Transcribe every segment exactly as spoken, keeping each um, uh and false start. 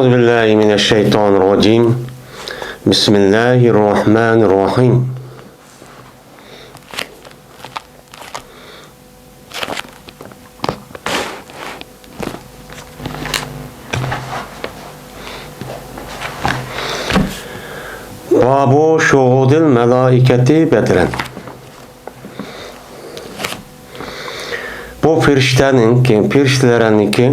أعوذ بالله من الشيطان الرجيم. بسم الله الرحمن الرحيم. باب شهود الملائكة بدرا. بۇ پەرىشتەنىڭكى، پەرىشتىلەرنىڭكى،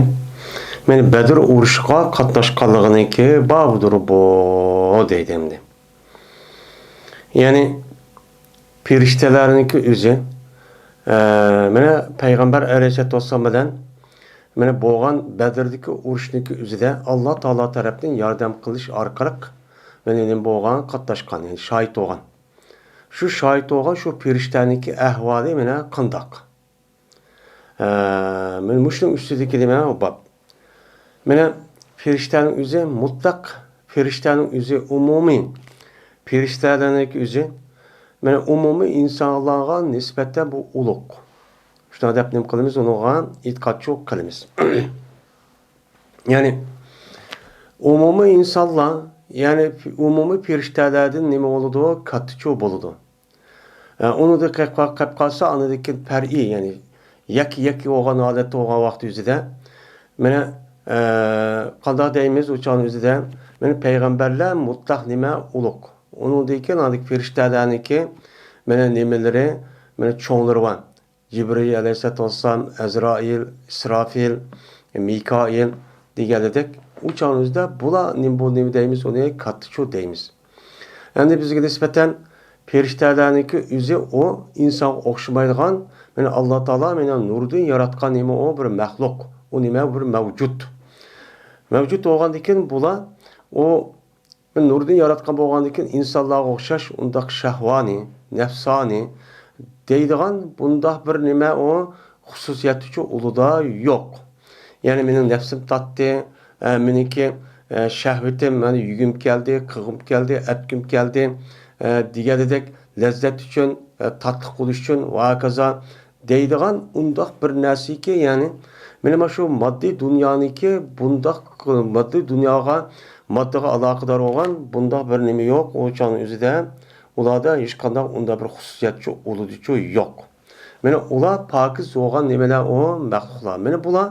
مەن بەدر ئۇرۇشىغا قاتناشقانلىقىنىڭكى بابىدۇر بۇ، دەيدۇ ئەمدى. يەنى پەرىشتىلەرنىڭكى ئۆزى، ئە، مانا پەيغەمبەر ئەلەيھىسسالاتۇ ۋەسسالام بىلەن مانا بولغان بەدردىكى ئۇرۇشنىڭكى ئۆزىدە ئاللا تائالا تەرەپتىن ياردەم قىلىش ئارقىلىق مانا نېمە بولغان، قاتناشقان، يەنى شاھىت بولغان. شۇ شاھىت بولغان شۇ پەرىشتەنىڭكى ئەھۋالى مانا قانداق؟ ئە، مانا مۇشۇنىڭ ئۈستىدىكى نېمە باب. مانا پەرىشتەنىڭ ئۆزى مۇتلەق، پەرىشتەنىڭ ئۆزى ئومۇمىي، پەرىشتەلەرنىڭكى ئۆزى، مانا ئومۇمىي ئىنسانلارغا نىسبەتەن بۇ ئۇلۇغ. شۇنداق دەپ نېمە قىلىمىز، ئۇنىڭغا ئېتىقادچىلىق قىلىمىز. يەنى ئومۇمىي ئىنسانلار، يەنى ئومۇمىي پەرىشتەلەردىن نېمە بولىدۇ؟ كاتتىچۇ بولىدۇ. ئە، ئۇنىڭدىن قېلىپ قال-، قېلىپ قالسا، ئاندىن كېيىن پەرئىي، يەنى يەككە-يەككە بولغان ھالەتتە بولغان ۋاقتى ئۆزىدە، مانا، ئە، قانداق دەيمىز، ئۇ چاغنىڭ ئۆزىدە، مانا پەيغەمبەرلەر مۇتلەق نېمە ئۇلۇغ. ئۇنىڭدىن كېيىن ئاندىكى پەرىشتەلەرنىڭكى، مانا نېمىلىرى، مانا چوڭلىرى بار. جىبرىئىل ئەلەيھىسسالاتۇ ۋەسسالام، ئەزرائىل، ئىسرافىل، مىكائىل دېگەنلىدەك، ئۇ چاغنىڭ ئۆزىدە بۇلار نېمە، بۇ نېمە دەيمىز، ئۇنى كاتتىچۇ دەيمىز. ئەمدى بىزگە نىسبەتەن پەرىشتەلەرنىڭكى ئۆزى ئۇ ئىنسانغا ئوخشىمايدىغان، مانا ئاللا تائالا مانا نۇردىن ياراتقان نېمە ئۇ بىر مەخلۇق، ئۇ نېمە بىر مەۋجۇت. مەۋجۇت بولغاندىكىن بۇلار ئۇ نۇردىن ياراتقان بولغاندىكىن ئىنسانلارغا ئوخشاش ئۇنداق شەھۋانىي، نەپسانىي دەيدىغان بۇنداق بىر نېمە ئۇ خۇسۇسىيەتچۇ ئۇلىدا يوق. يەنى مېنىڭ نەپسىم تارتتى، ئە، مېنىڭكى، ئە، شەھۋىتىم، مانا يېگۈم كەلدى، قىلغۇم كەلدى، ئەتكۈم كەلدى، ئە، دېگەندەك لەززەت ئۈچۈن، ئە، تاتلىق بولۇش ئۈچۈن ۋە ھاكازا دەيدىغان ئۇنداق بىر نەرسىكى، يەنى مانا شۇ ماددىي دۇنيانىڭكى بۇنداق، ماددىي دۇنياغا، ماددىغا ئالاقىدار بولغان بۇنداق بىر نېمە يوق. ئۇ چاغنىڭ ئۆزىدە ئۇلاردا ھېچقانداق ئۇنداق بىر خۇسۇسىيەتچۇ، ئۇلىدىچۇ يوق. مانا ئۇلار پاكىز بولغان نېمىلەر ئۇ مەخلۇقلار. مانا بۇلار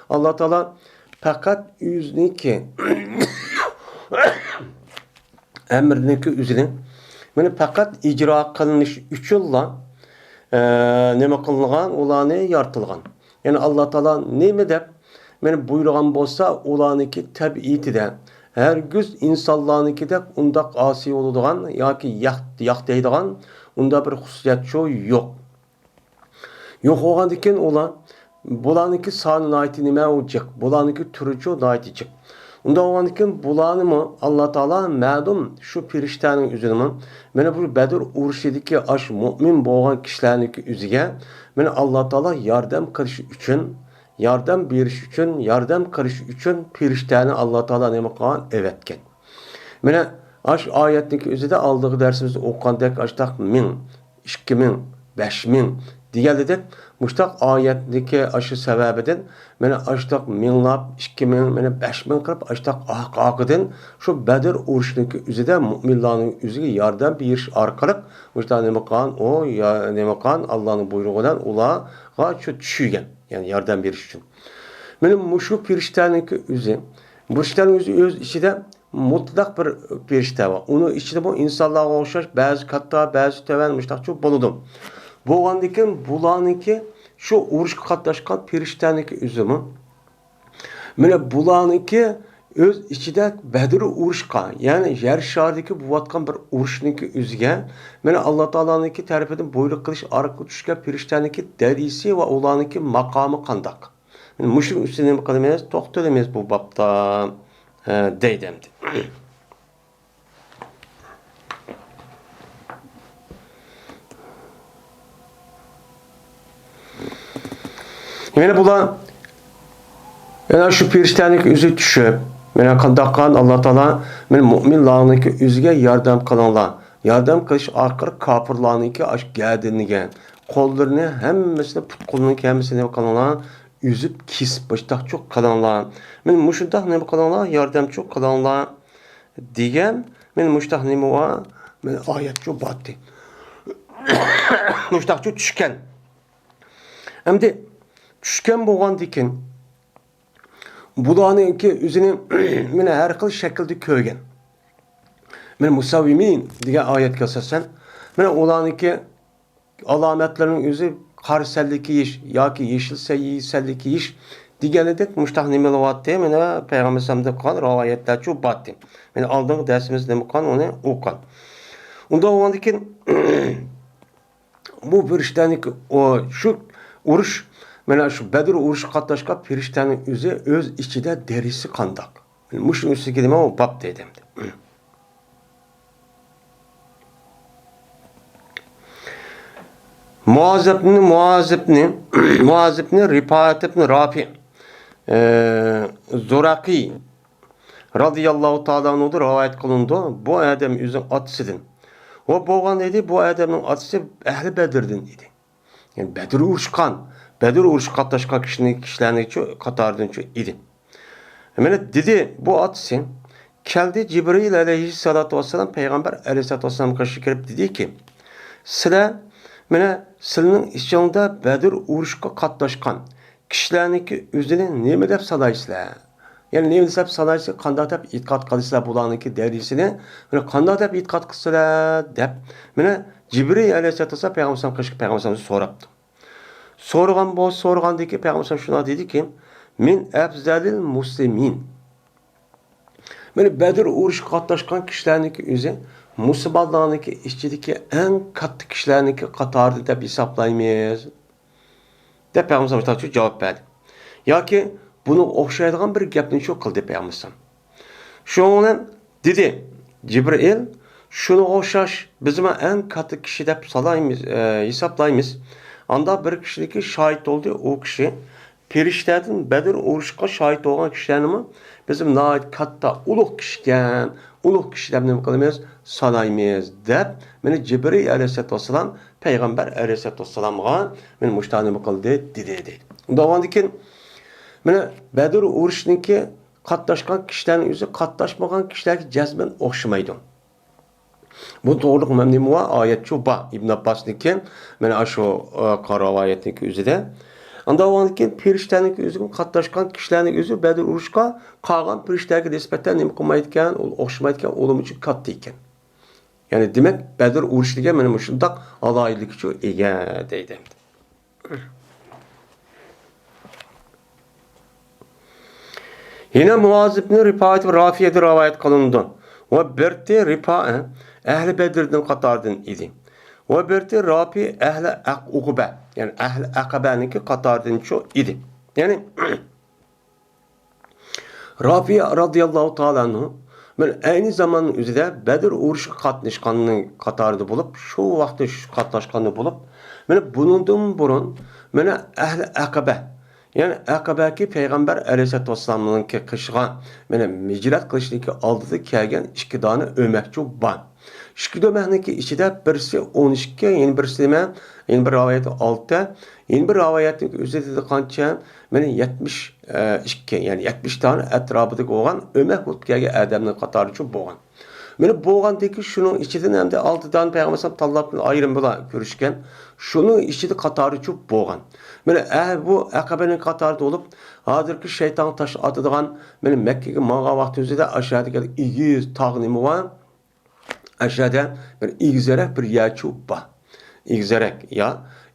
ئاللا تائالا پەقەت ئۆزىنىڭكى ئەمرىنىڭكى ئۆزىنى، مانا پەقەت ئىجرا قىلىنىش ئۈچۈنلا، ئە، نېمە قىلىنغان، ئۇلارنى يارىتىلغان. يەنى ئاللا تائالا نېمە دەپ، مانا بۇيرۇغان بولسا، ئۇلارنىڭكى تەبىئىتىدە ھەرگىز ئىنسانلارنىڭكىدەك ئۇنداق ئاسىي بولىدىغان ياكى ياق، ياق دەيدىغان ئۇنداق بىر خۇسۇسىيەتچۇ يوق. يوق بولغاندىكىن ئۇلار، بۇلارنىڭكى سانى ناھايىتى نېمە ئۇ جىق، بۇلارنىڭكى تۈرىچۇ ناھايىتى جىق. ئۇنداق بولغاندىكىن بۇلارنىمۇ ئاللا تائالا مەلۇم شۇ پەرىشتەنىڭ ئۆزىنىمۇ مانا بۇ بەدر ئۇرۇشىدىكى ئاش مۇئمىن بولغان كىشىلەرنىڭكى ئۆزىگە مانا ئاللا تائالا ياردەم قىلىش ئۈچۈن، ياردەم بېرىش ئۈچۈن، ياردەم قىلىش ئۈچۈن پەرىشتەنى ئاللا تائالا نېمە قىلغان؟ ئەۋەتكەن. مانا ئاشۇ ئايەتنىڭكى ئۆزىدە ئالدىغى دەرسىمىزدە ئوقۇغاندەك ئاشتاق مىڭ، ئىككى مىڭ، بەش مىڭ دېگەنلىدەك مۇشتاق ئايەتنىڭكى ئاشۇ سەۋەبىدىن مانا ئاشتاق مىڭلاپ، ئىككى مىڭ، مانا بەش مىڭ قىلىپ ئاشتاق ئاق-، ئاقىدىن شۇ بەدر ئۇرۇشىنىڭكى ئۆزىدە مۇئمىنلارنىڭ ئۆزىگە ياردەم بېرىش ئارقىلىق مۇشتاق نېمە قىلغان؟ ئۇ يا-، نېمە قىلغان؟ ئاللانىڭ بۇيرۇقى بىلەن ئۇلارغا شۇ چۈشۈرگەن، يەنى ياردەم بېرىش ئۈچۈن. مانا مۇشۇ پەرىشتەنىڭكى ئۆزى، پەرىشتەنىڭ ئۆزى ئۆز ئىچىدە مۇتلەق بىر پەرىشتە بار. ئۇنىڭ ئىچىدىمۇ ئىنسانلارغا ئوخشاش بەزى كاتتا، بەزى تۆۋەن مۇشتاقچۇ بولىدۇ. بولغاندىكىن بۇلارنىڭكى شۇ ئۇرۇشقا قاتناشقان پەرىشتەنىڭكى ئۆزىمۇ. مانا بۇلارنىڭكى ئۆز ئىچىدە بەدر ئۇرۇشقا، يەنى يەر شارىدىكى بولۇۋاتقان بىر ئۇرۇشنىڭكى ئۆزىگە، مانا ئاللا تائالانىڭكى تەرىپىدىن بۇيرۇق قىلىش ئارقىلىق چۈشكەن پەرىشتەنىڭكى دەرىجىسى ۋە ئۇلارنىڭكى ماقامى قانداق؟ مانا مۇشۇنىڭ ئۈستىدە نېمە قىلىمىز؟ توختىلىمىز بۇ بابتا، ھە، دەيدۇ ئەمدى. يەنە بۇلار، يەنە شۇ پەرىشتەنىڭكى ئۆزى چۈشۈپ، مانا قانداق قىلغان ئاللا تائالا، مانا مۇئمىنلارنىڭكى ئۆزىگە ياردەم قىلىڭلار. ياردەم قىلىش ئارقىلىق كاپىرلارنىڭكى ئاشۇ گەدىنىگە، قوللىرىنى ھەممىسىنى، پۇت قولىنىڭكى ھەممىسىنى نېمە قىلىڭلار، ئۈزۈپ، كېسىپ، مۇشتاقچۇ قىلىڭلار. مېنى مۇشۇنداق نېمە قىلىڭلار، ياردەمچۇ قىلىڭلار دېگەن، مېنى مۇشتاق نېمە بار، مېنى ئايەتچۇ باتتى. مۇشتاقچۇ چۈشكەن. ئەمدى چۈشكەن بولغاندىكىن، بۇلارنىڭكى ئۆزىنى مېنى ھەر خىل شەكىلدە كۆرگەن. مېنى مۇسەۋۋىمىن دېگەن ئايەتكە ئاساسەن، مېنى ئۇلارنىڭكى ئالامەتلىرىنىڭ ئۆزى قارا سەللە كىيىش ياكى يېشىل سەي-، سەللە كىيىش دېگەنىدەك مۇشتاق نېمىلەۋاتتى. مانا پەيغەمبەر ئەلەيھىسسالامدىن قىلغان رىۋايەتلەرچۇ باتتى. مانا ئالدىنقى دەرسىمىزدە نېمە قىلغان، ئۇنى ئوقۇغان. ئۇنداق بولغاندىكىن، بۇ پىرىشتەنىڭ ئۇ، شۇ ئۇرۇش، مانا شۇ بەدر ئۇرۇشىغا قاتناشقان پىرىشتەنىڭ ئۆزى ئۆز ئىچىدە دەرىجىسى قانداق؟ مۇشۇنىڭ ئۈستىگە نېمە ئۇ باب دەيدۇ ئەمدى. مۇئازىبنى، مۇئازىبنى، مۇئازىبنى رىپائەت ئىبن رافى، ئە، زۇراقى رازىياللاھۇ تائالا ئەنھۇدىن رىۋايەت قىلىنىدۇ. بۇ ئادەم ئۆزىنىڭ ئاتىسىدىن. ۋە بولغان ئىدى، بۇ ئادەمنىڭ ئاتىسى ئەھلى بەدردىن ئىدى. يەنى بەدر ئۇرۇشقان، بەدر ئۇرۇشقا قاتناشقان كىشىنى، كىشىلەرنىڭچۇ قاتارىدىنچۇ ئىدى. مانا دېدى، بۇ ئاتىسى كەلدى، جىبرىئىل ئەلەيھىسسالاتۇ ۋەسسالام پەيغەمبەر ئەلەيھىسسالاتۇ ۋەسسالامغا قېشىغا كىرىپ دېدىكى، سىلەر، مانا سىلىنىڭ ئىچىڭلاردا بەدر ئۇرۇشقا قاتناشقان كىشىلەرنىڭكى ئۆزىنى نېمە دەپ سانايسىلەر؟ يەنى نېمە دەپ سانايسىلەر، قانداق دەپ ئېتىقاد قىلىسىلەر بۇلارنىڭكى دەرىجىسىنى؟ مانا قانداق دەپ ئېتىقاد قىلىسىلەر دەپ، مانا جىبرىئىل ئەلەيھىسسالام پەيغەمبەر قېشىغا پەيغەمبەر سوراپتۇ. سورىغان بولسا، سورىغاندىكى پەيغەمبەر شۇنداق دېدىكى، مىن ئەفزەلىل مۇسلىمىن. مانا بەدر ئۇرۇشىغا قاتناشقان كىشىلەرنىڭكى ئۆزى مۇسۇلمانلارنىڭكى ئىچىدىكى ئەڭ كاتتا كىشىلەرنىڭكى قاتارىدا دەپ ھېسابلايمىز، دەپ پەيغەمبەر مۇشۇنداق جاۋاب بەردى. ياكى بۇنىڭغا ئوخشايدىغان بىر گەپنى شۇ قىلدى پەيغەمبەر. شۇنىڭ بىلەن دېدى جىبرىئىل، شۇنىڭغا ئوخشاش بىزمۇ ئەڭ كاتتا كىشى دەپ سانايمىز، ئە، ھېسابلايمىز. ئاندا بىر كىشىنىڭكى شاھىت بولدى، ئۇ كىشى پىرىشتەدىن بەدر ئۇرۇشقا شاھىت بولغان كىشىلەرنىمۇ بىزمۇ ناھايىتى كاتتا، ئۇلۇغ كىشىكەن، ئۇلۇغ كىشى دەپ نېمە قىلىمىز؟ سانايمىز، دەپ، مانا جىبرىئىل ئەلەيھىسسالاتۇ ۋەسسالام پەيغەمبەر ئەلەيھىسسالاتۇ ۋەسسالامغا مانا مۇشۇنداق نېمە قىلدى، دېدى، دېدى. ئۇنداق بولغاندىكىن، مانا بەدر ئۇرۇشىنىڭكى قاتناشقان كىشىلەرنىڭ ئۆزى قاتناشمىغان كىشىلەرگە جەزمەن ئوخشىمايدۇ. بۇ توغرىلىق مەن نېمە بار؟ ئايەتچۇ بار. ئىبن ئابباسنىڭكى، مانا ئاشۇ، ئە، رىۋايەتنىڭكى ئۆزىدە. ئانداق بولغاندىكىن پىرىشتەنىڭكى ئۆزىگە قاتناشقان كىشىلەرنىڭ ئۆزى بەدر ئۇرۇشقا قالغان پىرىشتەگە نىسبەتەن نېمە قىلمايدىكەن؟ ئۇ ئوخشىمايدىكەن، ئۇلىمۇ ئۈچۈن كاتتا ئىكەن. يەنى دېمەك، بەدر ئۇرۇشى دېگەن مانا مۇشۇنداق ئالاھىدىلىككە ئىگە دەيدۇ. يەنە مۇئاز ئىبنى رىپائەت رافىئەدىن رىۋايەت قىلىنىدۇ. ۋە بىرتى رىپائە ئەھلى بەدردىن قاتارىدىن ئىدى. ۋە بىرتى رافىئە ئەھلى ئەق-، ئۇقبە، يەنى ئەھلى ئەقەبەنىڭكى قاتارىدىنچۇ ئىدى. يەنى رافىئە رازىياللاھۇ تائالا ئەنھۇ مانا ئەينى زاماننىڭ ئۆزىدە بەدر ئۇرۇشىغا قاتناشقاننىڭ قاتارىدا بولۇپ، شۇ ۋاقىتتا شۇ قاتناشقاندا بولۇپ، مانا بۇنىڭدىن بۇرۇن مانا ئەھلى ئەقەبە، يەنى ئەقەبەكى پەيغەمبەر ئەلەيھىسسالاتۇ ۋەسسالامنىڭكى قېشىغا مانا ھىجرەت قىلىشنىڭكى ئالدىدا كەلگەن ئىككى دانە ئۆمەكچۇ بار. ئىككى ئۆمەكنىڭكى ئىچىدە بىرسى ئون ئىككى، يەنە بىرسى نېمە؟ يەنە بىر رىۋايەتتە ئالتە، يەنە بىر رىۋايەتنىڭكى ئۆزىدە قانچە؟ مانا يەتمىش ئىككى، يەنى يەتمىش دانە ئەتراپىدىكى بولغان ئۆمەك بولۇپ كەلگەن ئادەمنىڭ قاتارىچۇ بولغان. مانا بولغاندىكى شۇنىڭ ئىچىدىن ئەمدى ئالتە دانە پەيغەمبەر ئەلەيھىسسالام تاللاپ ئايرىم بىلەن كۆرۈشكەن. شۇنىڭ ئىچىدە قاتارىچۇ بولغان. مانا ئە-، بۇ ئەقەبەنىڭ قاتارىدا بولۇپ، ھازىرقى شەيتان تاش ئاتىدىغان، مانا مەككىگە ماڭغان ۋاقتىمىزدا ئاشۇ يەردىكى ئېگىز تاغ نېمە بار؟ ئاشۇ يەردە بىر ئېگىزرەك بىر يەرچۇ بار. ئېگىزرەك يا.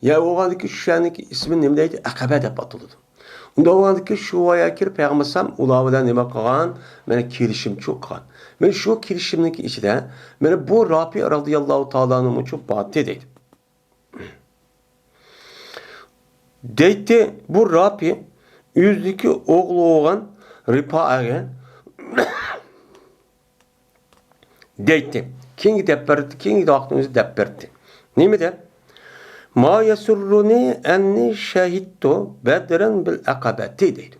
يەر بولغاندىكى شۇ يەرنىڭكى ئىسمى نېمە دەيدۇ؟ ئەقەبە دەپ ئاتىلىدۇ. ئۇنداق بولغاندىكى شۇ يەرگە كىرىپ پەيغەمبەر ئەلەيھىسسالام ئۇلار بىلەن نېمە قىلغان؟ مانا كېلىشىمچۇ قىلغان. مانا شۇ كېلىشىمنىڭكى ئىچىدە مانا بۇ رافىئە رازىياللاھۇ تائالا ئەنھۇچۇ باتتى دەيدۇ. دەيتتى، بۇ رافىئە ئۆزىدىكى ئوغلى بولغان رىپائەگە دەيتتى. كېيىنكى دەپ بەردى، كېيىنكى ۋاقىتنى ئۆزى دەپ بەردى. نېمە دەپ؟ ما يسرني أني شهدت بدرا بالعقبة دەيدۇ.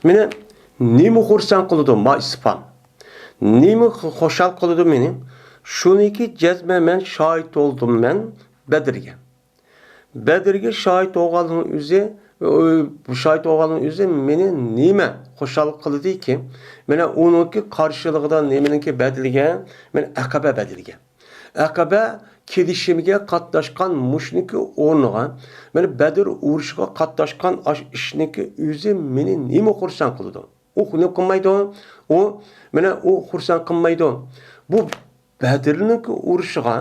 مېنى نېمە خۇرسەن قىلىدۇ، ما ئىستىفھام. نېمە خۇشال قىلىدۇ مېنى؟ شۇنىڭكى جەزمەن مەن شاھىت بولدۇم مەن بەدرگە. بەدرگە شاھىت بولغانلىقنىڭ ئۆزى، ئۇ، بۇ شاھىت بولغانلىقنىڭ ئۆزى مېنى نېمە خۇشال قىلدىكى؟ مانا ئۇنىڭكى قارشىلىقىدا نېمىنىڭكى بەدىلىگە مانا ئەقەبە بەدىلىگە. ئەقەبە كېلىشىمىگە قاتناشقان مۇشۇنىڭكى ئورنىغا، مانا بەدر ئۇرۇشىغا قاتناشقان ئاش ئىشنىڭكى ئۆزى مېنى نېمە خۇرسەن قىلىدۇ؟ ئۇ نېمە قىلمايدۇ؟ ئۇ، مانا ئۇ خۇرسەن قىلمايدۇ. بۇ بەدرنىڭكى ئۇرۇشىغا،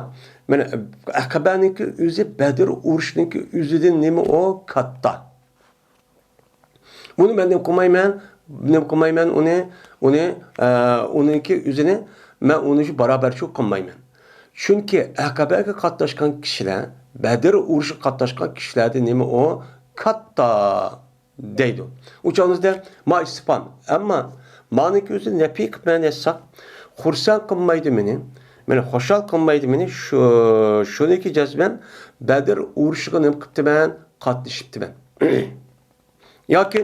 مانا ئەقەبەنىڭكى ئۆزى بەدر ئۇرۇشىنىڭكى ئۆزىدىن نېمە ئۇ كاتتا. بۇنى مەن نېمە قىلمايمەن؟ نېمە قىلمايمەن ئۇنى؟ ئۇنى، ئە، ئۇنىڭكى ئۆزىنى مەن ئۇنى شۇ بارابەر شۇ قىلمايمەن. چۈنكى ئەقەبەگە قاتناشقان كىشىلەر، بەدر ئۇرۇشىغا قاتناشقان كىشىلەردىن نېمە ئۇ؟ كاتتا دەيدۇ. ئۇ چاغىمىزدا ما ئىستىفھام. ئەمما مانىڭكى ئۆزى نەپى قىلىپ مەن ئېيتساق، خۇرسەن قىلمايدۇ مېنى. مېنى خۇشال قىلمايدۇ مېنى. شۇ، شۇنىڭكى جەزمەن بەدر ئۇرۇشىغا نېمە قىپتىمەن؟ قاتنىشىپتىمەن. ياكى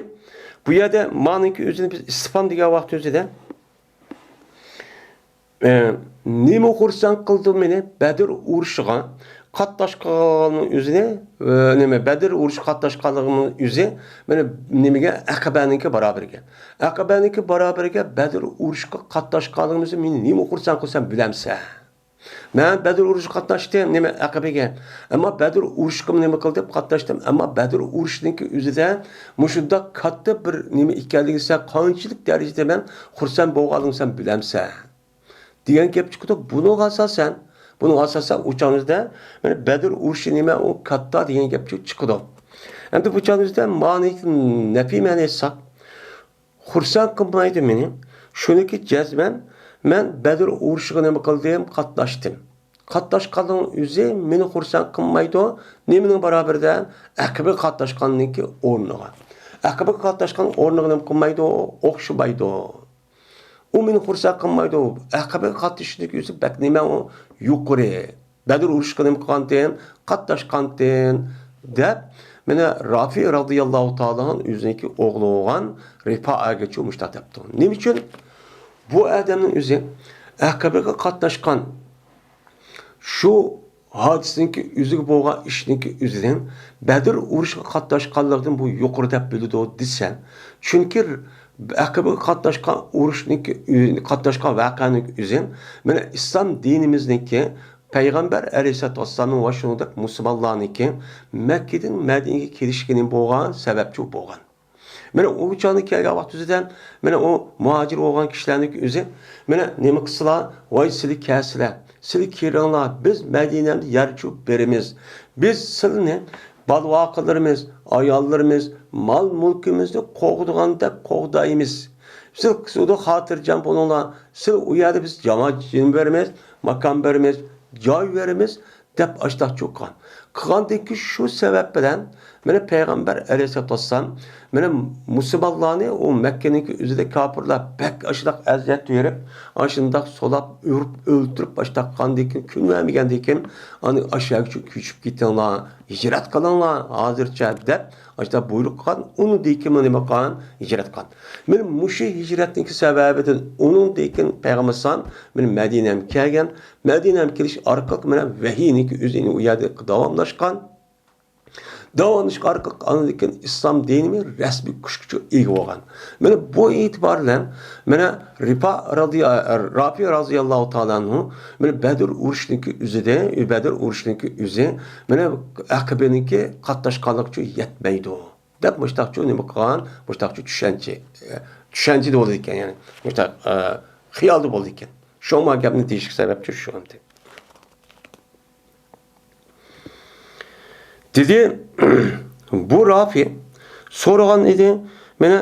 بۇ يەردە مانىڭكى ئۆزىنى بىز ئىستىفھام دېگەن ۋاقىت ئۆزىدە، ئە، نېمە خۇرسەن قىلدى مېنى بەدر ئۇرۇشىغا قاتناشقانلىقىمنىڭ ئۆزىنى، ئە، نېمە، بەدر ئۇرۇشىغا قاتناشقانلىقىمنىڭ ئۆزى مېنى نېمىگە، ئەقەبەنىڭكى بارابىرىگە. ئەقەبەنىڭكى بارابىرىگە بەدر ئۇرۇشىغا قاتناشقانلىقىمىزنى مېنى نېمە خۇرسەن قىلسام بىلەمسەن؟ مەن بەدر ئۇرۇشىغا قاتناشتىم، نېمە، ئەقەبىگە. ئەمما بەدر ئۇرۇشىغىمۇ نېمە قىلدىم، قاتناشتىم. ئەمما بەدر ئۇرۇشىنىڭكى ئۆزىدە مۇشۇنداق كاتتا بىر نېمە ئىكەنلىكىنى سەن قانچىلىك دەرىجىدە مەن خۇرسەن بولغانلىقىنى سەن بىلەمسەن؟ دېگەن گەپ چىقىدۇ. بۇنىڭغا ئاساسەن، بۇنىڭغا ئاساسەن ئۇ چاغىمىزدا مانا بەدر ئۇرۇشى نېمە ئۇ كاتتا دېگەن گەپ چىقىدۇ. ئەمدى بۇ چاغىمىزدا مانىنى نەپىي مەنە ئېيتساق، خۇرسەن قىلمايدۇ مېنى. شۇنىكى جەزمەن مەن بەدر ئۇرۇشىغا نېمە قىلدىم؟ قاتناشتىم. قاتناشقاننىڭ ئۆزى مېنى خۇرسەن قىلمايدۇ. نېمىنىڭ بارابىرىدە؟ ئەقىبىگە قاتناشقاننىڭكى ئورنىغا. ئەقىبىگە قاتناشقان ئورنىغا نېمە قىلمايدۇ؟ ئوخشىمايدۇ. ئۇ مېنى خۇرسەن قىلمايدۇ. ئەقەبىگە قاتنىشىشنىڭكى ئۆزى بەك نېمە ئۇ؟ يۇقىرى. بەدر ئۇرۇشقا نېمە قىلغانتىم؟ قاتناشقانتىم، دەپ، مانا رافىئ رازىياللاھۇ تائالا ئەنھۇ ئۆزىنىڭكى ئوغلى بولغان رىپائەگىچۇ مۇشۇنداق دەپتۇ. نېمە ئۈچۈن؟ بۇ ئادەمنىڭ ئۆزى ئەقەبىگە قاتناشقان شۇ ھادىسىنىڭكى ئۆزىگە بولغان ئىشنىڭكى ئۆزىدىن بەدر ئۇرۇشىغا قاتناشقانلىقىدىن بۇ يۇقىرى دەپ بىلىدۇ دېسە، چۈنكى ئەقەبىگە قاتناشقان ئۇرۇشنىڭكى، قاتناشقان ۋەقەنىڭكى ئۆزى مانا ئىسلام دىنىمىزنىڭكى پەيغەمبەر ئەلەيھىسسالاتۇ ۋەسسالامنىڭ ۋە شۇنىڭدەك مۇسۇلمانلارنىڭكى مەككىدىن مەدىنىگە كېلىشكىنى بولغان سەۋەبچۇ بولغان. مانا ئۇ چاغدا كەلگەن ۋاقتىمىزدا، مانا ئۇ مۇھاجىر بولغان كىشىلەرنىڭكى ئۆزى، مانا نېمە قىلسىلا، ۋاي سىلى كەلسىلە، سىلى كىرىڭلار، بىز مەدىنەمدە يەر چۇ بېرىمىز. بىز سىلنى بالا-ۋاقىلىرىمىز، ئاياللىرىمىز، مال-مۈلكىمىزنى قوغدىغاندەك قوغدايمىز. سىل، سىلدە خاتىرجەم بولۇڭلار، سىل ئۇ يەردە بىز جامائەت جىم بېرىمىز، ماكان بېرىمىز، جاي بېرىمىز، دەپ ئاشتاق چوققان. قىلغاندىن كېيىن شۇ سەۋەب بىلەن مانا پەيغەمبەر ئەلەيھىسسالاتۇ ۋەسسالام مانا مۇسۇلمانلارنى ئۇ مەككىنىڭكى ئۆزىدە كاپىرلار بەك ئاشۇنداق ئەزىيەت بېرىپ، ئاشۇنداق سولاپ، ئۇرۇپ، ئۆلتۈرۈپ، ئاشتاق قىلغاندىن كېيىن، كۈن بەرمىگەندىن كېيىن، ئانا ئاشۇ يەرگە كۆچۈپ كېتىڭلار، ھىجرەت قىلىڭلار ھازىرچە دەپ، ئاشۇنداق بۇيرۇق قىلغان، ئۇنىڭدىن كېيىن نېمە قىلغان؟ ھىجرەت قىلغان. مانا مۇشۇ ھىجرەتنىڭكى سەۋەبىدىن ئۇنىڭدىن كېيىن پەيغەمبەر ئەلەيھىسسالام مانا مەدىنەگە كەلگەن. مەدىنەگە كېلىش ئارقىلىق مانا ۋەھىينىڭكى ئۆزى ئۇ يەردە داۋاملاشقان. داۋاملىشىش ئارقىلىق ئاندىن كېيىن ئىسلام دىنى رەسمىي كۈچكە ئىگە بولغان. مانا بۇ ئېتىبار بىلەن مانا رىپا رازىيا-، رافىئ رازىياللاھۇ تائالا ئەنھۇ مانا بەدر ئۇرۇشىنىڭكى ئۆزىدە، بەدر ئۇرۇشىنىڭكى ئۆزى مانا ئەقەبىنىڭكى قاتناشقانلىقى ئۈچۈن يەتمەيدۇ. دەپ مۇشتاقچۇ نېمە قىلغان؟ مۇشتاقچۇ چۈشەنچە، ئە، چۈشەنچىدە بولىدىكەن، يەنى مۇشتاق، ئە، خىيالدا بولىدىكەن. شۇڭا گەپنى دېيىشكە سەۋەبچۇ شۇ ئەمدى. دېدى، بۇ رافىئ سورىغان ئىدى، مانا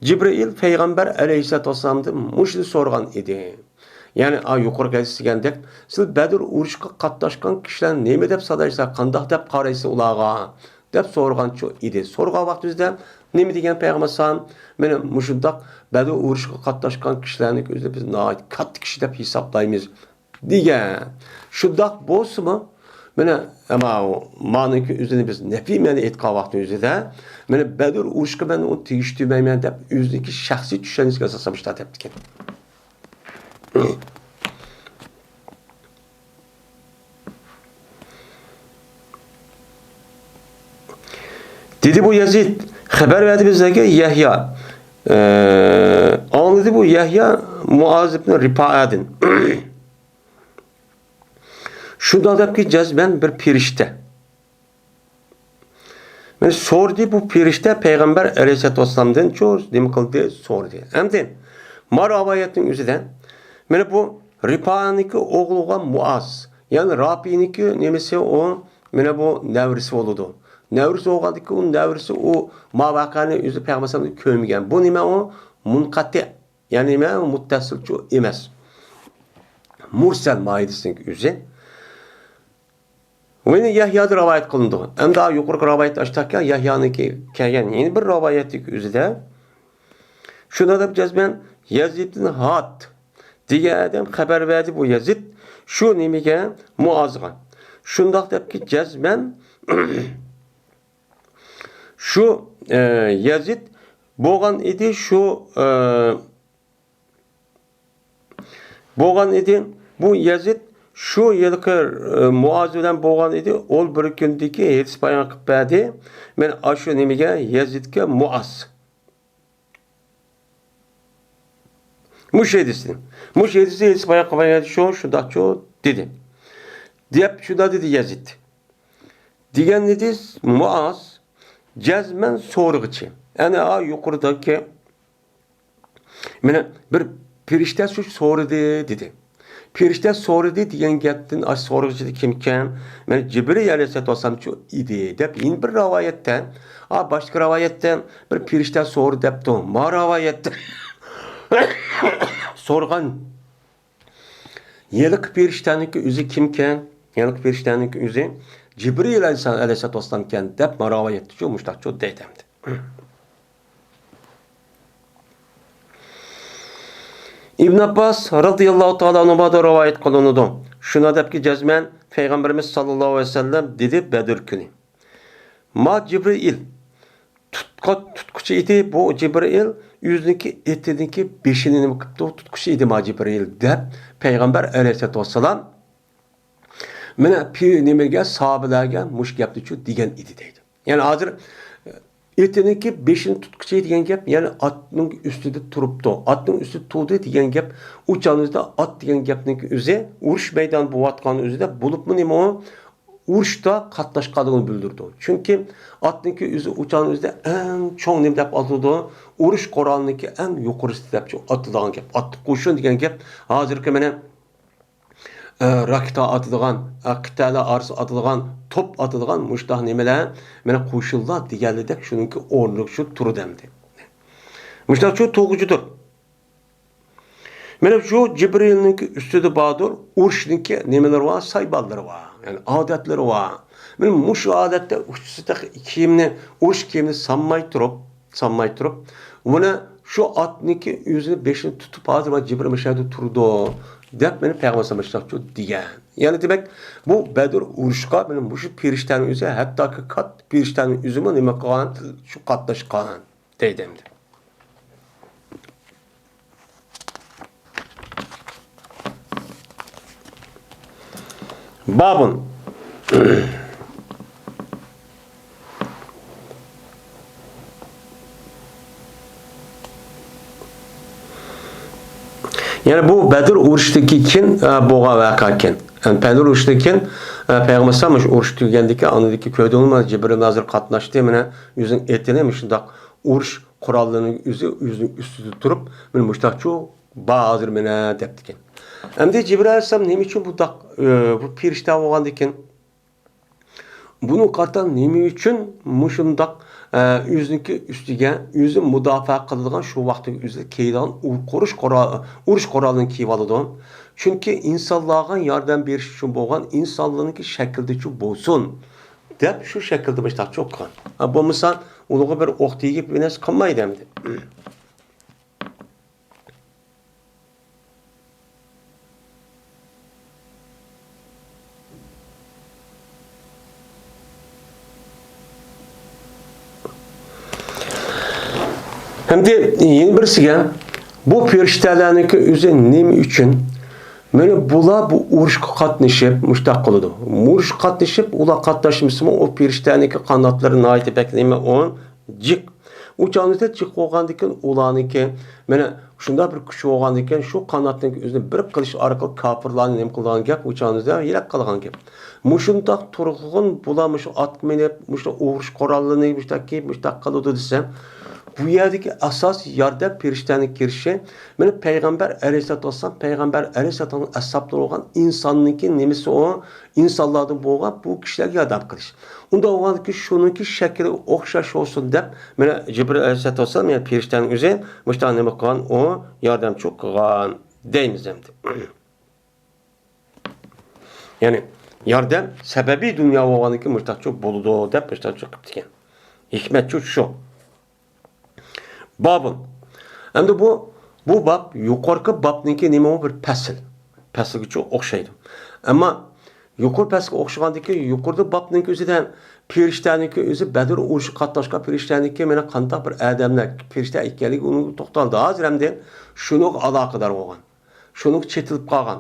جىبرىئىل پەيغەمبەر ئەلەيھىسسالاتۇ ۋەسسالامدىن مۇشۇنى سورىغان ئىدى. يەنى، ئا، يۇقىرىقى ھەدىس دېگەندەك، سىلەر بەدر ئۇرۇشقا قاتناشقان كىشىلەرنى نېمە دەپ سانايسىلەر، قانداق دەپ قارايسىلەر ئۇلارغا؟ دەپ سورىغانچۇ ئىدى. سورىغان ۋاقتىمىزدا نېمە دېگەن پەيغەمبەر ئەلەيھىسسالام؟ مانا مۇشۇنداق بەدر ئۇرۇشقا قاتناشقان كىشىلەرنىڭ ئۆزىنى بىز ناھايىتى كاتتا كىشى دەپ ھېسابلايمىز، دېگەن. شۇنداق بولسىمۇ، مانا، ئەمما مانىڭكى ئۆزىنى بىز نەپىي مەنە ئېيتقان ۋاقتى ئۆزىدە، مانا بەدر ئۇرۇشقا مەن ئۇنى تېگىشلىك دېمەيمەن دەپ، ئۆزىنىڭكى شەخسىي چۈشەنچىسىگە ئاساسەن مۇشۇنداق دەپتىكەن. دېدى بۇ يەزىد، خەۋەر بەردى بىزلەرگە يەھيا. ئە، ئاڭلىدى بۇ يەھيا مۇئاز ئىبن رىپائەدىن. شۇنداق دەپكى، جەزمەن بىر پېرىشتە. مانا سورىدى بۇ پېرىشتە پەيغەمبەر ئەلەيھىسسالاتۇ ۋەسسالامدىنچۇ، نېمە قىلدى، سورىدى. ئەمدى ما رىۋايەتنىڭ ئۆزىدە، مانا بۇ رىپائەنىڭكى ئوغلى بولغان مۇئاز، يەنى رىپائەنىڭكى نېمىسى ئۇ، مانا بۇ نەۋرىسى بولىدۇ. نەۋرىسى بولغاندىكى ئۇ نەۋرىسى ئۇ ما ۋەقەنى ئۆزى پەيغەمبەر ئەلەيھىسسالامدىن كۆرمىگەن. بۇ نېمە ئۇ؟ مۇنقەتىئ. يەنى نېمە؟ مۇتتەسىلچۇ ئېمەس. مۇرسەل ماھىيەتنىڭ ئۆزى. ۋە يەنە يەھيادىن رىۋايەت قىلىنىدۇ. ئەمدى يۇقىرىقى رىۋايەت ئاشتاككە يەھيانىڭكى كەلگەن يەنە بىر رىۋايەتنىڭ ئۆزىدە. شۇنداق دەپ جەزمەن يەزىدتىن ھات دېگەن ئادەم خەۋەر بەردى بۇ يەزىد شۇ نېمىگە، مۇئازغا. شۇنداق دەپكى جەزمەن شۇ، ئە، يەزىد بولغان ئىدى، شۇ، ئە، بولغان ئىدى. بۇ يەزىد شۇ ھېلىقى، ئە، مۇئاز بىلەن بولغان ئىدى. ئول بىر كۈندىكى ھېدىس بايان قىلىپ بەردى. مەن ئاشۇ نېمىگە، يەزىدكە مۇئاز. مۇشۇ ھەدىسنى، مۇشۇ ھەدىسنى ھەدىس بايان قىلغان يەردە شۇ، شۇنداقچۇ دېدى. دەپ شۇنداق دېدى يەزىد. دېگەن ئىدى مۇئاز، جەزمەن سورىغۇچى. ئەنە ئا يۇقىرىدىكى، مانا بىر پېرىشتە شۇ سورىدى دېدى. پېرىشتە سورىدى دېگەن گەپتىن، ئاشۇ سورىغۇچى كىمكەن؟ مانا جىبرىل ئەلەيھىسسالاتۇ ۋەسسالامچۇ ئىدى دەپ يەنە بىر رىۋايەتتە، ئا، باشقا رىۋايەتتە بىر پېرىشتە سورىدى دەپتۇ. ما رىۋايەتتە سورىغان ھېلىقى پېرىشتەنىڭكى ئۆزى كىمكەن؟ ھېلىقى پېرىشتەنىڭكى ئۆزى جىبرىل ئەلەيھىسسالام، ئەلەيھىسسالاتۇ ۋەسسالامكەن دەپ ما رىۋايەتتىچۇ مۇشتاقچۇ دەيدۇ ئەمدى. ئىبن ئابباس رازىياللاھۇ تائالا ئەنھۇمادىن رىۋايەت قىلىنىدۇ. شۇنداق دەپكى جەزمەن پەيغەمبىرىمىز ساللاللاھۇ ئەلەيھى ۋەسەللەم دېدى بەدىر كۈنى. ما جىبرىئىل تۇتقا-، تۇتقۇچى ئىدى. بۇ جىبرىئىل ئۆزىنىڭكى ئېتىنىڭكى بېشىنى نېمە قىپتۇ، تۇتقۇچى ئىدى ما جىبرىئىل دەپ پەيغەمبەر ئەلەيھىسسالاتۇ ۋەسسالام مانا پى-، نېمىگە، ساھابىلەرگە مۇشۇ گەپنىچۇ دېگەن ئىدى دەيدۇ. يەنى ھازىر ئېتىنىڭكى بېشىنى تۇتقۇچى دېگەن گەپ، يەنى ئاتنىڭ ئۈستىدە تۇرۇپتۇ. ئاتنىڭ ئۈستىدە تۇردى دېگەن گەپ، ئۇ چاغنىڭ ئۆزىدە ئات دېگەن گەپنىڭ ئۆزى، ئۇرۇش مەيدانى بولۇۋاتقان ئۆزىدە، بولۇپمۇ نېمە ئۇ؟ ئۇرۇشتا قاتناشقانلىقىنى بىلدۈرىدۇ. چۈنكى ئاتنىڭكى ئۆزى ئۇ چاغنىڭ ئۆزىدە ئەڭ چوڭ نېمە دەپ ئاتىلىدۇ؟ ئۇرۇش قورالىنىڭكى ئەڭ يۇقىرىسى دەپ ئاتىلىدىغان گەپ. ئاتلىق قوشۇن دېگەن گەپ ھازىرقى مانا ئە، راكېتا ئاتىدىغان، ئە، قىتئەلەر ئارىسىدا ئاتىدىغان، توپ ئاتىدىغان مۇشتاق نېمىلەر، مانا قوشۇنلار دېگەنلىدەك شۇنىڭكى ئورنىدا شۇ تۇرىدۇ ئەمدى. مۇشتاق شۇ تۇغۇچىدۇر. مانا شۇ جىبرىلنىڭكى ئۈستىدە باردۇر، ئۇرۇشنىڭكى نېمىلىرى بار، سايبانلىرى بار، يەنى ئادەتلىرى بار. مانا مۇشۇ ئادەتتە ئۇچىسى تېخى كىيىمنى، ئۇرۇش كىيىمىنى سانماي تۇرۇپ، سانماي تۇرۇپ، مانا شۇ ئاتنىڭكى ئۆزىنى بېشىنى تۇتۇپ، ھازىر مانا جىبرىل مۇشۇ يەردە تۇرىدۇ، دەپ مانا پەيغەمبەر ئەلەيھىسسالام دېگەن. يەنى دېمەك، بۇ بەدر ئۇرۇشقا مانا مۇشۇ پېرىشتەنىڭ ئۆزى، ھەتتاكى كاتتا پېرىشتەنىڭ ئۆزىمۇ نېمە قىلغان، شۇ قاتناشقان دەيدۇ ئەمدى. بابۇن. يەنى بۇ بەدر ئۇرۇشىدىن كېيىن، ئە، بولغان ۋەقە ئىكەن. يەنى بەدر ئۇرۇشىدىن كېيىن، ئە، پەيغەمبەر ئەلەيھىسسالام مۇشۇ ئۇرۇش تۈگىگەندىن كېيىن، ئاندىن كېيىن كۆردۈڭمۇ، جىبرىل ھازىر قاتناشتى، مانا ئۆزىنىڭ ئېتىنى مۇشۇنداق ئۇرۇش قوراللىرىنىڭ ئۆزى، ئۆزىنىڭ ئۈستىدە تۇرۇپ، مانا مۇشۇنداقچۇ بار ھازىر مانا دەپتىكەن. ئەمدى جىبرىئىل ئەلەيھىسسالام نېمە ئۈچۈن بۇنداق، ئى، بۇ پېرىشتە بولغاندىكىن، بۇنىڭ قارىتا نېمە ئۈچۈن مۇشۇنداق، ئە، ئۆزىنىڭكى ئۈستىگە ئۆزى مۇداپىئە قىلىدىغان، شۇ ۋاقىتتىكى ئۆزىدە كىيىدىغان ئۇ-، قۇرۇش قورا-، ئۇرۇش قورالىنى كىيىۋالىدۇ؟ چۈنكى ئىنسانلارغا ياردەم بېرىش ئۈچۈن بولغان، ئىنسانلارنىڭكى شەكلىدىچۇ بولسۇن دەپ شۇ شەكىلدە مۇشۇنداقچۇ قىلغان. ھە، بولمىسا ئۇنىڭغا بىر ئوق تېگىپ بىر نەرسە قىلمايدۇ ئەمدى. ھەمدە يەنە بىرسىگە، بۇ پېرىشتەلەرنىڭكى ئۆزى نېمە ئۈچۈن مانا بۇلار بۇ ئۇرۇشقا قاتنىشىپ مۇشتاق قىلىدۇ. ئۇرۇشقا قاتنىشىپ، ئۇلار قاتناشمىسىمۇ، ئۇ پېرىشتەنىڭكى قاناتلىرى ناھايىتى بەك نېمە، ئۇ جىق. ئۇ چاغدا جىق بولغاندىكىن ئۇلارنىڭكى، مانا شۇنداق بىر كۈچ بولغاندىكىن، شۇ قاناتنىڭ ئۆزىنى بىر قىلىش ئارقىلىق كاپىرلارنى نېمە قىلىدىغان گەپ، ئۇ چاغدا ھېلىقى قىلغان گەپ. مۇشۇنداق تۇرغۇن بۇلار مۇشۇ ئاتقا مىنىپ، مۇشۇ ئۇرۇش قوراللىرىنى مۇشتاق كىيىپ، مۇشتاق قىلىدۇ دېسەم، بۇ يەردىكى ئاساس ياردەم پېرىشتەنىڭ كىرىشى. مانا پەيغەمبەر ئەلەيھىسسالاتۇ ۋەسسالام، پەيغەمبەر ئەلەيھىسسالاتۇ ۋەسسالامنىڭ ئەسھابلىرى بولغان ئىنساننىڭكى نېمىسى ئۇ؟ ئىنسانلاردىن بولغان بۇ كىشىلەرگە ياردەم قىلىش. ئۇنداق بولغاندىكىن شۇنىڭكى شەكلى ئوخشاش بولسۇن دەپ، مانا جىبرىل ئەلەيھىسسالاتۇ ۋەسسالام، يەنى پېرىشتەنىڭ ئۆزى مۇشۇنداق نېمە قىلغان، ئۇ ياردەمچىلىك قىلغان دەيمىز ئەمدى. يەنى ياردەم سەۋەبى دۇنيا بولغاندىكىن مۇشتاقچۇ بولىدۇ دەپ مۇشتاقچۇ قىپتىكەن. ھېكمەتچۇ شۇ. بابۇن. ئەمدى بۇ، بۇ باب يۇقىرىقى بابنىڭكى نېمە، ئۇ بىر پەسىل. پەسىلگىچۇ ئوخشايدۇ. ئەمما يۇقىرى پەسىلگە ئوخشىغاندىكى يۇقىرىدا بابنىڭكى ئۆزىدە پېرىشتەنىڭكى ئۆزى، بەدر ئۇرۇشىغا قاتناشقان پېرىشتەنىڭكى مانا قانداق بىر ئادەملەر، پېرىشتە ئىكەنلىكى ئۇنىڭغا توختالدى. ھازىر ئەمدى شۇنىڭغا ئالاقىدار بولغان. شۇنىڭغا چېتىلىپ قالغان.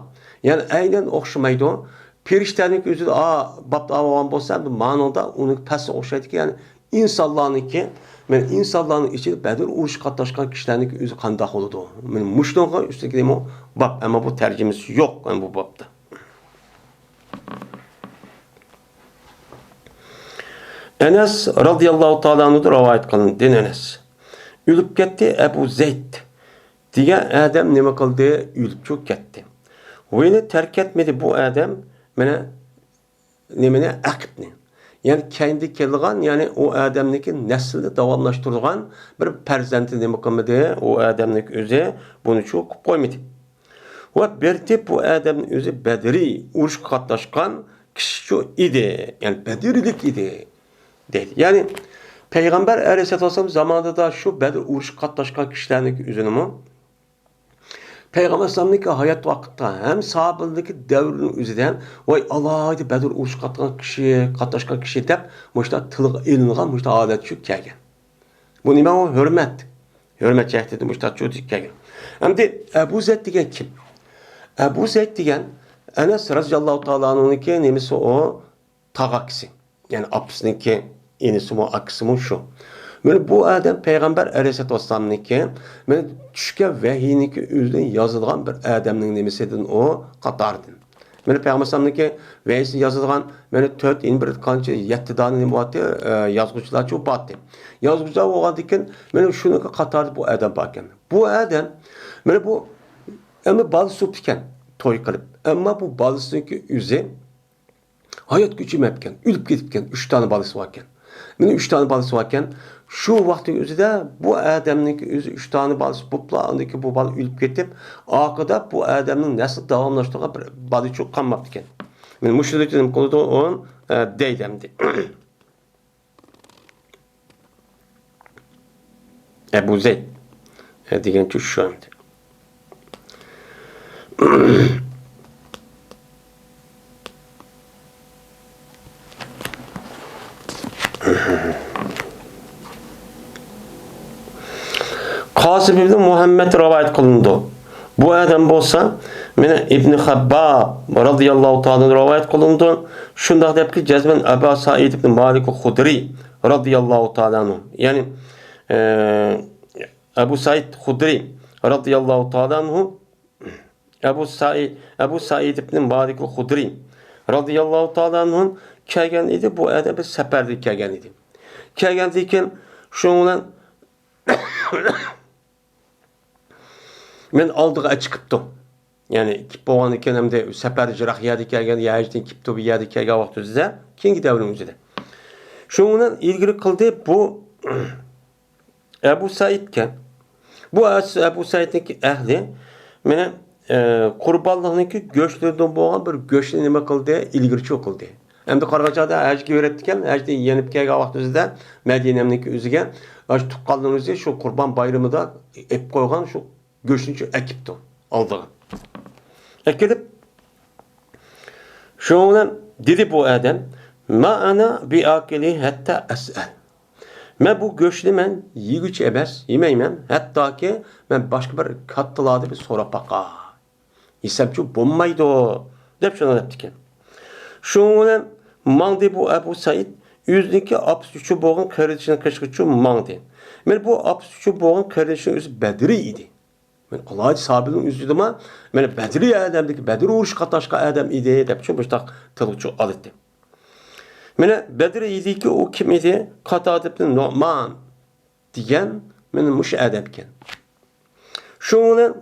يەنى ئەينەن ئوخشىمايدۇ. پېرىشتەنىڭكى ئۆزىدە، ئا، بابتا ئالغان بولسا، ئەمدى مانىڭدا ئۇنىڭ پەسلىگە ئوخشايدىكەن. يەنى ئىنسانلارنىڭكى، مانا ئىنسانلارنىڭ ئىچىدە بەدر ئۇرۇشقا قاتناشقان كىشىلەرنىڭكى ئۆزى قانداق بولىدۇ؟ مانا مۇشۇنىڭغا ئۈستىدىكى نېمە، باب، ئەمما بۇ تەرجىمىسى يوق، مانا بۇ بابتا. ئەنەس رازىياللاھۇ تائالا ئەنھۇدىن رىۋايەت قىلىندى. دىن ئەنەس. ئۆلۈپ كەتتى ئەبۇ زەيد دېگەن ئادەم نېمە قىلدى؟ ئۆلۈپچۇ كەتتى. ۋېنى تەرك ئەتمىدى بۇ ئادەم، مانا، نېمىنى؟ ئەقىبنى. يەنى كەينىدە كېلىدىغان، يەنى ئۇ ئادەمنىڭكى نەسلىنى داۋاملاشتۇرىدىغان بىر پەرزەنتى نېمە قىلمىدى؟ ئۇ ئادەمنىڭكى ئۆزى بۇنى چوقۇپ قويمىدى. ۋە بەلكى بۇ ئادەمنىڭ ئۆزى بەدرىي ئۇرۇشقا قاتناشقان كىشىچۇ ئىدى. يەنى بەدرىيلىك ئىدى. دەيدۇ. يەنى پەيغەمبەر ئەلەيھىسسالاتۇ ۋەسسالام زامانىدا شۇ بەدر ئۇرۇشقا قاتناشقان كىشىلەرنىڭكى ئۆزىنىمۇ پەيغەمبەر ئەلەيھىسسالامنىڭكى ھايات ۋاقتىدا ھەم ساھابىلىرىنىڭكى دەۋرىنىڭ ئۆزىدە، ۋاي ئالاھىدە بەدر ئۇرۇشقا قاتناشقان كىشى، قاتناشقان كىشى دەپ مۇشۇنداق تىلغا ئېلىنغان مۇشۇنداق ھالەت شۇ كەلگەن. بۇ نېمە ئۇ؟ ھۆرمەت. ھۆرمەت جەھەتتىن مۇشۇنداق چۆتۈپ كەلگەن. ئەمدى ئەبۇ زەيد دېگەن كىم؟ ئەبۇ زەيد دېگەن ئەنەس رازىياللاھۇ تائالا ئەنھۇنىڭكى نېمىسى ئۇ؟ تاغاكىسى. يەنى ئاپىسىنىڭكى ئىنىسىمۇ، ئاكىسىمۇ شۇ. مانا بۇ ئادەم پەيغەمبەر ئەلەيھىسسالاتۇ ۋەسسالامنىڭكى، مانا چۈشكەن ۋەھىينىڭكى ئۆزىنى يازىدىغان بىر ئادەمنىڭ نېمىسىدىن ئۇ، قاتارىدىن. مانا پەيغەمبەر ئەلەيھىسسالامنىڭكى ۋەھىيسىنى يازىدىغان، مانا تۆت، يەنە بىر قانچە، يەتتە دانە نېمە بارتى، ئە، يازغۇچىلارچۇ بارتى. يازغۇچىلار بولغاندىكىن، مانا شۇنىڭكى قاتارىدا بۇ ئادەم باركەن. بۇ ئادەم، مانا بۇ، ئەمدى بالىسى بوپتىكەن، توي قىلىپ. ئەمما بۇ بالىسىنىڭكى ئۆزى ھاياتقا كۆچۈرمەپتىكەن، ئۆلۈپ كېتىپتىكەن، ئۈچ دانە بالىسى باركەن. مانا ئۈچ دانە بالىسى باركەن. شۇ ۋاقىتنىڭ ئۆزىدە بۇ ئادەمنىڭكى ئۆزى ئۈچ دانە بالىسى بوپلا، ئاندىن كېيىن بۇ بالا ئۆلۈپ كېتىپ، ئارقىدا بۇ ئادەمنىڭ نەسلى داۋاملاشتۇرغان بىر بالىچۇ قالماپتىكەن. مانا مۇشۇنى نېمە قىلىدۇ ئۇ، ئە، دەيدۇ ئەمدى. ئەبۇ زەيد، ئە، دېگەنچۇ شۇ ئەمدى. قاسىم ئىبنى مۇھەممەد رىۋايەت قىلىنىدۇ. بۇ ئادەم بولسا، مانا ئىبنى خەبباب رازىياللاھۇ تائالا رىۋايەت قىلىنىدۇ. شۇنداق دەپكى، جەزمەن ئەبا سەئىد ئىبنى مالىك خۇدرى رازىياللاھۇ تائالا ئەنھۇ. يەنى، ئە، ئەبۇ سەئىد خۇدرى رازىياللاھۇ تائالا ئەنھۇ، ئەبۇ سەئىد، ئەبۇ سەئىد ئىبنى مالىك خۇدرى رازىياللاھۇ تائالا ئەنھۇ كەلگەن ئىدى. بۇ ئادەم بىر سەپەردىن كەلگەن ئىدى. كەلگەندىن كېيىن شۇنىڭ بىلەن مەن ئالدىغا ئەچىقىپتۇ. يەنى كېلىپ بولغاندىن كېيىن ئەمدى سەپەر يىراق يەردىن كەلگەن، ھەجدىن كېلىپتۇ، بۇ يەردە كەلگەن ۋاقتىمىزدا، كېيىنكى دەۋرنىڭ ئۆزىدە. شۇنىڭ بىلەن ئىلگىرى قىلدى بۇ ئەبۇ سەئىدكەن. بۇ ئەس-، ئەبۇ سەئىدنىڭكى ئەھلى مانا، ئە، قۇربانلىقنىڭكى گۆشلىرىدىن بولغان بىر گۆشنى نېمە قىلدى؟ ئىلگىرىچۇ قىلدى. ئەمدى قارىغان چاغدا ھەجگە بېرەتتىكەن، ھەجدىن يېنىپ كەلگەن ۋاقتىمىزدا مەدىنەمنىڭكى ئۆزىگە، ئاشۇ تۇغقانلىرىمىزنى شۇ قۇربان بايرىمىدا ئېلىپ قويغان شۇ گۆشنى شۇ ئەكىپتۇ ئالدىغا. ئەكېلىپ، شۇنىڭ بىلەن دېدى بۇ ئادەم، «ما ئەنا بىئاكىلى ھەتتا ئەسئەل.» مەن بۇ گۆشنى مەن يېگۈچى ئەمەس، يېمەيمەن، ھەتتاكى مەن باشقا بىر كاتتىلاردىن بىر سوراپ باقاي. يېسەمچۇ بولمايدۇ، دەپ شۇنداق دەپتىكەن. شۇنىڭ بىلەن ماڭدى بۇ ئەبۇ سەئىد، ئۆزىنىڭكى ئاپىسى ئۈچۈن بولغان قېرىندىشىنىڭ قېشىغا ئۈچۈن ماڭدى. مانا بۇ ئاپىسى ئۈچۈن بولغان قېرىندىشىنىڭ ئۆزى بەدرىي ئىدى. مانا ئالاھىدە سابىرنىڭ ئۆزىدىمۇ، مانا بەدرىي ئادەمدىكى، بەدر ئۇرۇشى قاتناشقان ئادەم ئىدى، دەپ شۇ مۇشتاق تىلغا ئالىدۇ. مانا بەدرىي ئىدىكى، ئۇ كىم ئىدى؟ قاتادە ئىبن نۇئمان دېگەن مانا مۇشۇ ئادەم ئىكەن. شۇنىڭ بىلەن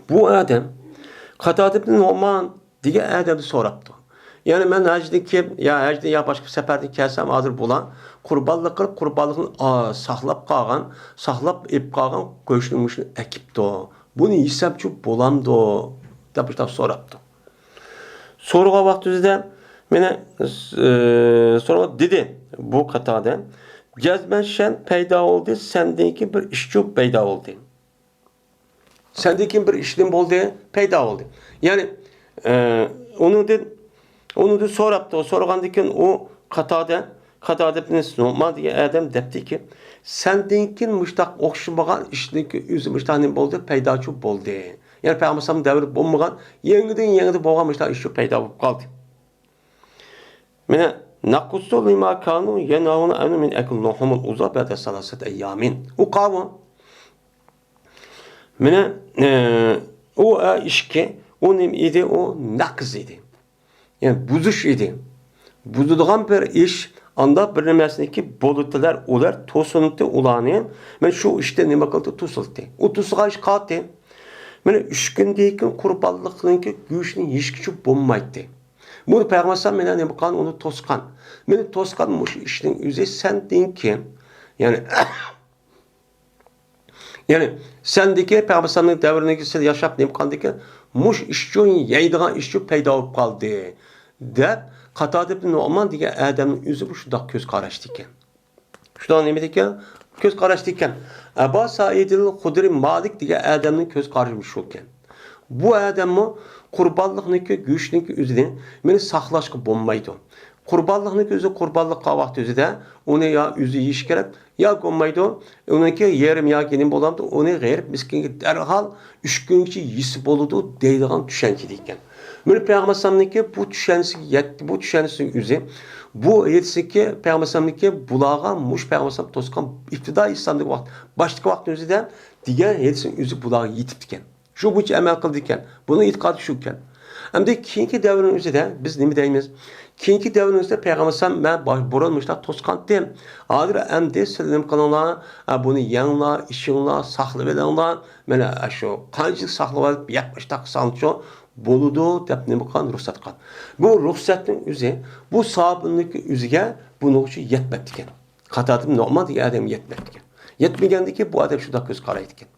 بۇ ئادەم قاتادە ئىبن نۇئمان دېگەن ئادەمدىن سوراپتۇ. يەنى مەن ھەجدىن كېيىن، يا ھەجدىن يا باشقا بىر سەپەردىن كەلسەم، ھازىر بۇلار قۇربانلىق قىلىپ، قۇربانلىقنى، ئا، ساقلاپ قالغان، ساقلاپ ئېلىپ قالغان گۆشنى مۇشۇنى ئەكىپتۇ. بۇنى يېسەمچۇ بولامدۇ؟ دەپ مۇشۇنداق سوراپتۇ. سورىغان ۋاقتىمىزدا مانا، ئى، سورىغان دېدى بۇ قاتادە، جەزمەن شەن پەيدا بولدى، سەندىن كېيىن بىر ئىشچۇ پەيدا بولدى. سەندىن كېيىن بىر ئىش نېمە بولدى؟ پەيدا بولدى. يەنى، ئى، ئۇنىڭدىن، ئۇنىڭدىن سوراپتۇ. سورىغاندىن كېيىن ئۇ قاتادە، قاتادە ئىبن نۇئمان دېگەن ئادەم دەپتىكى، سەندىن كېيىن مۇشتاق ئوخشىمىغان ئىشنىڭكى ئۆزى مۇشتاق نېمە بولدى؟ پەيداچۇ بولدى. يەنى پەيغەمبەر ئەلەيھىسسالام دەۋرىدە بولمىغان، يېڭىدىن يېڭىدا بولغان مۇشۇنداق ئىش پەيدا بولۇپ قالدى. مانا، نەقۇسسۇ لىما كانۇ يەنھەونا ئەنھۇ مىن ئەكلى لۇھۇمۇل ئۇزا بەئدە سالاسەتى ئەييامىن. ئۇ قاۋۇ. مانا، ئى، ئۇ، ئە، ئىشكى، ئۇ نېمە ئىدى؟ ئۇ نەقىز ئىدى. يەنى بۇزۇش ئىدى. بۇزىدىغان بىر ئىش، ئاندا بىر نېمەسىنىكى بولىدىلەر، ئۇلار توسۇنتى ئۇلارنى، مانا شۇ ئىشتا نېمە قىلدى؟ توسۇلتى. ئۇ توسۇلغان ئىش قالدى. مانا ئۈچ كۈندىن كېيىن قۇربانلىقنىڭكى گۆشىنى يېيىشكىچە بولمايتتى. بۇنى پەيغەمبەر ئەلەيھىسسالام مانا نېمە قىلغان؟ ئۇنى توسقان. مانا توسقان مۇشۇ ئىشنىڭ ئۆزى سەندىن كېيىن، يەنى يەنى سەندىكى پەيغەمبەر ئەلەيھىسسالامنىڭ دەۋرىنىڭكى سەن ياشاپ نېمە قىلغاندىكىن، مۇشۇ ئىشچۇ يەيدىغان ئىشچۇ پەيدا بولۇپ قالدى، دەپ قاتادە ئىبن نۇئمان دېگەن ئادەمنىڭ ئۆزى شۇنداق كۆز قاراشتىكەن. شۇنداق نېمە دېگەن؟ كۆز قاراشتىكەن. ئەبا سەئىدىل خۇدرى مالىك دېگەن ئادەمنىڭ كۆز قارىشى شۇكەن. بۇ ئادەممۇ قۇربانلىقنىڭكى، گۆشنىڭكى ئۆزىنى مېنى ساقلاشقا بولمايدۇ. قۇربانلىقنىڭكى ئۆزى قۇربانلىق قىلغان ۋاقتى ئۆزىدە ئۇنى يا ئۆزى يېيىش كېرەك، يا بولمايدۇ، ئۇنىڭكى يېرىم ياكى نېمە بولامدۇ، ئۇنى غېرىب مىسكىنگە دەرھال ئۈچ كۈنگىچە يېسە بولىدۇ دەيدىغان چۈشەنچىدە ئىكەن. مانا پەيغەمبەر ئەلەيھىسسالامنىڭكى بۇ چۈشەنچىسىگە يەتتى، بۇ چۈشەنچىسىنىڭ ئۆزى، بۇ ھەدىسىكى پەيغەمبەر ئەلەيھىسسالامنىڭكى بۇلارغا مۇشۇ پەيغەمبەر ئەلەيھىسسالام توسقان ئىپتىدائىي ئىسلامدىكى ۋاقىت، باشتىكى ۋاقىتنىڭ ئۆزىدە دېگەن ھەدىسنىڭ ئۆزى بۇلارغا يېتىپتىكەن. شۇ بويىچە ئەمەل قىلىدىكەن. بۇنىڭ ئېتىقادى شۇكەن. ئەمدى كېيىنكى دەۋرنىڭ ئۆزىدە بىز نېمە دەيمىز؟ كېيىنكى دەۋرنىڭ ئۆزىدە پەيغەمبەر ئەلەيھىسسالام، مەن باش-، بۇرۇن مۇشۇنداق توسقانتىم. ھازىر ئەمدى سىلەر نېمە قىلىڭلار؟ ھە، بۇنى يەڭلار، ئىچىڭلار، ساقلىۋېلىڭلار. مانا شۇ قانچىلىك ساقلىۋېلىپ يەپ مۇشۇنداق قىلساڭلارچۇ بولىدۇ دەپ نېمە قىلغان؟ رۇخسەت قىلغان. بۇ رۇخسەتنىڭ ئۆزى، بۇ سابىننىڭكى ئۆزىگە بۇنىڭ ئۈچۈن يەتمەپتىكەن. قاتادە ئىبن نۇئمان دېگەن ئادەمگە يەتمەپتىكەن. يەتمىگەندىكىن بۇ ئادەم شۇنداق كۆز قارايدىكەن.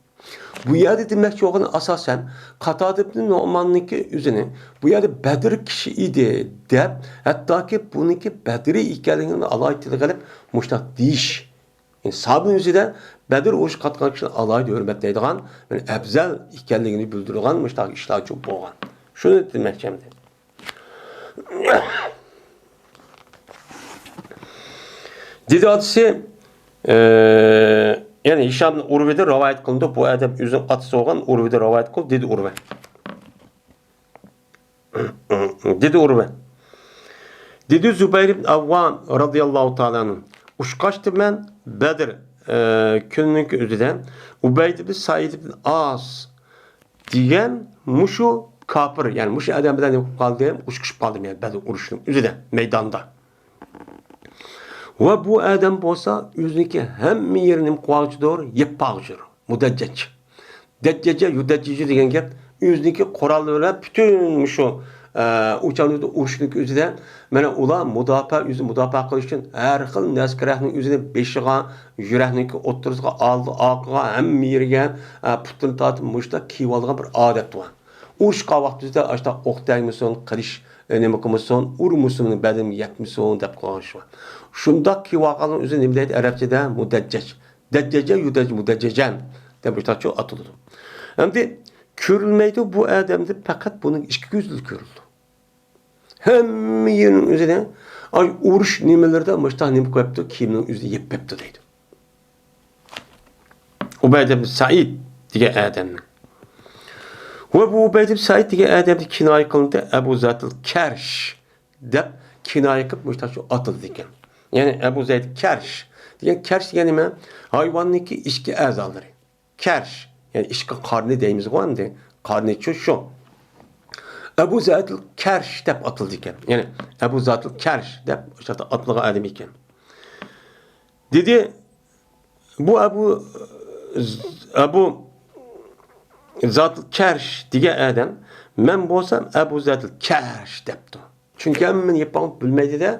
بۇ يەردە دېمەكچى بولغىنى ئاساسەن، قاتادە ئىبن نۇئماننىڭكى ئۆزىنى بۇ يەردە بەدر كىشى ئىدى دەپ، ھەتتاكى بۇنىڭكى بەدرىي ئىكەنلىكىنى ئالاھىدە تىلغا ئېلىپ، مۇشۇنداق دېيىش. يەنى سابىنىڭ ئۆزىدە بەدر ئۇرۇشقا قاتناشقان كىشىنى ئالاھىدە ھۆرمەتلەيدىغان، يەنى ئەۋزەل ئىكەنلىكىنى بىلدۈرىدىغان مۇشۇنداق ئىشلارچۇ بولغان. شۇنى دېمەكچى ئەمدى. دېدى ئاتىسى، ئى، يەنى ھىشام ئۇرۋىدىن رىۋايەت قىلىنىدۇ. بۇ ئادەم ئۆزىنىڭ ئاتىسى بولغان ئۇرۋىدىن رىۋايەت قىلىدۇ، دېدى ئۇرۋە. دېدى ئۇرۋە. دېدى زۇبەير ئىبن ئەۋۋام رازىياللاھۇ تائالا ئەنھۇ. ئۇچقاچتىم مەن بەدر، ئى، كۈنىنىڭكى ئۆزىدە ئۇبەيد ئىبن سەئىد ئىبن ئاس دېگەن مۇشۇ كاپىر، يەنى مۇشۇ ئادەم بىلەن نېمە قىلىپ قالدىم؟ ئۇچرىشىپ قالدىم، يەنى بەدر ئۇرۇشىنىڭ ئۆزىدە، مەيداندا. ۋە بۇ ئادەم بولسا ئۆزىنىڭكى ھەممە يېرىنى نېمە قىلىۋالغۇچىدۇر؟ يېپىپ قالغۇچىدۇر. مۇدەججەج. دەججەجە، يۇدەججىجۇ دېگەن گەپ، ئۆزىنىڭكى قورالى بىلەن پۈتۈن مۇشۇ، ئە، ئۇچانۇدا ئۇرۇشنىڭكى ئۆزىدە، مانا ئۇلار مۇداپىئە، ئۆزىنى مۇداپىئە قىلىش ئۈچۈن ھەر خىل نەرسە-كېرەكنى ئۆزىنى بېشىغا، يۈرەكنىڭكى ئوتتۇرىسىغا، ئالدى، ئارقىغا، ھەممە يېرىگە، ئە، پۇتىنى تارتىپ مۇشۇنداق كىيىۋالىدىغان بىر ئادەت بار. ئۇرۇشقان ۋاقتىدا ئاشۇنداق ئوق تەگمىسۇن، قىلىچ، ئە، نېمە قىلمىسۇن، ئۇرمىسۇن، بەدىنىمگە يەتمىسۇن دەپ قويغان ئىش بار. شۇنداق كىيىۋالغاننىڭ ئۆزىنى نېمە دەيدۇ ئەرەبچىدە؟ مۇدەججەج. دەججەجە يۇدەج مۇدەججەجەن دەپ مۇشۇنداقچۇ ئاتىلىدۇ. ئەمدى كۆرۈلمەيدۇ بۇ ئادەمدە، پەقەت بۇنىڭ ئىچكى كۆزىدىلا كۆرۈلىدۇ. ھەممە يېرىنىڭ ئۆزىدە، ئاي، ئۇرۇش نېمىلىرىدە مۇشۇنداق نېمە قويۇپتۇ، كىيىمنىڭ ئۆزىنى يېپىپ بېپتۇ دەيدۇ. ئۇبەيدە ئىبن سەئىد دېگەن ئادەمنىڭ. ۋە بۇ ئۇبەيد ئىبن سەئىد دېگەن ئادەمدىن كىنايە قىلىندى، ئەبۇ زەئدىل كەرش دەپ كىنايە قىلىپ مۇشۇنداق شۇ ئاتىلىدىكەن. يەنى ئەبۇ زەئد كەرش دېگەن، كەرش دېگەن نېمە؟ ھايۋاننىڭكى ئىچكى ئەزالىرى. كەرش، يەنى ئىچكى قارنى دەيمىزغۇ ئەمدى. قارنى شۇ، شۇ. ئەبۇ زەئدىل كەرش دەپ ئاتىلىدىكەن. يەنى ئەبۇ زەئدىل كەرش دەپ ئاتىلغان ئادەم ئىكەن. دېدى، بۇ ئەبۇ، ئەبۇ زەئدىل كەرش دېگەن ئادەم، مەن بولسام ئەبۇ زەئدىل كەرش دەپتۇ. چۈنكى ھەممىنى يېپىپ بولمايدۇ-دە،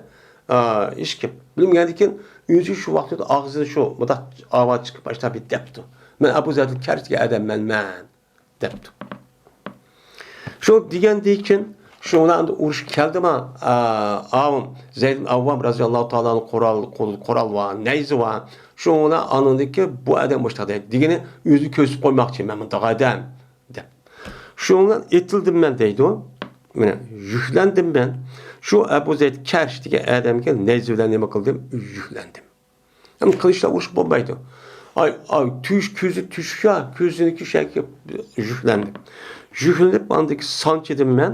ئىشقىپ. بىلمىگەندىن كېيىن ئۆزى شۇ ۋاقىتتا ئاغزىنى شۇ مۇنداق ئاۋاز چىقىرىپ، ئاشۇنداق بىر دەپتۇ. مەن ئەبۇ زەئدىل كەرش دېگەن ئادەم مەنمەن دەپتۇ. شۇ دېگەندىن كېيىن، شۇ ئۇلار ئەمدى ئۇرۇش كەلدىما، ئاۋۇ زەيد ئىبن ئەۋۋام رەزىياللاھۇ تائالا ئانھۇ قورال، قول-، قورال بار، نەيزە بار. شۇ ئۇلار ئانىڭدىكى بۇ ئادەم مۇشۇنداق دەيدۇ. دېگىنى ئۆزىنى كۆرسىتىپ قويماقچى، مەن مۇنداق ئادەم دەپ. شۇ بىلەن ئېتىلدىم مەن دەيدۇ. مانا يۈكلەندىم مەن. شۇ ئەبۇ زەيد كەرش دېگەن ئادەمگە نەيزە بىلەن نېمە قىلدىم؟ يۈكلەندىم. ئەمدى قىلىچ بىلەن ئۇرۇشقا بولمايدۇ. ئاي، ئاي، تۈش، كۆزى تۈشۈك يا، كۆزىنىڭكى شەكلى يۈكلەندى. يۈكلىنىپ، ئاندىن كېيىن سانچىدىم مەن.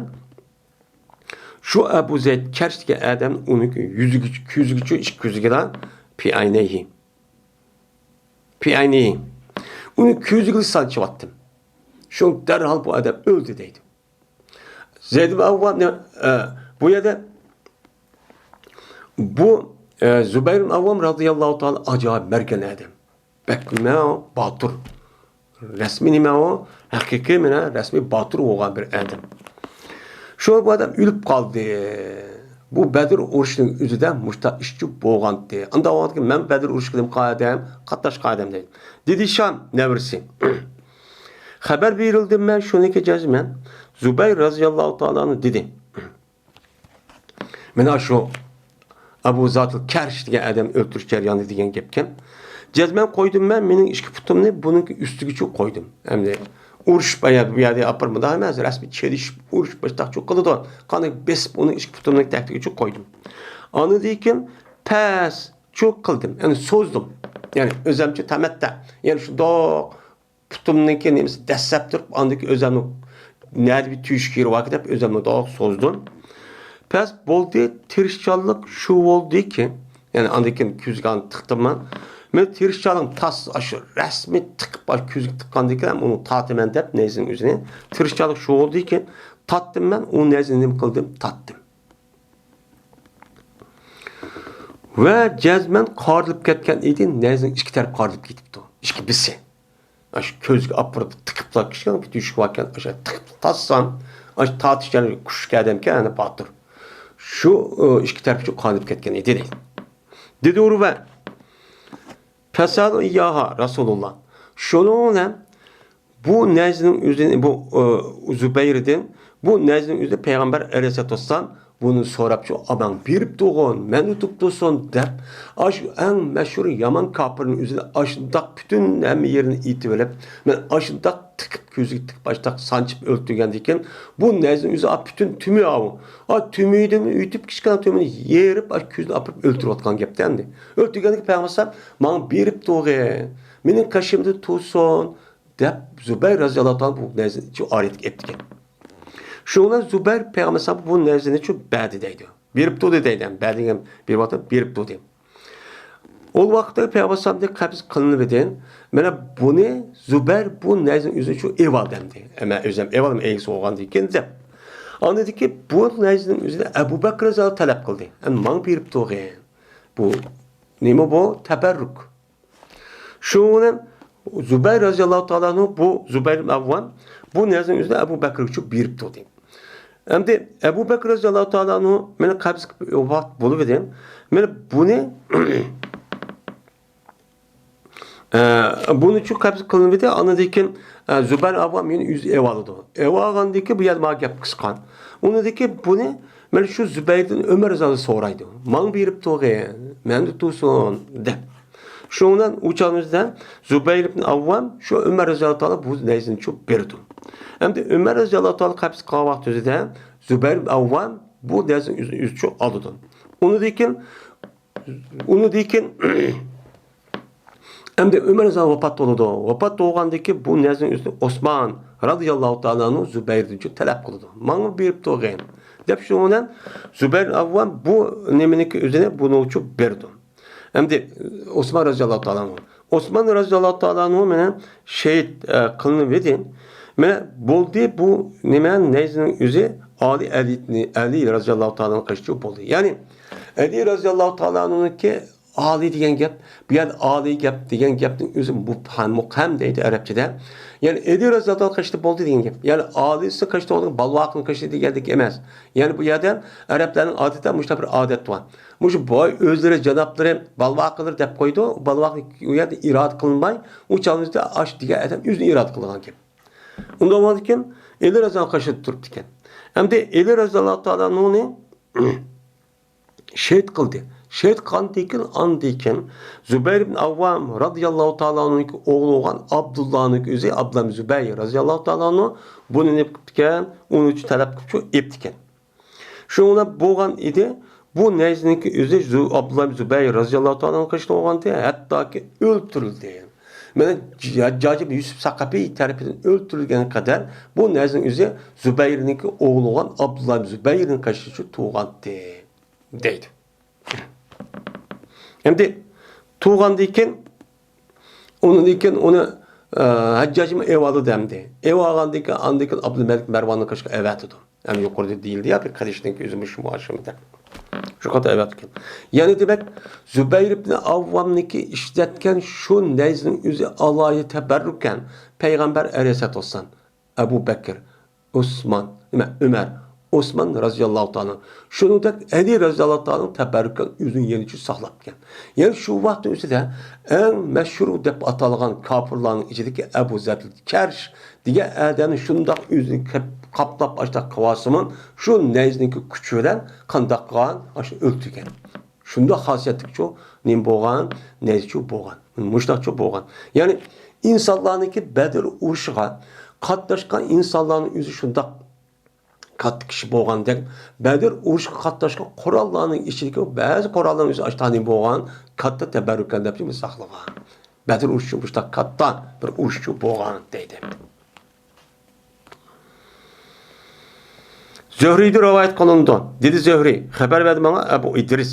شۇ ئەبۇ زەيد كەرش دېگەن ئادەمنى ئۇنىڭ يۈزىگىچە، كۆزىگىچە، ئىككى كۆزىگىلا، پى ئەينەيھى. پى ئەينەيھى. ئۇنىڭ كۆزىگىلا سانچىۋاتتىم. شۇ دەرھال بۇ ئادەم ئۆلدى دەيدۇ. زەيد ئىبن ئەۋۋام، ئە، بۇ يەردە بۇ، ئە، زۇبەير ئىبن ئەۋۋام رازىياللاھۇ تائالا ئاجايىپ مەرگەن ئادەم. بەك نېمە باتۇر. رەسمىي نېمە ئۇ؟ ھەقىقىي مانا رەسمىي باتۇر بولغان بىر ئادەم. شۇ بۇ ئادەم ئۆلۈپ قالدى. بۇ بەدر ئۇرۇشىنىڭ ئۆزىدە مۇشۇنداق ئىشچى بولغانتى. ئانداق ۋاقىتتا مەن بەدر ئۇرۇشىغا نېمە قىلغان ئادەم، قاتناشقان ئادەم دەيدۇ. دېدى ھىشام نەۋرىسى. خەۋەر بېرىلدى، مەن شۇنىڭكى جەزمەن زۇبەير رازىياللاھۇ تائالا ئەنھۇ دېدى. مانا شۇ ئەبۇ زەئدىل كەرش دېگەن ئادەم ئۆلتۈرۈش جەريانى دېگەن گەپكەن. جەزمەن قويدۇم مەن مېنىڭ ئىككى پۇتۇمنى بۇنىڭكى ئۈستىگىچۇ قويدۇم. ئەمدى ئۇرۇشۇپ ئايا-، بۇ يەردە ئاپىرىپ مۇنداق ئەمەس، رەسمىي چېلىشىپ، ئۇرۇشۇپ مۇشۇنداقچۇ قىلىدۇ. قانداق بېسىپ ئۇنىڭ ئىككى پۇتۇمنىڭ تەكتىگىچۇ قويدۇم. ئاندىن كېيىن پەسچۇ قىلدىم، يەنى سوزدۇم. يەنى ئۆزەمچە تەمەتتە. يەنى شۇنداق پۇتۇمنىڭكى نېمىسى دەسسەپ تۇرۇپ، ئاندىن كېيىن ئۆزەمنى نەدە بىر تۈگۈش يېرى باركى دەپ ئۆزەمنى دوق سوزدۇم. پەس بولدى، تىرىشچانلىق شۇ بولدىكى، يەنى ئاندىن كېيىن كۆزگە تىقتىممەن. مېنىڭ تىرىشچانلىقىم تاس، ئاشۇ رەسمىي تىقىپ، ئاشۇ كۆزگە تىققاندىن كېيىن ئۇنى تارتىمەن دەپ نەيزىنىڭ ئۆزىنى. تىرىشچانلىق شۇ بولدىكى، تارتتىم مەن، ئۇ نەيزىنى نېمە قىلدىم؟ تارتتىم. ۋە جەزمەن قارىلىپ كەتكەن ئىدى، نەيزىنىڭ ئىككى تەرىپى قارىلىپ كېتىپتۇ. ئىككى بىسى. ئاشۇ كۆزگە ئاپىرىپ تىقىپلا كىشىنىڭ بىر تۆشۈكى باركەن، ئاشۇ تىقىپ تارتسام، ئاشۇ تارتىش جەريانى كۈچلۈك ئادەمكەن، يەنى باتۇر. شۇ، ئىككى تەرىپى قارىلىپ كەتكەن ئىدى دەيدۇ. دېدى ئۇرۋە، پەسئەلۇ ئىيياھا رەسۇلۇللا. شۇنىڭ بىلەن بۇ نەيزىنىڭ ئۆزىنى، بۇ، ئۇ، زۇبەيردىن، بۇ نەيزىنىڭ ئۆزىنى پەيغەمبەر ئەلەيھىسسالاتۇ ۋەسسالام بۇنى سوراپچۇ، ئاماڭ بېرىپ تۇرغۇن، مەن ئۇتۇپ تۇرسۇن دەپ، ئاشۇ ئەڭ مەشھۇر يامان كاپىرنىڭ ئۆزىنى ئاشۇنداق پۈتۈن ھەممە يېرىنى ئېتىۋېلىپ، مەن ئاشۇنداق تىقىپ، كۆزىگە تىقىپ، ئاشۇنداق سانچىپ ئۆلتۈرگەندىن كېيىن، بۇ نەيزىنىڭ ئۆزى ئا پۈتۈن تۈمى ئاۋۇ. ئا تۈمىدىن ئۆتۈپ، كىچىككىنە تۈمىنى يېرىپ، ئا كۆزىنى ئاپىرىپ ئۆلتۈرۈۋاتقان گەپتە ئەمدى. ئۆلتۈرگەندىن كېيىن پەيغەمبەر ئەلەيھىسسالام، ماڭا بېرىپ تۇرغىن، مېنىڭ قېشىمدا تۇرسۇن، دەپ زۇبەير رەزىياللاھۇ تائالا بۇ نەيزىنى شۇ ئارىيەتكە ئېلىپ كەلگەن. شۇنىڭ بىلەن زۇبەير پەيغەمبەر ئەلەيھىسسالام بۇ نەيزىنى شۇ بەردى دەيدۇ. بېرىپ تۇردى دەيدۇ. بەردى دېگەن بېرىۋاتىدۇ، بېرىپ تۇردى. ئۇ ۋاقىتتا پەيغەمبەر ئەلەيھىسسالامدىن قەبز قىلىنىۋىدى. مانا بۇنى زۇبەير بۇ نەيزىنىڭ ئۆزىنى شۇ ئېۋالدى ئەمدى. مەن ئۆزۈم ئېۋالدىم ئىگىسى بولغاندىن كېيىن دەپ. ئاندىن كېيىن بۇ نەيزىنىڭ ئۆزىنى ئەبۇ بەكرى رەزىياللاھۇ تەلەپ قىلدى. ئەمدى ماڭا بېرىپ تۇرغىن. بۇ نېمە بۇ؟ تەبەررۇك. شۇنىڭ بىلەن زۇبەير رەزىياللاھۇ تائالا ئەنھۇ، بۇ زۇبەير ئەۋۋام بۇ نەيزىنىڭ ئۆزىنى ئەبۇ بەكرىگە چۈشۈپ بېرىپ تۇردى. ئەمدى ئەبۇ بەكرى رەزىياللاھۇ تائالا ئەنھۇ مېنى قەبز قىلىپ ۋاپات بولۇۋىدى. مانا بۇنى، ئە، بۇنى چۈ قەبز قىلىنىۋىدى. ئاندىن كېيىن، ئە، زۇبەير ئەۋۋام مېنى ئۆزى ئېۋالىدۇ. ئېۋالغاندىن كېيىن بۇ يەردە ماڭا گەپ قىسقان. ئۇنىڭدىن كېيىن بۇنى مانا شۇ زۇبەيردىن ئۆمەر رەزىياللاھۇ سورايدۇ. ماڭا بېرىپ تۇرغىن، مەندە تۇرسۇن، دەپ. شۇنىڭ بىلەن ئۇ چاغنىڭ ئۆزىدە زۇبەير ئىبن ئەۋۋام شۇ ئۆمەر رەزىياللاھۇ تائالا بۇ نەيزىنى چۈ بېرىدۇ. ئەمدى ئۆمەر رەزىياللاھۇ تائالا قەبز قىلغان ۋاقىت ئۆزىدە زۇبەير ئىبن ئەۋۋام بۇ نەيزىنى ئۆزى، ئۆزى چۈ ئالىدۇ. ئۇنىڭدىن كېيىن، ئۇنىڭدىن كېيىن ئەمدى ئۆمەر رەزىياللاھۇ ۋاپات بولىدۇ. ۋاپات بولغاندىن كېيىن بۇ نەرسىنىڭ ئۆزىنى ئوسمان رەزىياللاھۇ تائالا ئەنھۇ زۇبەيردىن شۇ تەلەپ قىلىدۇ. ماڭا بېرىپ تۇرغىن، دەپ شۇنىڭ بىلەن زۇبەير ئەۋۋام بۇ نېمىنىڭكى ئۆزىنى بۇنىڭ ئۈچۈن بېرىدۇ. ئەمدى ئوسمان رەزىياللاھۇ تائالا ئەنھۇ. ئوسمان رەزىياللاھۇ تائالا ئەنھۇ مانا شېھىت، ئە، قىلىنىۋىدى. مانا بولدى بۇ نېمە نەيزىنىڭ ئۆزى ئالىي ئەلىنى، ئەلى رەزىياللاھۇ تائالا ئەنھۇ قېشىچۇ بولدى. يەنى ئەلى رەزىياللاھۇ تائالا ئەنھۇنىڭكى ئالىي دېگەن گەپ، بۇ يەردە ئالىي گەپ دېگەن گەپنىڭ ئۆزى مۇبھەم، مۇبھەم دەيدۇ ئەرەبچىدە. يەنى ئەلى رەزىياللاھۇ تائالا قېشىدا بولدى دېگەن گەپ. يەنى ئالىيسى قېشىدا بولدى، بالۋاقنىڭ قېشىدا دېگەندەك ئەمەس. يەنى بۇ يەردە ئەرەبلەرنىڭ ئادەتتە مۇشۇنداق بىر ئادەتى بار. مۇشۇ بوي ئۆزلىرى جانابلىرى بالۋاقىلىرى دەپ قويىدۇ. بالۋاقنى ئۇ يەردە ئىرادە قىلىنماي، ئۇ چاغنىڭ ئۆزىدە ئاش دېگەن ئادەم ئۆزىنى ئىرادە قىلىدىغان گەپ. ئۇنداق بولغاندىكىن ئەلى رەزىياللاھۇ قېشىدا تۇرۇپتىكەن. ئەمدى ئەلى رەزىياللاھۇ تائالا ئەنھۇنى شېھىت قىلدى. شېھىت قىلغاندىن كېيىن، ئاندىن كېيىن زۇبەير ئىبن ئەۋۋام رەزىياللاھۇ تائالا ئەنھۇنىڭ ئوغلى بولغان ئابدۇللانىڭ ئۆزى، ئابدۇللا ئىبن زۇبەير رەزىياللاھۇ تائالا ئەنھۇ بۇنى نېمە قىپتىكەن؟ ئۇنى ئۈچۈن تەلەپ قىلىپچۇ ئېپتىكەن. شۇنىڭ بىلەن بولغان ئىدى. بۇ نەيزىنىڭكى ئۆزى زۇ-، ئابدۇللا ئىبن زۇبەير رەزىياللاھۇ تائالا ئەنھۇ قېشىدا بولغانىدى، ھەتتاكى ئۆلتۈرۈلدى. مانا ھەججاج ئىبن يۈسۈپ سەقەپى تەرىپىدىن ئۆلتۈرۈلگەنگە قەدەر بۇ نەيزىنىڭ ئۆزى زۇبەيرنىڭكى ئوغلى بولغان ئابدۇللا ئىبن زۇبەيرنىڭ قېشىدا شۇ تۇغانتى، دەيدۇ. ئەمدى تۇغاندىن كېيىن ئۇنىڭدىن كېيىن ئۇنى، ئە، ھەججاجمۇ ئېۋالىدۇ ئەمدى. ئېۋالغاندىن كېيىن ئاندىن كېيىن ئابدۇلمەلىك مەرۋاننىڭ قېشىغا ئەۋەتىدۇ. ئەمدى يۇقىرىدا دېيىلدى يا، بىر قىلىچنىڭ ئۆزى مۇشۇ مۇئاشىمىدە. شۇ قاتا ئەۋەتكەن. يەنى دېمەك، زۇبەير ئىبن ئاۋۋامنىڭكى ئىشلەتكەن شۇ نەيزىنىڭ ئۆزى ئالاھىدە تەبەررۇكەن پەيغەمبەر ئەلەيھىسسالاتۇ ۋەسسالام، ئەبۇ بەكىر، ئوسمان، نېمە، ئۆمەر، ئوسمان رەزىياللاھۇ تائالا، شۇنىڭدەك ئەلى رەزىياللاھۇ تائالا تەبەررۇكەن ئۆزىنى يەنە شۇ ساقلاپتىكەن. يەنى شۇ ۋاقىتنىڭ ئۆزىدە ئەڭ مەشھۇر دەپ ئاتالغان كاپىرلارنىڭ ئىچىدىكى ئەبۇ زەبىل كەرش دېگەن ئادەمنى شۇنداق ئۆزىنى قاپ-، قاپلاپ ئاشتاق قىلىۋالسىمۇ، شۇ نەيزىنىڭكى كۈچى بىلەن قانداق قىلغان؟ ئاشۇ ئۆلتۈرگەن. شۇنداق خاسىيەتلىكچۇ نېمە بولغان؟ نەيزىچۇ بولغان. مۇشۇنداقچۇ بولغان. يەنى ئىنسانلارنىڭكى بەدر ئۇرۇشىغا قاتناشقان ئىنسانلارنىڭ ئۆزى شۇنداق كاتتا كىشى بولغاندەك، بەدر ئۇرۇشىغا قاتناشقان قوراللارنىڭ ئىچىدىكى بەزى قوراللارنىڭ ئۆزى ئاشتانى بولغان، كاتتا تەبەررۇكەن دەپ ساقلىغان. بەدر ئۇرۇشى مۇشۇنداق كاتتا بىر ئۇرۇشچۇ بولغان دەيدۇ. زۆھرىدىن رىۋايەت قىلىنىدۇ. دېدى زۆھرى، خەۋەر بەردى ماڭا ئەبۇ ئىدرىس.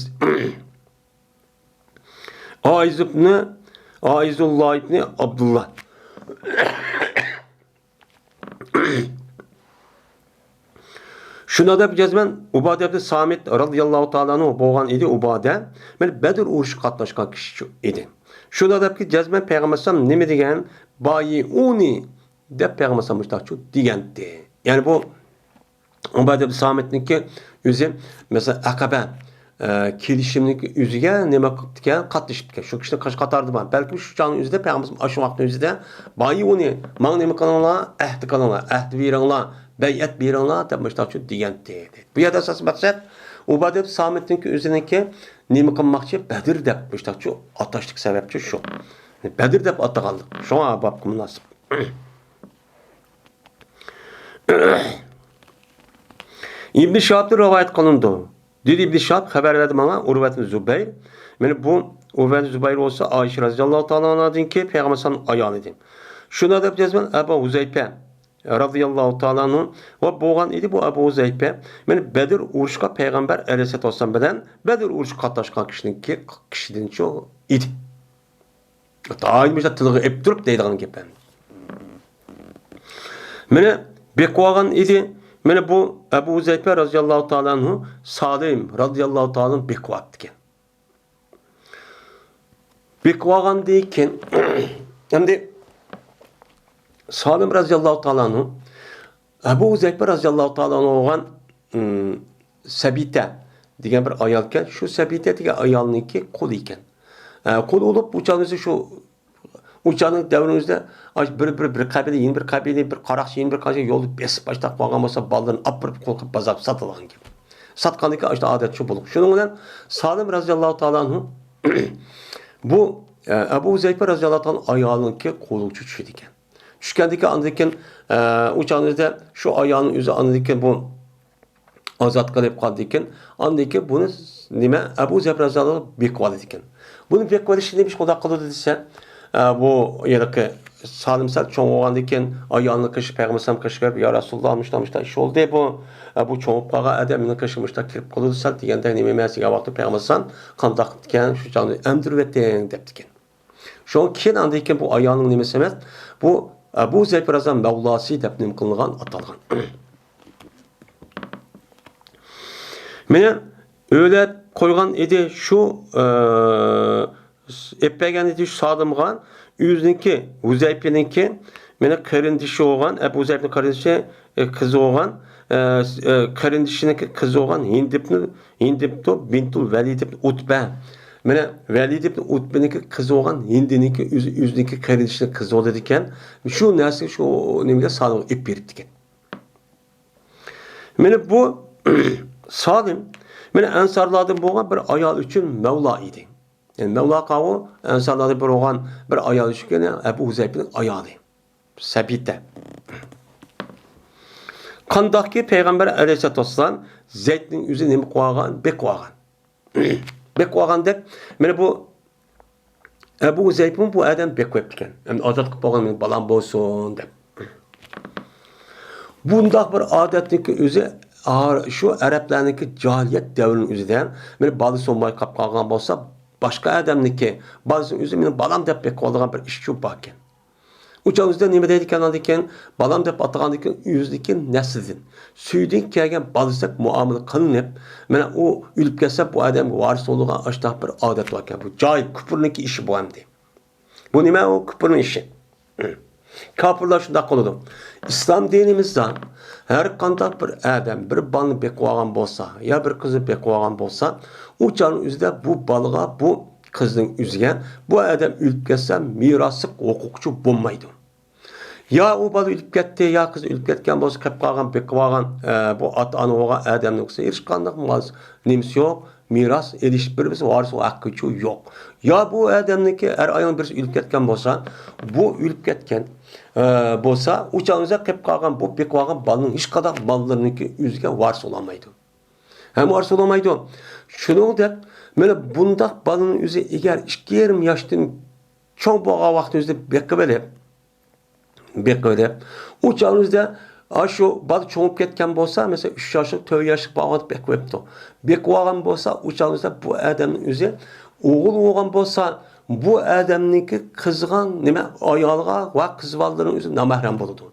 ئائىز ئىبنى، ئائىزۇللا ئىبنى ئابدۇللا. شۇنداق دەپ جەزمەن ئۇبادە ئىبنى سامىت رەزىياللاھۇ تائالا ئەنھۇ بولغان ئىدى. ئۇبادە مەن بەدر ئۇرۇشىغا قاتناشقان كىشى ئىدى. شۇنداق دەپكى جەزمەن پەيغەمبەر ئەلەيھىسسالام نېمە دېگەن؟ بايىئۇنى دەپ پەيغەمبەر ئەلەيھىسسالام مۇشۇنداقچۇ دېگەنتى. يەنى بۇ ئۇبادە ئىبنى سامىتنىڭكى ئۆزى، مەسىلەن، ئەقەبە، ئە، كېلىشىمنىڭكى ئۆزىگە نېمە قىپتىكەن؟ قاتنىشىپتىكەن. شۇ كىشىنىڭ قاش قاتارىدا بار. بەلكىم شۇ چاغنىڭ ئۆزىدە پەيغەمبەر ئاشۇ ۋاقىتنىڭ ئۆزىدە بايىئۇنى، ماڭا نېمە قىلىڭلار؟ ئەھدى قىلىڭلار، ئەھدى بېرىڭلار، بەيئەت بېرىڭلار دەپ مۇشۇنداقچۇ دېگەنتى. بۇ يەردە ئاساسىي مەقسەت ئۇبادە ئىبنى سامىتنىڭكى ئۆزىنىڭكى نېمە قىلماقچى؟ بەدر دەپ مۇشۇنداقچۇ ئاتاشلىق سەۋەبچۇ شۇ. بەدر دەپ ئاتىغانلىق. شۇڭا بابقا مۇناسىپ. ئىبن شىھابتىن رىۋايەت قىلىنىدۇ. دېدى ئىبن شىھاب خەۋەر بەردى ماڭا ئۇرۋەتنى زۇبەير. مانا بۇ ئۇرۋەتنى زۇبەير بولسا ئائىشە رەزىياللاھۇ تائالا ئانھادىن كېيىن پەيغەمبەر ئەلەيھىسسالامنىڭ ئايالى ئىدى. شۇنداق دەپ جەزمەن ئەبۇ ھۇزەيپە رەزىياللاھۇ تائالا ئانھۇ ۋە بولغان ئىدى بۇ ئەبۇ ھۇزەيپە. مانا بەدر ئۇرۇشقا پەيغەمبەر ئەلەيھىسسالاتۇ ۋەسسالام بىلەن بەدر ئۇرۇشقا قاتناشقان كىشىنىڭكى، كىشىدىنچۇ ئىدى. دائىم مۇشۇنداق تىلغا ئېلىپ تۇرۇپ دەيدىغان گەپ ئەمدى. مېنى بېقىۋالغان ئىدى. مانا بۇ ئەبۇ ھۇزەيپە رەزىياللاھۇ تائالا ئەنھۇ سالىم رەزىياللاھۇ تائالا ئەنھۇ بېقىۋاپتىكەن. بېقىۋالغاندىن كېيىن، ئەمدى سالىم رەزىياللاھۇ تائالا ئەنھۇ ئەبۇ ھۇزەيپە رەزىياللاھۇ تائالا ئەنھۇ بولغان، ئىم، سەبىتە دېگەن بىر ئايال ئىكەن. شۇ سەبىتە دېگەن ئايالنىڭكى قۇلى ئىكەن. ئە، قۇل بولۇپ، ئۇ چاغدا شۇ، ئۇ چاغنىڭ دەۋرىمىزدە ئاشۇ بىر، بىر، بىر قەبىلە، يەنە بىر قەبىلە، بىر قاراقچى، يەنە بىر قاراقچى يولدا بېسىپ ئاشتاق قالغان بولسا، بالىلىرىنى ئاپىرىپ قول قىلىپ بازارغا ساتىدىغان گەپ. ساتقاندىكىن ئاشۇ ئادەت شۇ بولۇق. شۇنىڭ بىلەن سالىم رەزىياللاھۇ تائالا ئەنھۇ بۇ، ئە، ئەبۇ ھۇزەيپە رەزىياللاھۇ تائالا ئايالىنىڭكى قولىغا چۈشىدىكەن. چۈشكەندىكىن ئاندىن كېيىن، ئە، ئۇ چاغنىڭ ئۆزىدە شۇ ئايالنىڭ ئۆزى ئاندىن كېيىن بۇ ئازاد قىلىپ قالدىكەن. ئاندىن كېيىن بۇنى نېمە، ئەبۇ زەبرازالغا بېقىۋالىدىكەن. بۇنى بېقىۋېلىشنى نېمە ئىش قىلدى دېسە، ئە، بۇ ھېلىقى سالىم سەل چوڭ بولغاندىن كېيىن، ئايالىنىڭ قېشىغا پەيغەمبەر ئەلەيھىسسالام قېشىغا كىرىپ، يا رەسۇلاللا، مۇشۇنداق، مۇشۇنداق ئىش بولدى، بۇ، ئە، بۇ چوڭ بولۇپ قالغان ئادەم مېنىڭ قېشىغا مۇشۇنداق كىرىپ قالىدۇ سەل دېگەندەك نېمە ئەمەس دېگەن ۋاقىتتا پەيغەمبەر ئەلەيھىسسالام، قانداق ئىكەن، شۇ چاغدا ئەمدۈرۈۋېتىڭ دەپتىكەن. شۇنىڭ كېيىن ئاندىن كېيىن بۇ ئايالنىڭ نېمىسى ئەمەس، بۇ ئەبۇ زەيپ رازا مەۋلاسى دەپ نېمە قىلىنغان، ئاتالغان. مېنى ئۆيلەپ قويغان ئىدى شۇ، ئە، ئېلىپ بەرگەن ئىدى شۇ سالىمغا، ئۆزىنىڭكى، ھۇزەيپىنىڭكى، مېنى قېرىندىشى بولغان، ئەبۇ ھۇزەيپنىڭ قېرىندىشى، ئە، قىزى بولغان، ئە، ئە، قېرىندىشىنىڭكى قىزى بولغان ھىند ئىبنى، ھىند ئىبنى بىنتۇل ۋەلىد ئىبنى ئۇتبە. مانا ۋەلىد ئىبنى ئۇتبىنىڭكى قىزى بولغان ھىندىنىڭكى ئۆزى، ئۆزىنىڭكى قېرىندىشىنىڭ قىزى بولىدىكەن. شۇ نەرسىنى شۇ نېمىگە سالىمغا ئېلىپ بېرىپتىكەن. مانا بۇ سالىم، مانا ئەنسارلاردىن بولغان بىر ئايال ئۈچۈن مەۋلا ئىدى. يەنى مەۋلا قاۋۇ ئەنسارلاردىن بىر بولغان بىر ئايال ئۈچۈن، يەنى ئەبۇ ھۇزەيپىنىڭ ئايالى. سەبىتە. قانداقكى پەيغەمبەر ئەلەيھىسسالاتۇ ۋەسسالام زەيدنىڭ ئۆزى نېمە قىلىۋالغان؟ بېقىۋالغان. بېقىۋالغاندەك، مانا بۇ ئەبۇ زەيدمۇ بۇ ئادەم بېقىۋېتىپتىكەن. ئەمدى ئازاد قىلىپ بولغان مېنىڭ بالام بولسۇن دەپ. بۇنداق بىر ئادەتنىڭكى ئۆزى، ئا-، شۇ ئەرەبلەرنىڭكى جاھىلىيەت دەۋرىنىڭ ئۆزىدە، مانا بالىسى بولماي قاپ قالغان بولسا، باشقا ئادەمنىڭكى بالىسىنىڭ ئۆزى مېنىڭ بالام دەپ بېقىۋالىدىغان بىر ئىشچۇ باركەن. ئۇ چاغ ئۆزىدە نېمە دەيدىكەن ئاندىكىن؟ بالام دەپ ئاتىغاندىكىن ئۆزىدىكى نەسلىدىن، سۈيىدىن كەلگەن بالىسىدەك مۇئامىلە قىلىنىپ، مانا ئۇ ئۆلۈپ كەتسە بۇ ئادەمگە ۋارىس بولىدىغان ئاشۇنداق بىر ئادەت باركەن. بۇ جاھىل كۇپۇرنىڭكى ئىشى بۇ ئەمدى. بۇ نېمە؟ ئۇ كۇپۇرنىڭ ئىشى. كاپىرلار شۇنداق قىلىدۇ. ئىسلام دىنىمىزدا ھەر قانداق بىر ئادەم بىر بالىنى بېقىۋالغان بولسا، يا بىر قىزنى بېقىۋالغان بولسا، ئۇ چاغنىڭ ئۆزىدە بۇ بالىغا، بۇ قىزنىڭ ئۆزىگە، بۇ ئادەم ئۆلۈپ كەتسە، مىراسلىق ھوقۇقچى بولمايدۇ. يا ئۇ بالا ئۆلۈپ كەتتى، يا قىز ئۆلۈپ كەتكەن بولسا، قېلىپ قالغان، بېقىۋالغان، ئە، بۇ ئاتا-ئانا بولغان ئادەمنىڭ ھېچقانداق مال-، نېمىسى يوق، مىراس ئېلىش بىر-بىرسى ۋارىس ھەققىچۇ يوق. يا بۇ ئادەمنىڭكى ئەر-ئايالنىڭ بىرسى ئۆلۈپ كەتكەن بولسا، بۇ ئۆلۈپ كەتكەن، ئە، بولسا، ئۇ چاغنىڭدا قېلىپ قالغان، بۇ بېقىۋالغان بالىنىڭ ھېچقانداق ماللىرىنىڭكى ئۆزىگە ۋارىس بولالمايدۇ. ھەم ۋارىس بولالمايدۇ. شۇنىڭدەك، مانا بۇنداق بالىنىڭ ئۆزى ئەگەر ئىككى يېرىم ياشتىن چوڭ بولغان ۋاقتىمىزدا بېقىۋېلىپ، بېقىۋېلىپ، ئۇ چاغىمىزدا ئاشۇ بالا چوڭىيىپ كەتكەن بولسا، مەسىلەن، ئۈچ ياشلىق، تۆت ياشلىق بالىغا بېقىۋېلىپتۇ. بېقىۋالغان بولسا، ئۇ چاغىمىزدا بۇ ئادەمنىڭ ئۆزى ئوغۇل بولغان بولسا، بۇ ئادەمنىڭكى قىزغا، نېمە، ئايالىغا ۋە قىز بالىلىرىنىڭ ئۆزى نامەھرەم بولىدۇ.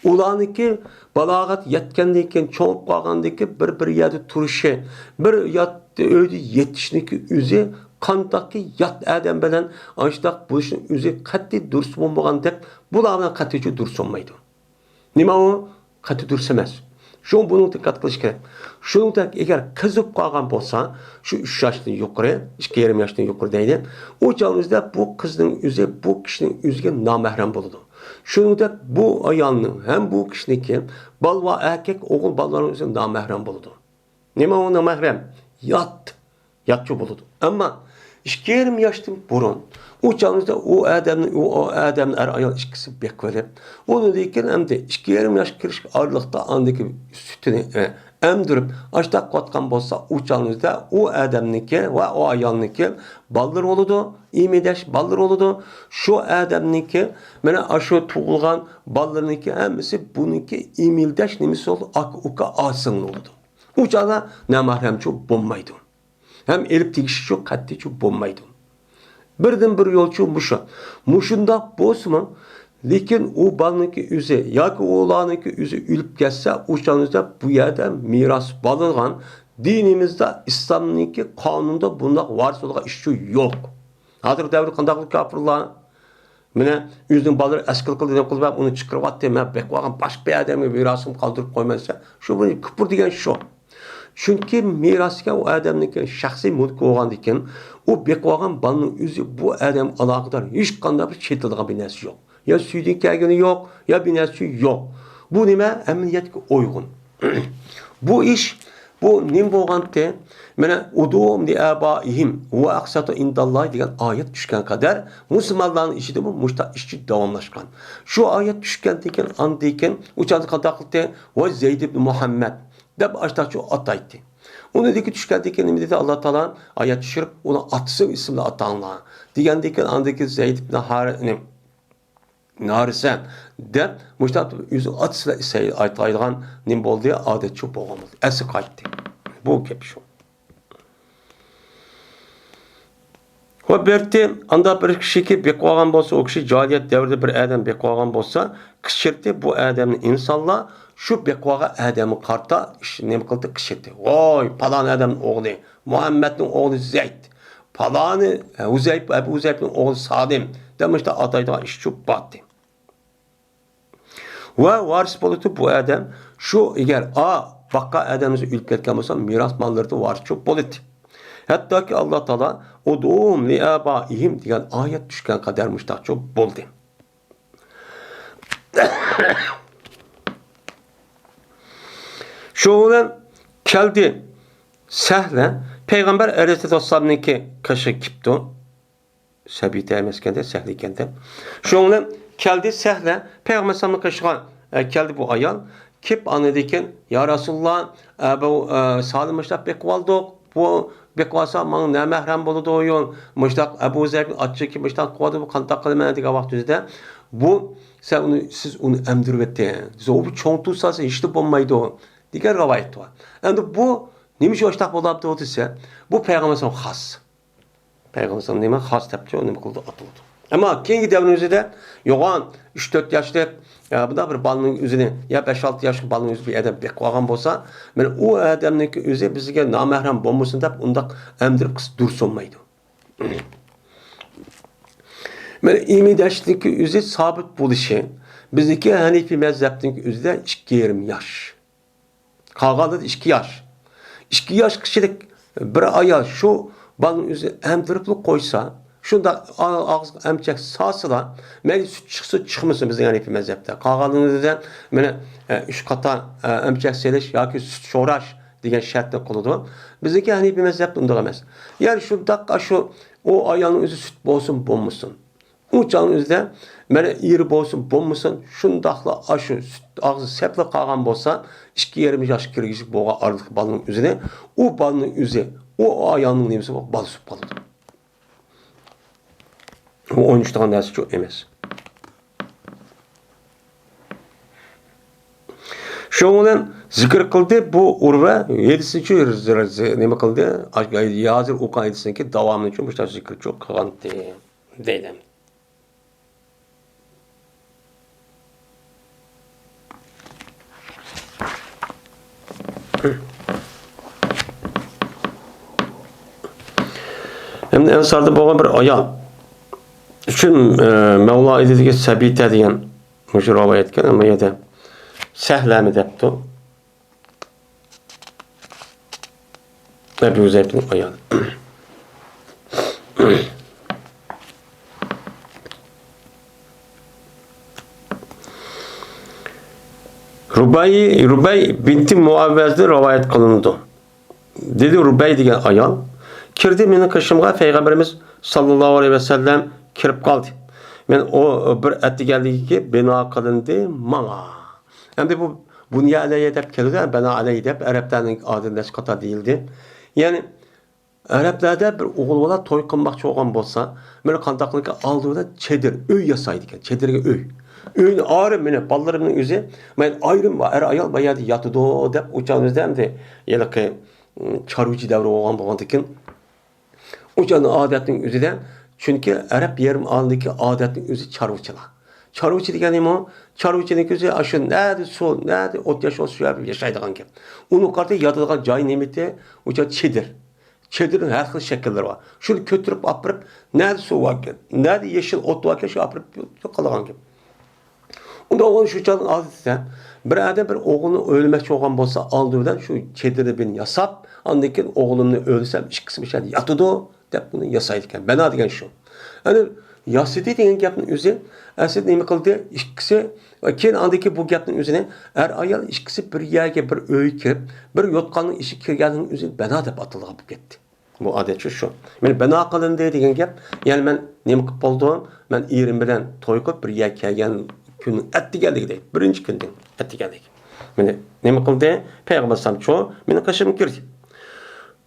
ئۇلارنىڭكى بالاغەت يەتكەندىن كېيىن، چوڭىيىپ قالغاندىن كېيىن بىر، بىر يەردە تۇرۇشى، بىر يات ئۆيدە يېتىشنىڭكى ئۆزى، قانداقكى يات ئادەم بىلەن ئاشۇنداق بولۇشنىڭ ئۆزى قەتئىي دۇرۇس بولمىغاندەك، بۇلار بىلەن قەتئىيچە دۇرۇس بولمايدۇ. نېمە ئۇ؟ قەتئىي دۇرۇس ئەمەس. شۇڭا بۇنىڭغا دىققەت قىلىش كېرەك. شۇنىڭدەك ئەگەر قىز بولۇپ قالغان بولسا، شۇ ئۈچ ياشتىن يۇقىرى، ئىككى يېرىم ياشتىن يۇقىرى دەيلى، ئۇ چاغنىڭ ئۆزىدە بۇ قىزنىڭ ئۆزى بۇ كىشىنىڭ ئۆزىگە نامەھرەم بولىدۇ. شۇنىڭدەك بۇ ئايالنىڭ ھەم بۇ كىشىنىڭكى بالا، ئەركەك ئوغۇل بالىلارنىڭ ئۆزى نامەھرەم بولىدۇ. نېمە ئۇ نامەھرەم؟ يات. ياتچۇ بولىدۇ. ئەمما ئىككى يېرىم ياشتىن بۇرۇن ئۇ چاغىمىزدا ئۇ ئادەمنى، ئۇ، ئۇ ئادەمنى ئەر-ئايال ئىككىسى بېقىۋېلىپ، ئۇنىڭدىن كېيىن ئەمدى ئىككى يېرىم ياشقا كىرىشكە ئارىلىقتا ئاندىكى سۈتىنى، ئە، ئەمدۈرۈپ، ئاشۇنداق قىلىۋاتقان بولسا، ئۇ چاغىمىزدا ئۇ ئادەمنىڭكى ۋە ئۇ ئايالنىڭكى بالىلىرى بولىدۇ، ئىمىلدەش بالىلىرى بولىدۇ. شۇ ئادەمنىڭكى، مانا، ئاشۇ تۇغۇلغان بالىلىرىنىڭكى ھەممىسى بۇنىڭكى ئىمىلدەش نېمىسى بولىدۇ؟ ئاكا، ئۇكا، ئاغا-سىڭىل بولىدۇ. ئۇ چاغدا نامەھرەمچۇ بولمايدۇ. ھەم ئېلىپ تېگىشىچۇ قەتئىيچۇ بولمايدۇ. بىردىن بىر يولچۇ مۇشۇ. مۇشۇنداق بولسىمۇ، لېكىن ئۇ بالىنىڭكى ئۆزى ياكى ئۇلارنىڭكى ئۆزى ئۆلۈپ كەتسە، ئۇ چاغدا بۇ يەردە مىراس بولىدىغان دىنىمىزدا، ئىسلامنىڭكى قانۇنىدا بۇنداق ۋارىس بولىدىغان ئىشچۇ يوق. ھازىرقى دەۋردە قانداق كاپىرلار مانا ئۆزىنىڭ بالىلىرى ئەسكىل قىلدى، نېمە قىلدى، مەن ئۇنى چىقىرىۋەتتىم، مەن بېقىۋالغان باشقا بىر ئادەمگە مىراسىمنى قالدۇرۇپ قويىمەن دېسە، شۇ بۇ كۇپۇر دېگەن شۇ. چۈنكى مىراس دېگەن ئۇ ئادەمنىڭكى شەخسىي مۈلكى بولغاندىكىن، ئۇ بېقىۋالغان بالىنىڭ ئۆزى بۇ ئادەمگە ئالاقىدار ھېچقانداق بىر چېتىلىدىغان بىر نەرسە يوق. يا سۈيىدىن كەلگىنى يوق، يا بىر نەرسە يوق. بۇ نېمە؟ ئەمەلىيەتكە ئۇيغۇن. بۇ ئىش، بۇ نېمە بولغانتى؟ مانا، «ئۇدۇئۇھۇم لىئابائىھىم ھۇۋە ئەقسىتۇ ئىندەللاھ» دېگەن ئايەت چۈشكەن قەدەر مۇسۇلمانلارنىڭ ئىچىدىمۇ مۇشۇنداق ئىشچى داۋاملاشقان. شۇ ئايەت چۈشكەندىن كېيىن، ئاندىن كېيىن ئۇ چاغدا قانداق قىلدى؟ «ۋاي زەيد ئىبن مۇھەممەد» دەپ ئاشتاقچۇ ئاتايتتى. ئۇنىڭدىكى چۈشكەندىن كېيىن نېمە دېدى؟ ئاللا تائالا ئايەت چۈشۈرۈپ، ئۇنىڭ ئاتىسى ئىسمىنى ئاتاڭلار دېگەندىن كېيىن، ئاندىكى زەيد ئىبن ھارىنى نارىسە دەپ مۇشۇنداق ئۆزى ئاتىسى بىلەن ئىسمى ئاتايدىغان نېمە بولدى؟ ئادەتچۇ بولغان بولدى. ئەسلى قايتتى. بۇ گەپ شۇ. ۋە بىرتى، ئاندا بىر كىشىكى بېقىۋالغان بولسا، ئۇ كىشى جاھىلىيەت دەۋرىدە بىر ئادەم بېقىۋالغان بولسا، قىچىرتى بۇ ئادەمنى ئىنسانلار شۇ بېقىۋالغان ئادەمگە قارىتا ئىش، نېمە قىلدى؟ قىچىرتى. ۋاي، پالان ئادەمنىڭ ئوغلى، مۇھەممەدنىڭ ئوغلى زەيد، پالانى ھۇزەيپ، ئەبۇ ھۇزەيپنىڭ ئوغلى سالىم، دەپ مۇشۇنداق ئاتايدىغان ئىش چۈشۈپ باتتى. ۋە ۋارىس بولىدۇ بۇ ئادەم. شۇ ئەگەر ئا باققان ئادەمنى ئۆلۈپ كەتكەن بولسا، مىراس ماللىرىدا ۋارىسچۇ بولىدۇ. ھەتتاكى ئاللا تائالا «ئۇدئۇھۇم لىئابائىھىم» دېگەن ئايەت چۈشكەن قەدەر مۇشتاقچۇ بولدى. شۇ بىلەن كەلدى سەھلە، پەيغەمبەر ئەلەيھىسسالاتۇ ۋەسسالامنىڭكى قېشىغا كېپتۇ. سەبىتە ئەمەسكەندە، سەھلە ئىكەندە. شۇنىڭ بىلەن كەلدى سەھلە، پەيغەمبەر ئەلەيھىسسالامنىڭ قېشىغا، ئە، كەلدى بۇ ئايال. كېلىپ ئاندىن كېيىن، «يا رەسۇلاللا، ئە، بۇ، ئە، سالىم مۇشتاق بېقىۋالدۇق. بۇ بېقىۋالسا، ماڭا نامەھرەم بولىدۇ. مۇشتاق ئەبۇ زەيدنىڭ ئاچچىقى مۇشتاق قىلىۋاتىدۇ، بۇ قانداق قىلىمەن؟» دېگەن ۋاقتىمىزدا، بۇ، «سەن ئۇنى، سىز ئۇنى ئەمدۈرۈۋېتىڭ. بىز ئۇ بىر چوڭ تۇرسا، ھېچنېمە بولمايدۇ» دېگەن رىۋايەت بار. ئەمدى بۇ نېمە ئۈچۈن ئاشتاق بولۇپتۇ دېسە، بۇ پەيغەمبەر خاس. پەيغەمبەر نېمە خاس دەپچۇ نېمە قىلىدۇ، ئاتىلىدۇ. ئەمما كېيىنكى دەۋرنىڭ ئۆزىدە يوغان ئۈچ تۆت ياشلىق، يا بۇنداق بىر بالىنىڭ ئۆزىنى، يا بەش ئالتە ياشلىق بالىنىڭ ئۆزى بىر ئادەم بېقىۋالغان بولسا، مانا ئۇ ئادەمنىڭكى ئۆزى بىزگە نامەھرەم بولمىسۇن دەپ ئۇنداق ئەمدىرىپ قىز دۇرۇس بولمايدۇ. مانا ئىمىدەشنىڭكى ئۆزى سابىت بولۇشى، بىزنىڭكى ھەنىفىي مەزھەپنىڭكى ئۆزىدە ئىككى يېرىم ياش. قالغانلىرى ئىككى ياش. ئىككى ياشقىچىلىك بىر ئايال شۇ بالىنى ئۆزى ئەمدۈرۈپلا قويسا، شۇنداق ئا-، ئاغزىغا ئەمچەك سالسىلا، مەيلى سۈت چىقسۇن، چىقمىسۇن، بىزنىڭ ھەنىپىي مەزھەپتە. قالغانلىرىدا مانا، ئە، ئۈچ قاتا، ئە، ئەمچەك سېلىش ياكى سۈت شوراش دېگەن شەرتنى قىلىدۇ. بىزنىڭكى ھەنىپىي مەزھەپتە ئۇنداق ئەمەس. يەنى شۇنداق ئاشۇ ئۇ ئايالنىڭ ئۆزى سۈت بولسۇن، بولمىسۇن. ئۇ چاغنىڭ ئۆزىدە مانا ئېرى بولسۇن، بولمىسۇن، شۇنداقلا ئاشۇ سۈت ئاغزى سەپلا قالغان بولسا، ئىككى يېرىم ياشقا كىرگۈزۈپ بولغان ئارىلىق بالىنىڭ ئۆزىنى، ئۇ بالىنىڭ ئۆزى، ئۇ ئايالنىڭ نېمىسى بولۇپ، بالىسى بولۇپ قالىدۇ. بۇ ئوينىشىدىغان نەرسە ئەمەس. شۇنىڭ بىلەن زىكىر قىلدى، بۇ ئۇرۋە ھەدىسىنى نېمە قىلدى؟ ھازىر ئوقۇغان ھەدىسىنىڭكى داۋامىنى مۇشۇنداق زىكىر قىلغانتى. دەيدۇ. ئەمدى ئەنساردا بولغان بىر ئايال ئۈچۈن، ئە، مەۋلا ئىدىدىكى سەبىتە دېگەن مۇشۇ رىۋايەت ئىكەن، ئەمما يەردە سەھلەمۇ دەپتۇ. ئەبۇ ھۇزەيپىنىڭ ئايالى. رۇبەي، رۇبەي بىنتى مۇئەۋۋەزدىن رىۋايەت قىلىنىدۇ. دېدى رۇبەي دېگەن ئايال. كىردى مېنىڭ قېشىمغا، پەيغەمبىرىمىز ساللاللاھۇ ئەلەيھى ۋەسەللەم كىرىپ قالدى. مەن ئۇ بىر ئەتىگەنلىكى بىنا قىلىندى ماڭا. ئەمدى بۇ بۇنيە ئەلەيھى دەپ كېلىدۇ، بەنا ئەلەيھى دەپ ئەرەبلەرنىڭ ئادىتىدە نەچچە قاتا دېيىلدى. يەنى ئەرەبلەردە بىر ئوغۇل بالا توي قىلماقچى بولغان بولسا، مانا قانداقلىكى ئالدى بىلەن چېدىر، ئۆي ياسايدىكەن، چېدىرگە ئۆي. ئۆينى ئايرىم، مېنى بالىلىرىمنىڭ ئۆزى، مەن ئايرىم ئەر ئايال بۇ يەردە ياتىدۇ دەپ ئۇ چاغدا ئەمدى ھېلىقى، م، چارۋىچى دەۋرى بولغان بولغاندىكىن، ئۇ چاغنىڭ ئادەتنىڭ ئۆزىدە، چۈنكى ئەرەب يېرىم ئارىلىدىكى ئادەتنىڭ ئۆزى چارۋىچىلار. چارۋىچى دېگەن نېمە؟ چارۋىچىنىڭكى ئۆزى ئاشۇ نەدە سۇ، نەدە ئوت ياش بولسا شۇ يەردە ياشايدىغان گەپ. ئۇنىڭ قارىتا ياتىدىغان جايى نېمىتى؟ ئۇ چاغ چېدىر. چېدىرنىڭ ھەر خىل شەكىللىرى بار. شۇنى كۆتۈرۈپ ئاپىرىپ، نەدە سۇ باركەن، نەدە يېشىل ئوت باركەن، شۇ ئاپىرىپ قالىدىغان گەپ. ئۇندا ئوغۇل شۇ چاغنىڭ ئادىتىدە، بىر ئادەم بىر ئوغۇلنى ئۆيلىمەكچى بولغان بولسا، ئالدى بىلەن شۇ چېدىرنى بىرنى ياساپ، ئاندىن كېيىن «ئوغلۇمنى ئۆيلىسەم، ئىككىسى مۇشۇ يەردە ياتىدۇ» دەپ ئۇنى ياسايدىكەن. بەنا دېگەن شۇ. ئەنە ياسىدى دېگەن گەپنىڭ ئۆزى، ئەسلىدە نېمە قىلدى؟ ئىككىسى، ۋە كېيىن ئاندىن كېيىن بۇ گەپنىڭ ئۆزىنى ئەر-ئايال ئىككىسى بىر يەرگە، بىر ئۆيگە كىرىپ، بىر يوتقاننىڭ ئىچىگە كىرگەننىڭ ئۆزى بەنا دەپ ئاتىلىدىغان بولۇپ كەتتى. بۇ ئادەتچۇ شۇ. مانا بىنا قىلىندى دېگەن گەپ، يەنى مەن نېمە قىلىپ بولدۇم؟ مەن ئېرىم بىلەن توي قىلىپ بىر يەرگە كەلگەن كۈننىڭ ئەتىگەنلىكىدە، بىرىنچى كۈندىن ئەتىگەنلىك. مانا نېمە قىلدى؟ پەيغەمبەر ئەلەيھىسسالامچۇ مېنىڭ قېشىمغا كىردى.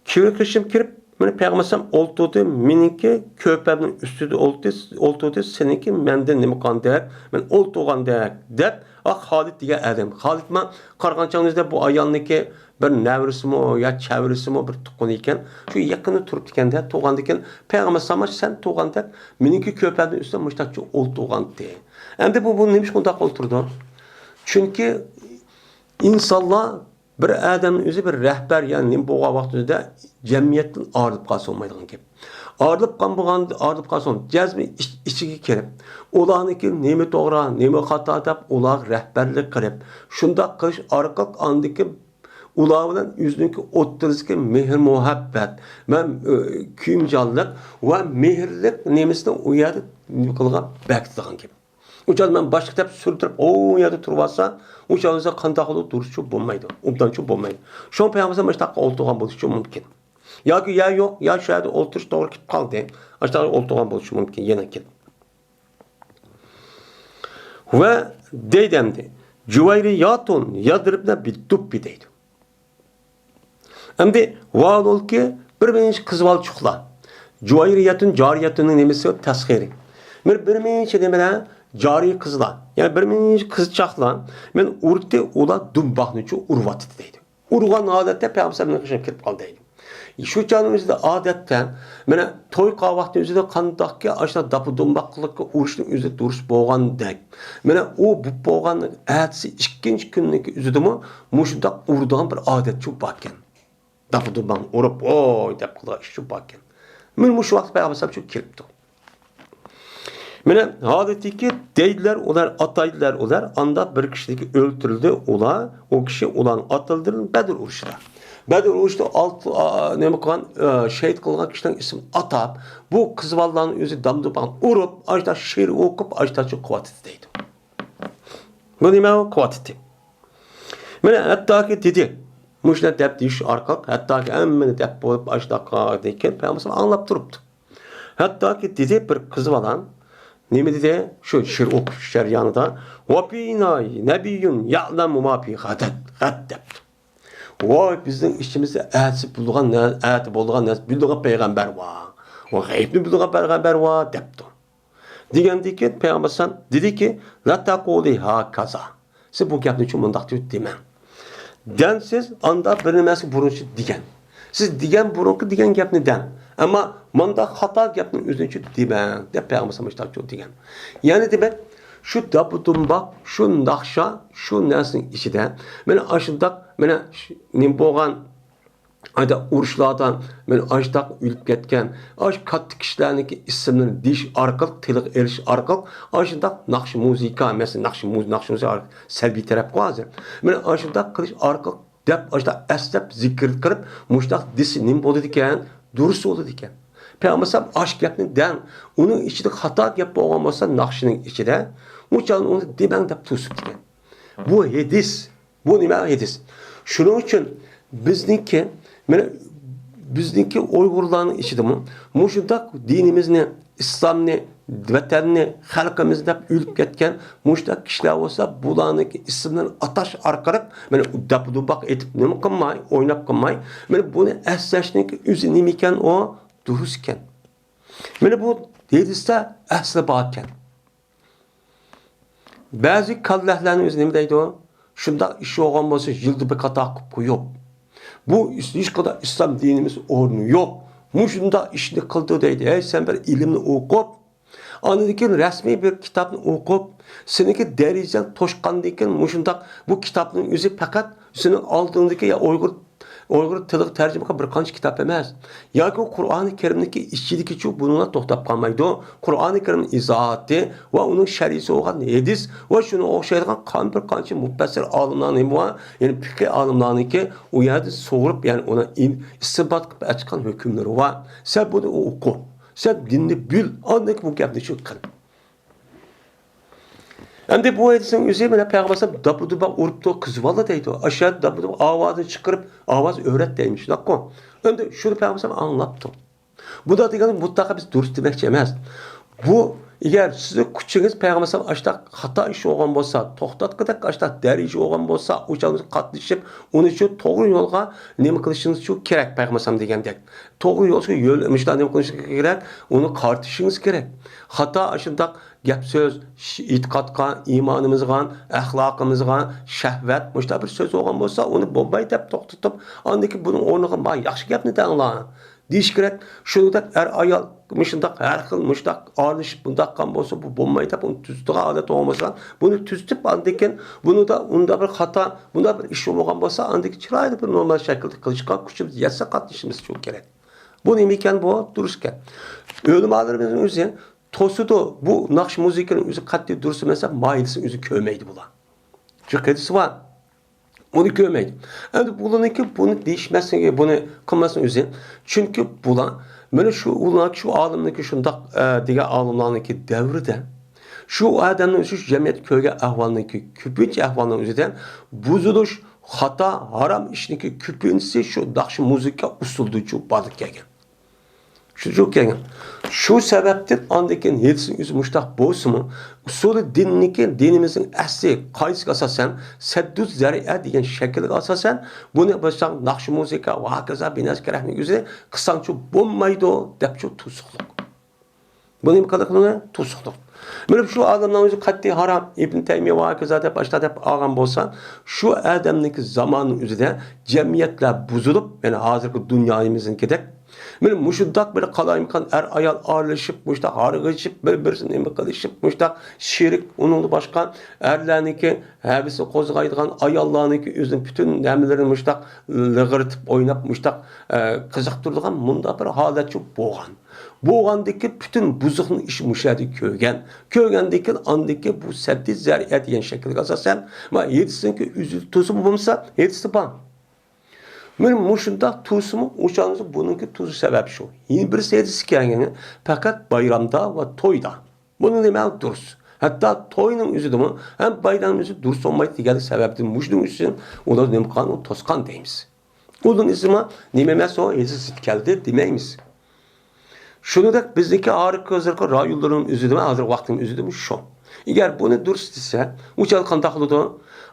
كىرىپ، كىرىپ، مانا پەيغەمبەر ئەلەيھىسسالام ئولتۇردى، مېنىڭكى كۆرپەمنىڭ ئۈستىدە ئولتۇردى، ئولتۇردى، سېنىڭكى مەندىن نېمە قالغاندەك، مەن ئولتۇرغاندەك، دەپ، ئا، خالىد دېگەن ئادەم. خالىد ما قارىغان چاغنىڭىزدا بۇ ئايالنىڭكى بىر نەۋرىسىمۇ يا چەۋرىسىمۇ بىر تۇغقىنى ئىكەن. شۇ يېقىندا تۇرۇپتىكەن-دە، تۇغاندىكىن، پەيغەمبەر ئەلەيھىسسالام سەن تۇغاندەك، مېنىڭكى كۆرپەمنىڭ ئۈستىدە مۇشتاقچە ئولتۇرغانتى. ئەمدى بۇ، بۇ نېمىشقا ئۇنداق ئولتۇرىدۇ؟ چۈنكى ئىنسانلار بىر ئادەمنىڭ ئۆزى بىر رەھبەر، يەنى نېمە بولغان ۋاقتىدا جەمئىيەتتىن ئايرىلىپ قالسا بولمايدىغان گەپ. ئايرىلىپ قالمىغان، ئايرىلىپ قالسا، جەزمەن ئىچ-، ئىچىگە كىرىپ، ئۇلارنىڭكى نېمە توغرا، نېمە خاتا دەپ ئۇلارغا رەھبەرلىك قىلىپ، شۇنداق قىلىش ئارقىلىق ئاندىكى ئۇلار بىلەن ئۆزىنىڭكى ئوتتۇرىسىدىكى مېھىر-مۇھەببەت ۋە، ئۆ، كۆيۈمچانلىق ۋە مېھىرلىك نېمىسىنى ئۇ يەردە نېمە قىلغان، بەكىتىدىغان گەپ. ئۇ چاغدا مەن باشقا تەرەپ سۈرتۈرۈپ، ئۇ يەردە تۇرۇۋالسا، ئۇ چاغدا قانداق بولىدۇ؟ دۇرۇسچۇ بولمايدۇ، ئوبدانچۇ بولمايدۇ. شۇڭا پەيغەمبەر ئاشۇنداق ئولتۇرغان بولۇشى مۇمكىن. ياكى يا يوق، يا شۇ يەردە ئولتۇرۇش توغرا كېلىپ قالدى. ئاشۇنداق ئولتۇرغان بولۇشى مۇمكىن يەنە كېلىپ. ۋە دەيدۇ ئەمدى، جۇۋەيرىياتۇن يەزرىبنە بىددۇپپى دەيدۇ. ئەمدى ۋاھالولكى بىر مىنچە قىز بالىچۇقلار. جۇۋەيرىيەتۇن، جارىيەتۇننىڭ نېمىسى؟ تەسخىرى. بىر، بىر مىنچە نېمىلەر؟ جارىي قىزلار. يەنى بىر مىنچە قىزچاقلار. مەن ئۇردى، ئۇلار دۇمباقنىچۇ ئۇرۇۋاتىدۇ دەيدۇ. ئۇرغان ھالەتتە پەيغەمبەر ئەلەيھىسسالام مېنىڭ قېشىمغا كىرىپ قالدى دەيدۇ. شۇ چاغنىڭ ئۆزىدە ئادەتتە، مانا توي قىلغان ۋاقتىنىڭ ئۆزىدە قانداقكى ئاشۇنداق داپا-دۇمباقلىققا ئۇرۇشنىڭ ئۆزى دۇرۇس بولغاندەك. مانا ئۇ بولۇپ بولغان ئەتىسى، ئىككىنچى كۈننىڭكى ئۆزىدىمۇ مۇشۇنداق ئۇرىدىغان بىر ئادەتچۇ باركەن. داپا-دۇمباق ئۇرۇپ، ۋوي دەپ قىلىدىغان ئىشچۇ باركەن. مانا مۇشۇ ۋاقىت پەيغەمبەر ئەلەيھىسسالامچۇ كېلىپتۇ. مانا ھالىتىكى دەيدىلەر ئۇلار، ئاتايدىلەر ئۇلار، ئاندا بىر كىشىدىكى ئۆلتۈرۈلدى ئۇلار، ئۇ كىشى ئۇلارنىڭ ئاتىلىرىدىن بەدر ئۇرۇشىدا. بەدر ئۇرۇشىدا ئالتە، ئا، نېمە قىلغان، ئا، شېھىت قىلغان كىشىلەرنىڭ ئىسمىنى ئاتاپ، بۇ قىز بالىلارنىڭ ئۆزى دامدۇپان ئۇرۇپ، ئاشتا شېئىر ئوقۇپ، ئاشتاچە قىلىۋاتىدۇ دەيدۇ. بۇ نېمە قىلىۋاتىدۇ؟ مانا ھەتتاكى دېدى، مۇشۇنداق دەپ دېيىش ئارقىلىق، ھەتتاكى ھەممىنى دەپ بولۇپ، ئاشتاق قىلغاندىن كېيىن پەيغەمبەر ئاڭلاپ تۇرۇپتۇ. ھەتتاكى دېدى، بىر قىز بالا نېمە دېدى؟ شۇ شېئىر ئوقۇش جەريانىدا، «ۋەپىنا نەبىيۇن يەلەمۇ ما فى غەدەت، غەد» دەپتۇ. ۋاي، بىزنىڭ ئىچىمىزدە ئەتىسى بولىدىغان نە-، ئەتە بولىدىغان نەرسە بىلىدىغان پەيغەمبەر ۋار. ۋە غەيىبنى بىلىدىغان پەيغەمبەر ۋار دەپتۇ. دېگەندىن كېيىن پەيغەمبەر ئەلەيھىسسالام دېدىكى، «لا تەقۇلى ھاكازا. سىز بۇ گەپنىچۇ مۇنداق دېمەڭ. دەن سىز ئاندا بىر نېمەسى بۇرۇنچە دېگەن. سىز دېگەن بۇرۇنقى دېگەن گەپنى دەڭ. ئەمما مانداق خاتا گەپنىڭ ئۆزىنىچۇ دېمەڭ» دەپ پەيغەمبەر ئەلەيھىسسالام مۇشۇنداق دېگەن. يەنى دېمەك، شۇ داپا-دۇمباق، شۇ ناخشا، شۇ نەرسىنىڭ ئىچىدە، مانا ئاشۇنداق، مانا ش-، نېمە بولغان، ئايدا ئۇرۇشلاردا مەن ئاشۇنداق ئۆلۈپ كەتكەن، ئاشۇ كاتتا كىشىلەرنىڭكى ئىسىملىرىنى دېيىش ئارقىلىق، تىلغا ئېلىش ئارقىلىق، ئاشۇنداق ناخشا مۇزىكا، مەسىلەن، ناخشا مۇز-، ناخشا مۇزىكا سەلبىي تەرەپكۇ ھازىر. مەن ئاشۇنداق قىلىش ئارقىلىق دەپ، ئاشۇنداق ئەسلەپ، زىكىر قىلىپ، مۇشۇنداق دېسە نېمە بولىدىكەن؟ دۇرۇس بولىدىكەن. پەيغەمبەر ئەلەيھىسسالام ئاشۇ گەپنى دەڭ، ئۇنىڭ ئىچىدە خاتا گەپ بولغان بولسا، ناخشىنىڭ ئىچىدە، ئۇ چاغدا ئۇنى دېمەڭ دەپ توسۇپتىكەن. بۇ ھەدىس. بۇ نېمە ھەدىس؟ شۇنىڭ ئۈچۈن بىزنىڭكى، مانا، بىزنىڭكى ئۇيغۇرلارنىڭ ئىچىدىمۇ مۇشۇنداق دىنىمىزنى، ئىسلامنى، ۋەتەننى، خەلقىمىزنى دەپ ئۆلۈپ كەتكەن مۇشۇنداق كىشىلەر بولسا، بۇلارنىڭكى ئىسىملىرىنى ئاتاش ئارقىلىق، مانا، داپا-دۇمباق ئېتىپ نېمە قىلماي، ئويناپ قىلماي، مانا، بۇنى ئەسلەشنىڭكى ئۆزى نېمە ئىكەن، ئۇ دۇرۇس ئىكەن. مانا، بۇ ھەدىستە ئەسلى بار ئىكەن. بەزى كاللەكلەرنىڭ ئۆزى نېمە دەيدۇ؟ شۇنداق ئىش بولغان بولسا، يىلدا بىر قاتار قىلىپ قويۇپ، بۇ ئىس-، ھېچقانداق ئىسلام دىنىمىز ئورنى يوق. مۇشۇنداق ئىشنى قىلدى دەيدۇ. ھەي، سەن بىر ئىلىمنى ئوقۇپ، ئاندىن كېيىن رەسمىي بىر كىتابنى ئوقۇپ، سېنىڭكى دەرىجەڭ توشقاندىن كېيىن مۇشۇنداق، بۇ كىتابنىڭ ئۆزى پەقەت سېنىڭ ئالدىڭدىكى يا ئۇيغۇر ئۇيغۇر تىلىغا تەرجىمە قىلغان بىر قانچە كىتاب ئەمەس. ياكى قۇرئانى كەرىمنىڭكى ئىچىدىكىچۇ بۇنىڭلا توختاپ قالمايدۇ. قۇرئانى كەرىمنىڭ ئىزاھاتى ۋە ئۇنىڭ شەرھىسى بولغان ھەدىس ۋە شۇنىڭغا ئوخشايدىغان قان بىر قانچە مۇپەسسىر ئالىملارنىڭ بار، يەنى پىقھىي ئالىملارنىڭكى ئۇ يەردە سۇغۇرۇپ، يەنى ئۇنى ئىن-، ئىستىنبات قىلىپ ئاچقان ھۆكۈملىرى بار. سەن بۇنى ئوقۇ. سەن دىننى بىل، ئاندىن كېيىن بۇ گەپنى شۇ قىل. ئەمدى بۇ ھەدىسنىڭ ئۆزى مانا پەيغەمبەر ئەلەيھىسسالام داپا-دۇمباق ئۇرۇپتۇ، قىز بالا دەيدۇ. ئاشۇ يەردە داپا-دۇمباق ئاۋازىنى چىقىرىپ، ئاۋاز ئۆرەت دەيمىز، شۇنداققۇ؟ ئەمدى شۇنى پەيغەمبەر ئەلەيھىسسالام ئاڭلاپتۇ. بۇنداق دېگەن مۇتلەقا بىز دۇرۇس دېمەكچى ئەمەس. بۇ ئەگەر سىزنىڭ كۈچىڭىز پەيغەمبەر ئەلەيھىسسالام ئاشۇنداق خاتا ئىش بولغان بولسا، توختاتقۇدەك ئاشۇنداق دەرىجە بولغان بولسا، ئۇ چاغدا قاتنىشىپ، ئۇنى شۇ توغرا يولغا نېمە قىلىشىڭىز شۇ كېرەك پەيغەمبەر ئەلەيھىسسالام دېگەندەك. توغرا يولغا يۆنىلىشتا نېمە قىلىشىڭىز كېرەك؟ ئۇنى قارىتىشىڭىز كېرەك. خاتا ئاشۇنداق گەپ سۆز، ئېتىقادقا، ئىمانىمىزغا، ئەخلاقىمىزغا، شەھۋەت، مۇشۇنداق بىر سۆز بولغان بولسا، ئۇنى بولماي دەپ توختىتىپ، ئاندىن كېيىن بۇنىڭ ئورنىغا ما ياخشى گەپنى دەڭلار دېيىش كېرەك. شۇنىڭدەك ئەر-ئايال مۇشۇنداق ھەر خىل مۇشۇنداق ئارىلىشىپ مۇنداق قىلغان بولسا، بۇ بولماي دەپ ئۇنى تۈزىتىدىغان ھالەت بولغان بولسا، بۇنى تۈزىتىپ، ئاندىن كېيىن بۇنىڭدا ئۇنداق بىر خاتا، بۇنداق بىر ئىش بولمىغان بولسا، ئاندىن كېيىن چىرايلىق بىر نورمال شەكىلدە قىلىشقا كۈچىمىز يەتسە قاتنىشىمىز شۇ كېرەك. بۇ نېمە ئىكەن؟ بۇ دۇرۇس ئىكەن. ئۆلىمالىرىمىزنىڭ ئۆزى توسىدۇ. بۇ ناخشا مۇزىكىنىڭ ئۆزى قەتئىي دۇرۇس ئەمەس، ماھىيىتىنى ئۆزى كۆرمەيدۇ بۇلار. شۇ قېرىسى بار. ئۇنى كۆرمەيدۇ. ئەمدى بۇلارنىڭكى بۇنى دېيىشمەسلىكى، بۇنى قىلماسلىقى ئۆزى. چۈنكى بۇلار، مانا شۇ ئۇلار، شۇ ئالىمنىڭكى شۇنداق، ئە، دېگەن ئالىملارنىڭكى دەۋرىدە، شۇ ئادەمنىڭ شۇ جەمئىيەتتە كۆرگەن ئەھۋالنىڭكى، كۆپىنچە ئەھۋالنىڭ ئۆزىدە بۇزۇلۇش، خاتا، ھارام ئىشنىڭكى كۆپىنچىسى شۇ ناخشا مۇزىكا ئۇسۇلىدىچۇ بارلىققا كەلگەن. شۇ كەلگەن. شۇ سەۋەبتىن ئاندىن كېيىن ھېدىسنىڭ ئۆزى مۇشتاق بولسىمۇ، ئۇسۇلى دىننىكى، دىنىمىزنىڭ ئەسلى قايسىغا ئاساسەن، سەددۇ زەرىئە دېگەن شەكىلگە ئاساسەن، بۇنى بولساڭ ناخشا مۇزىكا ۋە ھاكازا بىنەس كەرەكنىڭ ئۆزىنى قىلساڭچۇ بولمايدۇ دەپچۇ توسۇقلۇق. بۇ نېمە قىلىدۇ؟ توسۇقلۇق. مانا شۇ ئادەمنىڭ ئۆزى قەتئىي ھارام، ئىبن تەيمىيە ۋە ھاكازا دەپ، ئاشتا دەپ ئالغان بولسا، شۇ ئادەمنىڭكى زامانىنىڭ ئۆزىدە جەمئىيەتلەر بۇزۇلۇپ، يەنى ھازىرقى دۇنيايىمىزنىڭكىدەك، مانا مۇشۇنداق بىر قالايمىقان ئەر-ئايال ئارىلىشىپ، مۇشۇنداق ھارغىشىپ، بىر-بىرسىنى نېمە قىلىشىپ، مۇشۇنداق شېرىك، ئۇنىڭدىن باشقا ئەرلەرنىڭكى ھەۋىسىنى قوزغايدىغان، ئاياللارنىڭكى ئۆزىنىڭ پۈتۈن نېمىلىرىنى مۇشۇنداق لىغىرىتىپ ئويناپ، مۇشۇنداق، ئە، قىزىقتۇرىدىغان مۇنداق بىر ھالەتچۇ بولغان. بولغاندىكى پۈتۈن بۇزۇقنىڭ ئىشى مۇشۇ يەردە كۆرگەن. كۆرگەندىن كېيىن ئاندىكى بۇ سەددى زەرىئە دېگەن شەكىلگە ئاساسەن، ما ھېدىسنىڭكى ئۆزى تۇرسىمۇ بولمىسا، ھېدىسى بار. مانا مۇشۇنداق تۇرسىمۇ، ئوشۇنىڭكى بۇنىڭكى تۇرۇش سەۋەب شۇ. يەنە بىرسى ھېدىسى كەلگەن، پەقەت بايرامدا ۋە تويدا. بۇنىڭ نېمە دۇرۇس؟ ھەتتا توينىڭ ئۆزىدىمۇ ھەم بايرامنىڭ ئۆزى دۇرۇس بولمايدۇ دېگەنلىك سەۋەبتىن مۇشۇنىڭ ئۈچۈن ئۇلار نېمە قىلغان، ئۇنى توسقان دەيمىز. ئۇدىن ئىسما نېمە ئەمەس ئۇ، ھېدىسى زىت كەلدى دېمەيمىز. شۇنىڭدەك بىزنىڭكى ھازىرقى ھازىرقى رايونلىرىنىڭ ئۆزىدىمۇ، ھازىرقى ۋاقىتنىڭ ئۆزىدىمۇ شۇ. ئەگەر بۇنى دۇرۇس دېسە، ئۇ چاغدا قانداق قىلىدۇ؟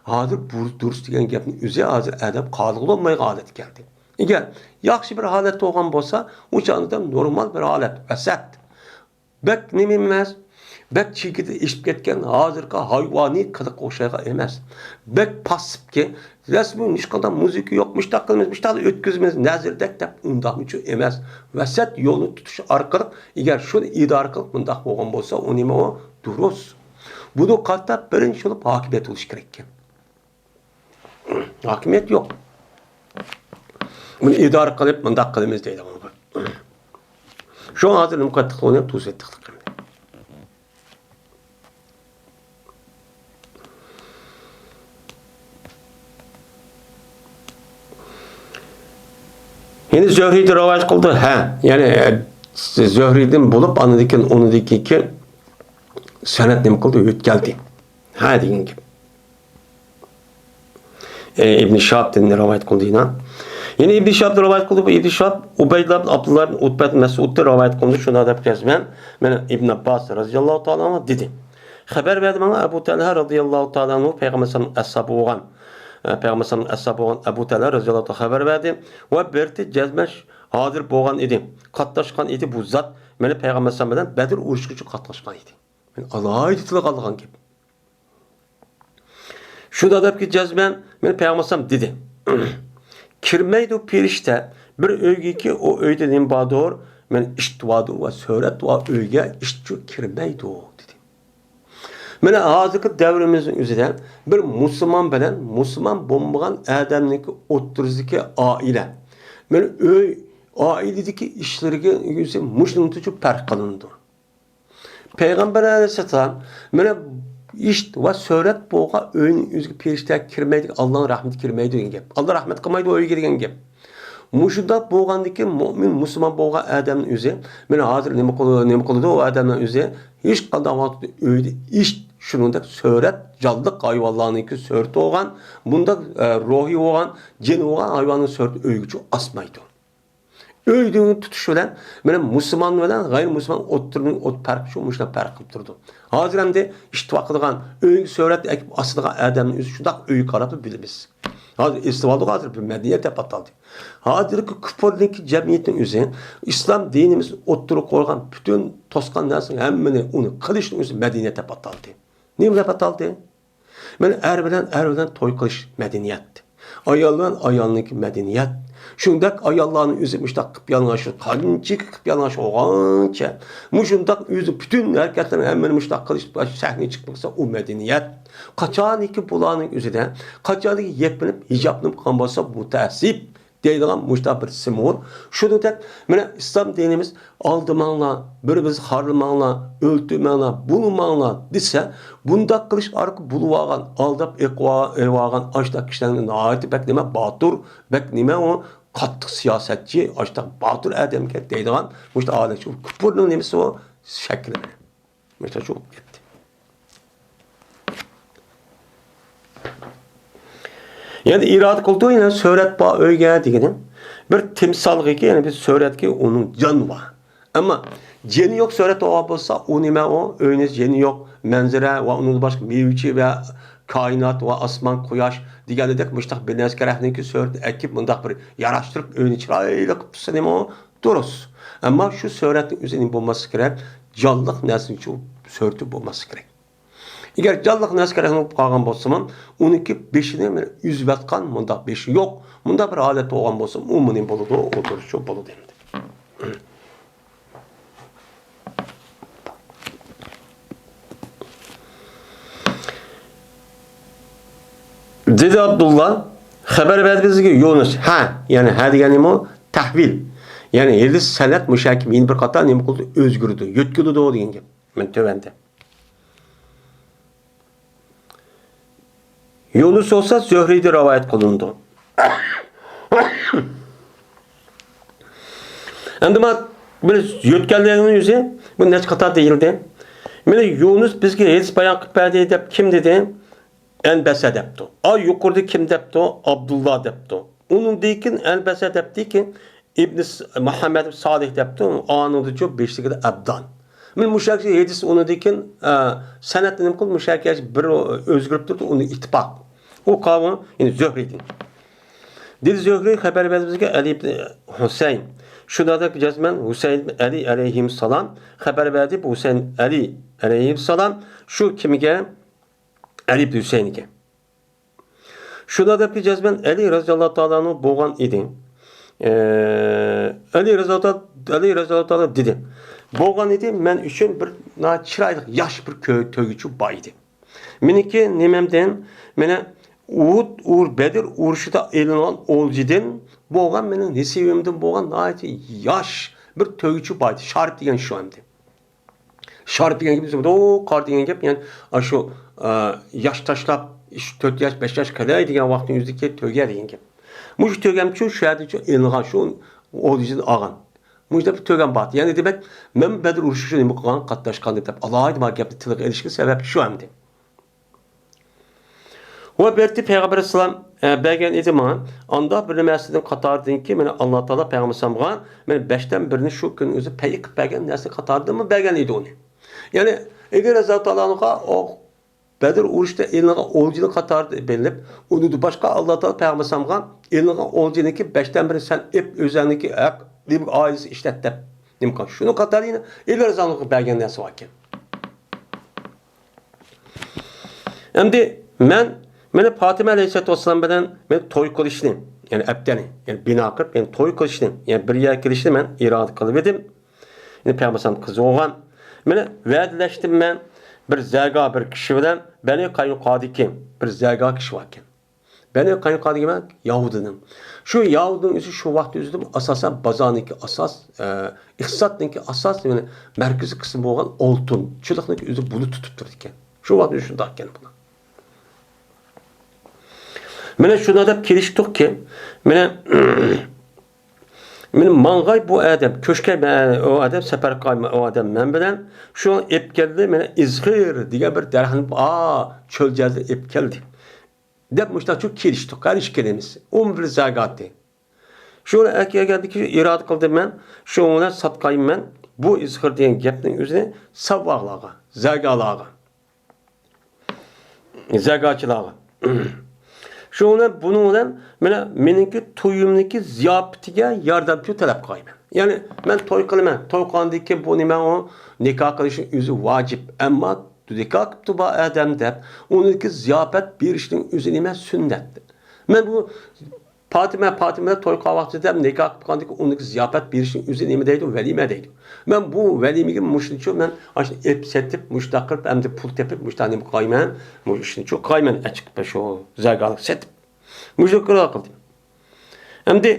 ھازىر بۇ دۇرۇس دېگەن گەپنى ئۆزى ھازىر ئادەم قالغىلى بولمايدىغان ھالەتكە كەلدى. ئەگەر ياخشى بىر ھالەتتە بولغان بولسا، ئۇ چاغدا نورمال بىر ھالەت، ۋەسەت. بەك نېمە ئەمەس، بەك چېكىدىن ئېشىپ كەتكەن ھازىرقى ھايۋانىي قىلىققا ئوخشايدىغان ئەمەس. بەك پاسسىپكى، رەسمىي ھېچقانداق مۇزىكا يوق، مۇشتاق قىلىمىز، مۇشتاق ئۆتكۈزىمىز، نەزىردەك دەپ ئۇنداقمۇچۇ ئەمەس. ۋەسەت يولنى تۇتۇش ئارقىلىق، ئەگەر شۇنى ئىدارە قىلىپ مۇنداق بولغان بولسا، ئۇ نېمە ئۇ؟ دۇرۇس. بۇنى قاتا بىرىنچى بولۇپ ھاكىمىيەت بولۇشى كېرەككەن. ھاكىمىيەت يوق. بۇنى ئىدارە قىلىپ مۇنداق قىلىمىز دەيدىغان بار. شۇڭا ھازىر نېمە قىلاتتۇق، ئۇنى توسۇۋەتتۇق. يەنى زۆھرىدىن رىۋايەت قىلدى. ھە، يەنى، ئە، زۆھرىدىن بولۇپ، ئاندىن كېيىن ئۇنىڭدىن كېيىنكى سەنەد نېمە قىلدى؟ ئۆتكەلدى. ھە دېگەن گەپ. ئى، ئىبن شىھابتىن رىۋايەت قىلدى يەنە. يەنە ئىبن شىھابتىن رىۋايەت قىلدى. بۇ ئىبن شىھاب ئۇبەيدۇللا ئىبن ئابدۇللا ئىبن ئۇتبە ئىبن مەسئۇدتىن رىۋايەت قىلدى. شۇنداق دەپ يازىمەن. مانا ئىبن ئابباس رازىياللاھۇ تائالا ئەنھۇ دېدى. خەۋەر بەردى ماڭا ئەبۇ تەلھە رازىياللاھۇ تائالا ئەنھۇ پەيغەمبەر ئەلەيھىسسالام ئەسھابى بولغان. ئە، پەيغەمبەر ئەلەيھىسسالام ئەسھابى بولغان ئەبۇ تەلھە رازىياللاھۇ تائالا خەۋەر بەردى. ۋە بىرتى جەزمەن ھازىر بولغان ئىدى. قاتناشقان ئىدى بۇ زات. مانا پەيغەمبەر ئەلەيھىسسالام بىلەن بەدر ئۇرۇشىغىچە قاتناشقان ئىدى. مانا ئالاھىدە تىلغا ئالغان گەپ. شۇنداق دەپكى جەزمەن، مانا پەيغەمبەر ئەلەيھىسسالام دېدى. كىرمەيدۇ پېرىشتە بىر ئۆيگىكى، ئۇ ئۆيدە نېمە باردۇر؟ مانا ئىت باردۇر ۋە سۆرەت بار ئۆيگە ئىتچۇ كىرمەيدۇ، دېدى. مانا ھازىرقى دەۋرىمىزنىڭ ئۆزىدە بىر مۇسۇلمان بىلەن مۇسۇلمان بولمىغان ئادەمنىڭكى ئوتتۇرىسىدىكى ئائىلە. مانا ئۆي، ئائىلىدىكى ئىشلىرىگە ئۆزى مۇشۇنىڭغىچە پەرق قىلىنىدۇ. پەيغەمبەر ئەلەيھىسسالام، مانا ئىت ۋە سۆرەت بولغان ئۆينىڭ ئۆزىگە پېرىشتە كىرمەيدۇ، ئاللانىڭ رەھمىتى كىرمەيدۇ دېگەن گەپ. ئاللا رەھمەت قىلمايدۇ ئۆيگە دېگەن گەپ. مۇشۇنداق بولغاندىكىن مۇئمىن، مۇسۇلمان بولغان ئادەمنىڭ ئۆزى، مانا ھازىر نېمە قىلىدۇ، نېمە قىلىدۇ ئۇ ئادەمنىڭ ئۆزى؟ ھېچقانداق ۋاقىتتا ئۆيدە ئىت، شۇنىڭدەك سۆرەت، جانلىق ھايۋانلارنىڭكى سۆرىتى بولغان، بۇنداق، ئە، روھى بولغان، جېنى بولغان ھايۋاننىڭ سۆرىتىنى ئۆيگىچۇ ئاسمايدۇ. ئۆيدىن تۇتۇش بىلەن، مانا مۇسۇلمان بىلەن غەيرىي مۇسۇلمان ئوتتۇرىنىڭ ئوت پەرقى شۇ، مۇشۇنداق پەرق قىلىپ تۇرىدۇ. ھازىر ئەمدى ئىشتىۋا قىلىدىغان، ئۆيگە سۆرەت ئەكىپ ئاسىدىغان ئادەمنىڭ ئۆزى شۇنداق ئۆيگە قاراپلا بىلىمىز. ھازىر ئېسىۋالدۇق، ھازىر بىر مەدەنىيەت دەپ ئاتالدى. ھازىرقى كۇپۇرنىڭكى جەمئىيىتىنىڭ ئۆزى، ئىسلام دىنىمىز ئوتتۇرىغا قويغان پۈتۈن توسقان نەرسىنىڭ ھەممىنى ئۇنى قىلىشنىڭ ئۆزى مەدەنىيەت دەپ ئاتالدى. نېمە دەپ ئاتالدى؟ مانا ئەر بىلەن ئەر بىلەن توي قىلىش مەدەنىيەت. ئايال بىلەن ئايالنىڭكى مەدەنىيەت. شۇنداق ئاياللارنىڭ ئۆزى مۇشۇنداق قىپ يالىڭاچ، قانچىكى قىپ يالىڭاچ بولغانچە، مۇشۇنداق ئۆزى پۈتۈن ھەرىكەتلىرىنى ھەممىنى مۇشۇنداق قىلىش، سەھنىگە چىقىپ كەتسە، ئۇ مەدەنىيەت. قاچانكى بۇلارنىڭ ئۆزىدە، قاچانكى يەپلىنىپ، ھىجابلىنىپ قالغان بولسا، مۇتەئەسسىپ دەيدىغان مۇشۇنداق بىر سىمۋول. شۇنىڭدەك، مانا ئىسلام دىنىمىز، «ئالدىماڭلار، بىر-بىرىڭلارنى خارلىماڭلار، ئۆلتۈرمەڭلار، بۇلىماڭلار» دېسە، بۇنداق قىلىش ئارقىلىق بۇلىۋالغان، ئالداپ ئېقىۋا-، ئېلىۋالغان ئاشۇنداق كىشىلەرنى ناھايىتى بەك نېمە باتۇر، بەك نېمە ئۇ قاتتىق سىياسەتچى، ئاشۇنداق باتۇر ئادەمكەن دەيدىغان مۇشۇنداق ئادەم شۇ كۇپۇرنىڭ نېمىسى ئۇ شەكلى. مۇشۇنداق بولۇپ كەتتى. يەنە ئىرادە قىلىدۇ، يەنە سۈرەت بار ئۆيگە دېگىنى. بىر تىمسالغىكى، يەنى بىر سۈرەتكە ئۇنىڭ جان بار. ئەمما جېنى يوق سۈرەت بولغان بولسا، ئۇ نېمە ئۇ؟ ئۆينىڭ جېنى يوق، مەنزىرە ۋە ئۇنىڭدىن باشقا مېۋىچى ۋە كائىنات ۋە ئاسمان، قۇياش دېگەندەك مۇشۇنداق بىر نەرسە كېرەكنىڭكى سۈرىتىنى ئەكىپ، مۇنداق بىر ياراشتۇرۇپ ئۆينى چىرايلىق قىلىپ تۇرسا نېمە ئۇ؟ دۇرۇس. ئەمما شۇ سۈرەتنىڭ ئۆزى نېمە بولماسلىقى كېرەك؟ جانلىق نەرسىنىڭ شۇ سۈرىتى بولماسلىقى كېرەك. ئەگەر جانلىق نەرسە كېرەك بولۇپ قالغان بولسىمۇ، ئۇنىڭكى بېشىنى ئۈزۈۋەتقان مۇنداق بېشى يوق، مۇنداق بىر ھالەت بولغان بولسىمۇ، ئۇمۇ نېمە بولىدۇ؟ ئولتۇرۇشچۇ بولىدۇ ئەمدى. دېدى ئابدۇللا، خەۋەر بەردى بىزگە يۇنۇس. ھە، يەنى ھە دېگەن نېمە ئۇ؟ تەھۋىل. يەنى ھېلىسى سەنەد مۇشۇ يەنە بىر قاتار نېمە قىلىدۇ؟ ئۆزگىرىدۇ، يۆتكىلىدۇ دېگەن گەپ. مانا تۆۋەندە. يۇنۇس بولسا زۆھرىدىن رىۋايەت قىلىنىدۇ. ئەمدى مانا بىر يۆتكەلگەننىڭ ئۆزى، بۇ نەچچە قاتار دېيىلدى. مانا يۇنۇس بىزگە ھېدىس بايان قىلىپ بەردى دەپ كىم دېدى؟ ئەنبەسە دەپتۇ. ئا، يۇقىرىدا كىم دەپتۇ؟ ئابدۇللا دەپتۇ. ئۇنىڭدىن كېيىن ئەنبەسە دەپتىكى، ئىبنى س-، مۇھەممەد ئىبن سالىھ دەپتۇ. ئانىڭدىچۇ بېشىدىكىدە ئابدان. مانا مۇشۇ ھېدىس ئۇنىڭدىن كېيىن، ئە، سەنەدنى نېمە قىلدى؟ مۇشۇ بىر ئۆزگىرىپ تۇرىدۇ، ئۇنى ئىتتىپاق. ئۇ قاۋۇ، يەنى زۆھرىدىن. دېدى زۆھرى خەۋەر بەردى بىزگە ئەلى ئىبن ھۈسەيىن. شۇنىڭدەك جەزمەن ھۈسەيىن ئىبن ئەلى ئەلەيھىمسالام خەۋەر بەردى. بۇ ھۈسەيىن ئەلى ئەلەيھىمسالام شۇ كىمگە؟ ئەلى ئىبن ھۈسەيىنگە. شۇنىڭدەك جەزمەن ئەلى رەزىياللاھۇ تائالا ئەنھۇ بولغان ئىدى. ئە، ئەلى رەزىياللاھۇ تائالا، ئەلى رەزىياللاھۇ تائالا دېدى. بولغان ئىدى، مەن ئۈچۈن بىر ناھايىتى چىرايلىق ياش بىر كۆ-، تۆگىچى بار ئىدى. مېنىڭكى نېمەمدىن، مانا ئۇھۇد ئۇر-، بەدر ئۇرۇشىدا ئېلىنغان ئولجىدىن بولغان، مېنىڭ نېسىۋىمدىن بولغان ناھايىتى ياش بىر تۆگىچى بار ئىدى. شارىپ دېگەن شۇ ئەمدى. شارىپ دېگەن گېپىمىز بۇ، قار دېگەن گەپ، يەنى ئاشۇ، ئا، ياش تاشلاپ، ئۈچ، تۆت ياش، بەش ياش قالاي دېگەن ۋاقىتنىڭ ئۆزىدىكى تۆگە دېگەن گەپ. مۇشۇ تۆگەمچۇ شۇ يەردىچۇ ئېلىنغان، شۇ ئولجىدىن ئالغان. مۇشۇنداق بىر تۆگەم بار. يەنى دېمەك، مەن بەدر ئۇرۇشى شۇ نېمە قىلغان، قاتناشقان دەپ ئالاھىدە مانا گەپنى تىلغا ئېلىشنىڭ سەۋەبى شۇ ئەمدى. ۋە بەلكى پەيغەمبەر ئەلەيھىسسالام، ئە، بەرگەن ئىدى ماڭا. ئاندا بىر نەرسىدىن قاتارىدىنكى، مانا ئاللا تائالا پەيغەمبەرسىلامغا، مانا بەشتىن بىرىنى شۇ كۈنى ئۆزى پەي قىلىپ بەرگەن نەرسە قاتارىدىنمۇ بەرگەن ئىدى ئۇنى. يەنى ئەلى رەزىياللاھۇ تائالا ئەنھۇغا ئۇ بەدر ئۇرۇشتا ئېلىنغان ئولجىنىڭ قاتارىدا بېرىلىپ، ئۇنىڭدىن باشقا ئاللا تائالا پەيغەمبەرسىلامغا ئېلىنغان ئولجىنىڭكى بەشتىن بىرىنى سەن ئېپ ئۆزەڭنىڭكى ھەق ئائىلىسى ئىشلەت دەپ نېمە قىلغان. شۇنىڭ قاتارىدا يەنە ئەلى رەزىياللاھۇ تائالا بەرگەن نەرسە باركەن. ئەمدى مەن، مانا پاتىمە ئەلەيھىسسالاتۇ ۋەسسالام بىلەن مەن توي قىلىشنى، يەنى ئەپتەنى، يەنى بىنا قىلىپ، يەنى توي قىلىشنى، يەنى بىر يەرگە كېلىشنى مەن ئىرادە قىلىۋىدىم. يەنى پەيغەمبەر قىزى بولغان. مانا ۋەدىلەشتىم مەن بىر زەرگار بىر كىشى بىلەن، بەنى قاينۇقادىكى بىر زەرگار كىشى باركەن. بەنى قاينۇقا دېگەن يەھۇدىينىڭ. شۇ يەھۇدىينىڭ ئۆزى شۇ ۋاقىت ئۆزىدە ئاساسەن بازارنىڭكى ئاساس، ئە، ئىقتىسادنىڭكى ئاساس، يەنى مەركىزىي قىسمى بولغان ئالتۇن، چىلىقنىڭكى ئۆزى بۇنى تۇتۇپ تۇرىدىكەن. شۇ ۋاقىت ئۆزى شۇنداق ئىكەن بۇنىڭ. مانا شۇنداق دەپ كېلىشتۇقكى، مانا، مانا ماڭغاي بۇ ئادەم، كۆچكەي مەن، ئۇ ئادەم سەپەر قىلغاي ئۇ ئادەم مەن بىلەن، شۇ ئېلىپ كەلدى، مانا ئىزخىر دېگەن بىر دەرەخنى، ئا، چۆل جەزىدىن ئېلىپ كەلدى. دەپ مۇشۇنداق چۈ كېلىشتۇق، ھەر ئىككىلىمىز. ئۇمۇ بىر زاگاتى. شۇ ئەكەلگەندىكى ئىرادە قىلدىم مەن، شۇنىڭ بىلەن ساتقايمەن مەن بۇ ئىزخىر دېگەن گەپنىڭ ئۆزىنى ساۋۋاغلارغا، زەگالارغا. زەگاچىلارغا. شۇنىڭ بىلەن، بۇنىڭ بىلەن مانا مېنىڭكى تويۇمنىڭكى زىياپىتىگە ياردەمچى تەلەپ قىلايمەن. يەنى مەن توي قىلىمەن، توي قىلغاندىن كېيىن بۇ نېمە، ئۇ نىكاھ قىلىشنىڭ ئۆزى ۋاجىپ. ئەمما نىكاھ قىپتۇ بۇ ئادەم دەپ، ئۇنىڭكى زىياپەت بېرىشنىڭ ئۆزى نېمە، سۈننەت. مەن بۇ پاتىمە، پاتىمە توي قىلغان ۋاقتىدا نىكاھ قىلىپ قالغاندىكىن ئۇنىڭكى زىياپەت بېرىشنىڭ ئۆزى نېمە دەيدۇ؟ ۋەلىمە دەيدۇ. مەن بۇ ۋەلىمىگە مۇشۇنچە مەن ئاشۇ ئېپ سېتىپ، مۇشۇنداق قىلىپ، ئەمدى پۇل تېپىپ، مۇشۇنداق نېمە قىلايمەن، مۇشۇنچە قىلايمەن، ئەچىقىپ شۇ زەگالىق سېتىپ. مۇشۇ قىلدىم. ئەمدى